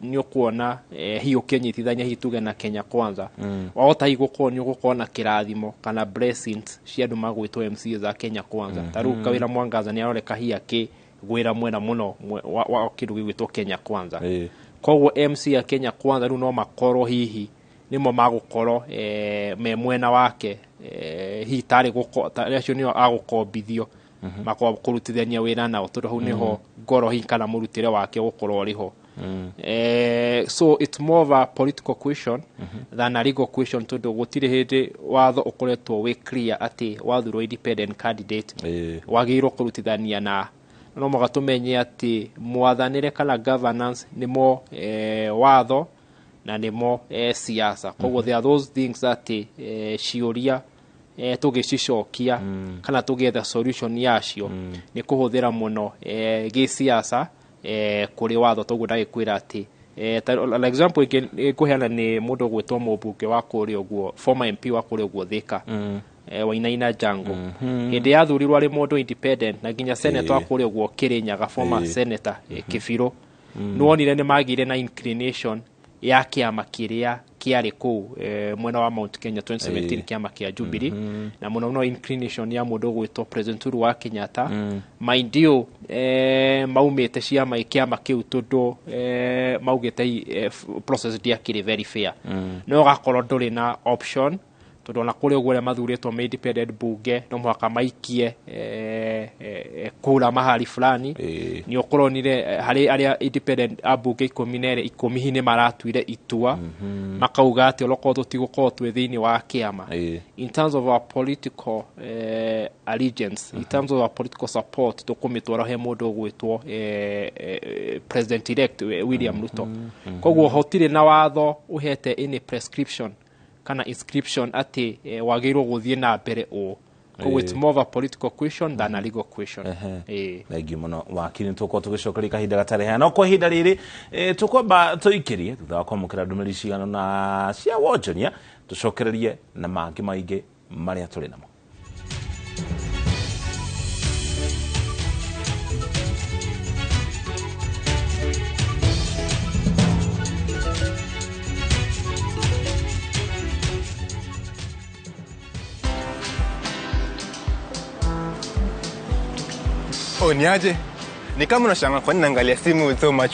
nĩ ũkuona hihi ũkĩnyitithania hihi tuge na Kenya Kwanza, wahota hihi gũkorwo nĩ ũgũkorwo na kĩrathimo kana blessings cia andũ magwĩtwo MCA za Kenya Kwanza. Ta rĩu Kawĩra Mwangaza nĩ aroneka hihi akĩgwĩra mwena mũno wa kĩndũ gĩgwĩtwo Kenya Kwanza. Koguo MC ya Kenya Kwanza rĩu no makorwo hihi nĩmo magũkorwo me mwena wake, hihi tarĩ tarĩ acio nĩo agũkombithio makorwo kũrutithania wĩra nao tondũ hau nĩho ngoro hihi kana mũrutĩre wake ũgũkorwo ũrĩ ho. So it's more of a political question than a legal question tondũ gũtirĩ hĩndĩ watho ũkoretwo wĩ clear atĩ wathurwo independent candidate wagĩrĩirwo kũrutithania na no mũhaka tũmenye atĩ mwathanĩre kana governance nĩmo watho na nĩmo siasa. Koguo there are those things atĩ ciũria tũgĩcicokia kana tũgĩetha solution yacio nĩ kũhũthĩra mũno gĩsiasa kũrĩ watho. Toguo ndagĩkwĩra atĩ like example ĩngĩ ngũheana nĩ mũndũ ũgwĩtwo mũmbunge wa kũrĩa ũguo former MP wa kũrĩa ũguo Thika, Wainaina Jango. Hĩndĩ yathurirwo arĩ mũndũ independent na nginya senator wa kũrĩa ũguo Kirinyaga former senator Kĩbirũ, nĩwonire nĩ magĩire na inclination ya kĩama kĩrĩa kĩarĩ kũu mwena wa Mount Kenya 2017, kĩama kĩa Jubilee, na mũno mũno inclination ya mũndũ ũgwĩtwo President Uhuru wa Kenyatta. Mind you, maumĩte ciama kĩama kĩu tondũ maugĩte process ndiakĩrĩ very fair. No ũgakorwo ndũrĩ na option, tondũ ona kũrĩ ũguo arĩa mathurĩtwo me independent bunge no mũhaka maikie kura mahali fulani. Nĩ ũkoronire harĩ arĩa independent ambunge 12, 10 nĩ maratuire itua makauga atĩ onokorwo tũtigũkorwo twĩ thĩinĩ wa kĩama, in terms of our political allegiance, in terms of our political support, tũkũmĩtwara he mũndũ ũgwĩtwo president elect William Ruto. Koguo hatirĩ na watho ũhete any prescription kana inscription atĩ wagĩrĩirwo gũthiĩ na mbere ũũ. Koguo it's more of a political question than a legal question. Thengiũ mũno wakiri, nĩ tũgũkorwo tũgĩcokeria kahinda gatarĩ haya, no kwa ihinda rĩrĩ tũkwamba tũikĩrie thutha wa kwamũkĩra ndũmĩrĩri cigana na cia wonjoria, tũcokererie na mangĩ maingĩ marĩa tũrĩ namo. Oh, niaje? Ni kama unashangaa kwa nini naangalia simu with so much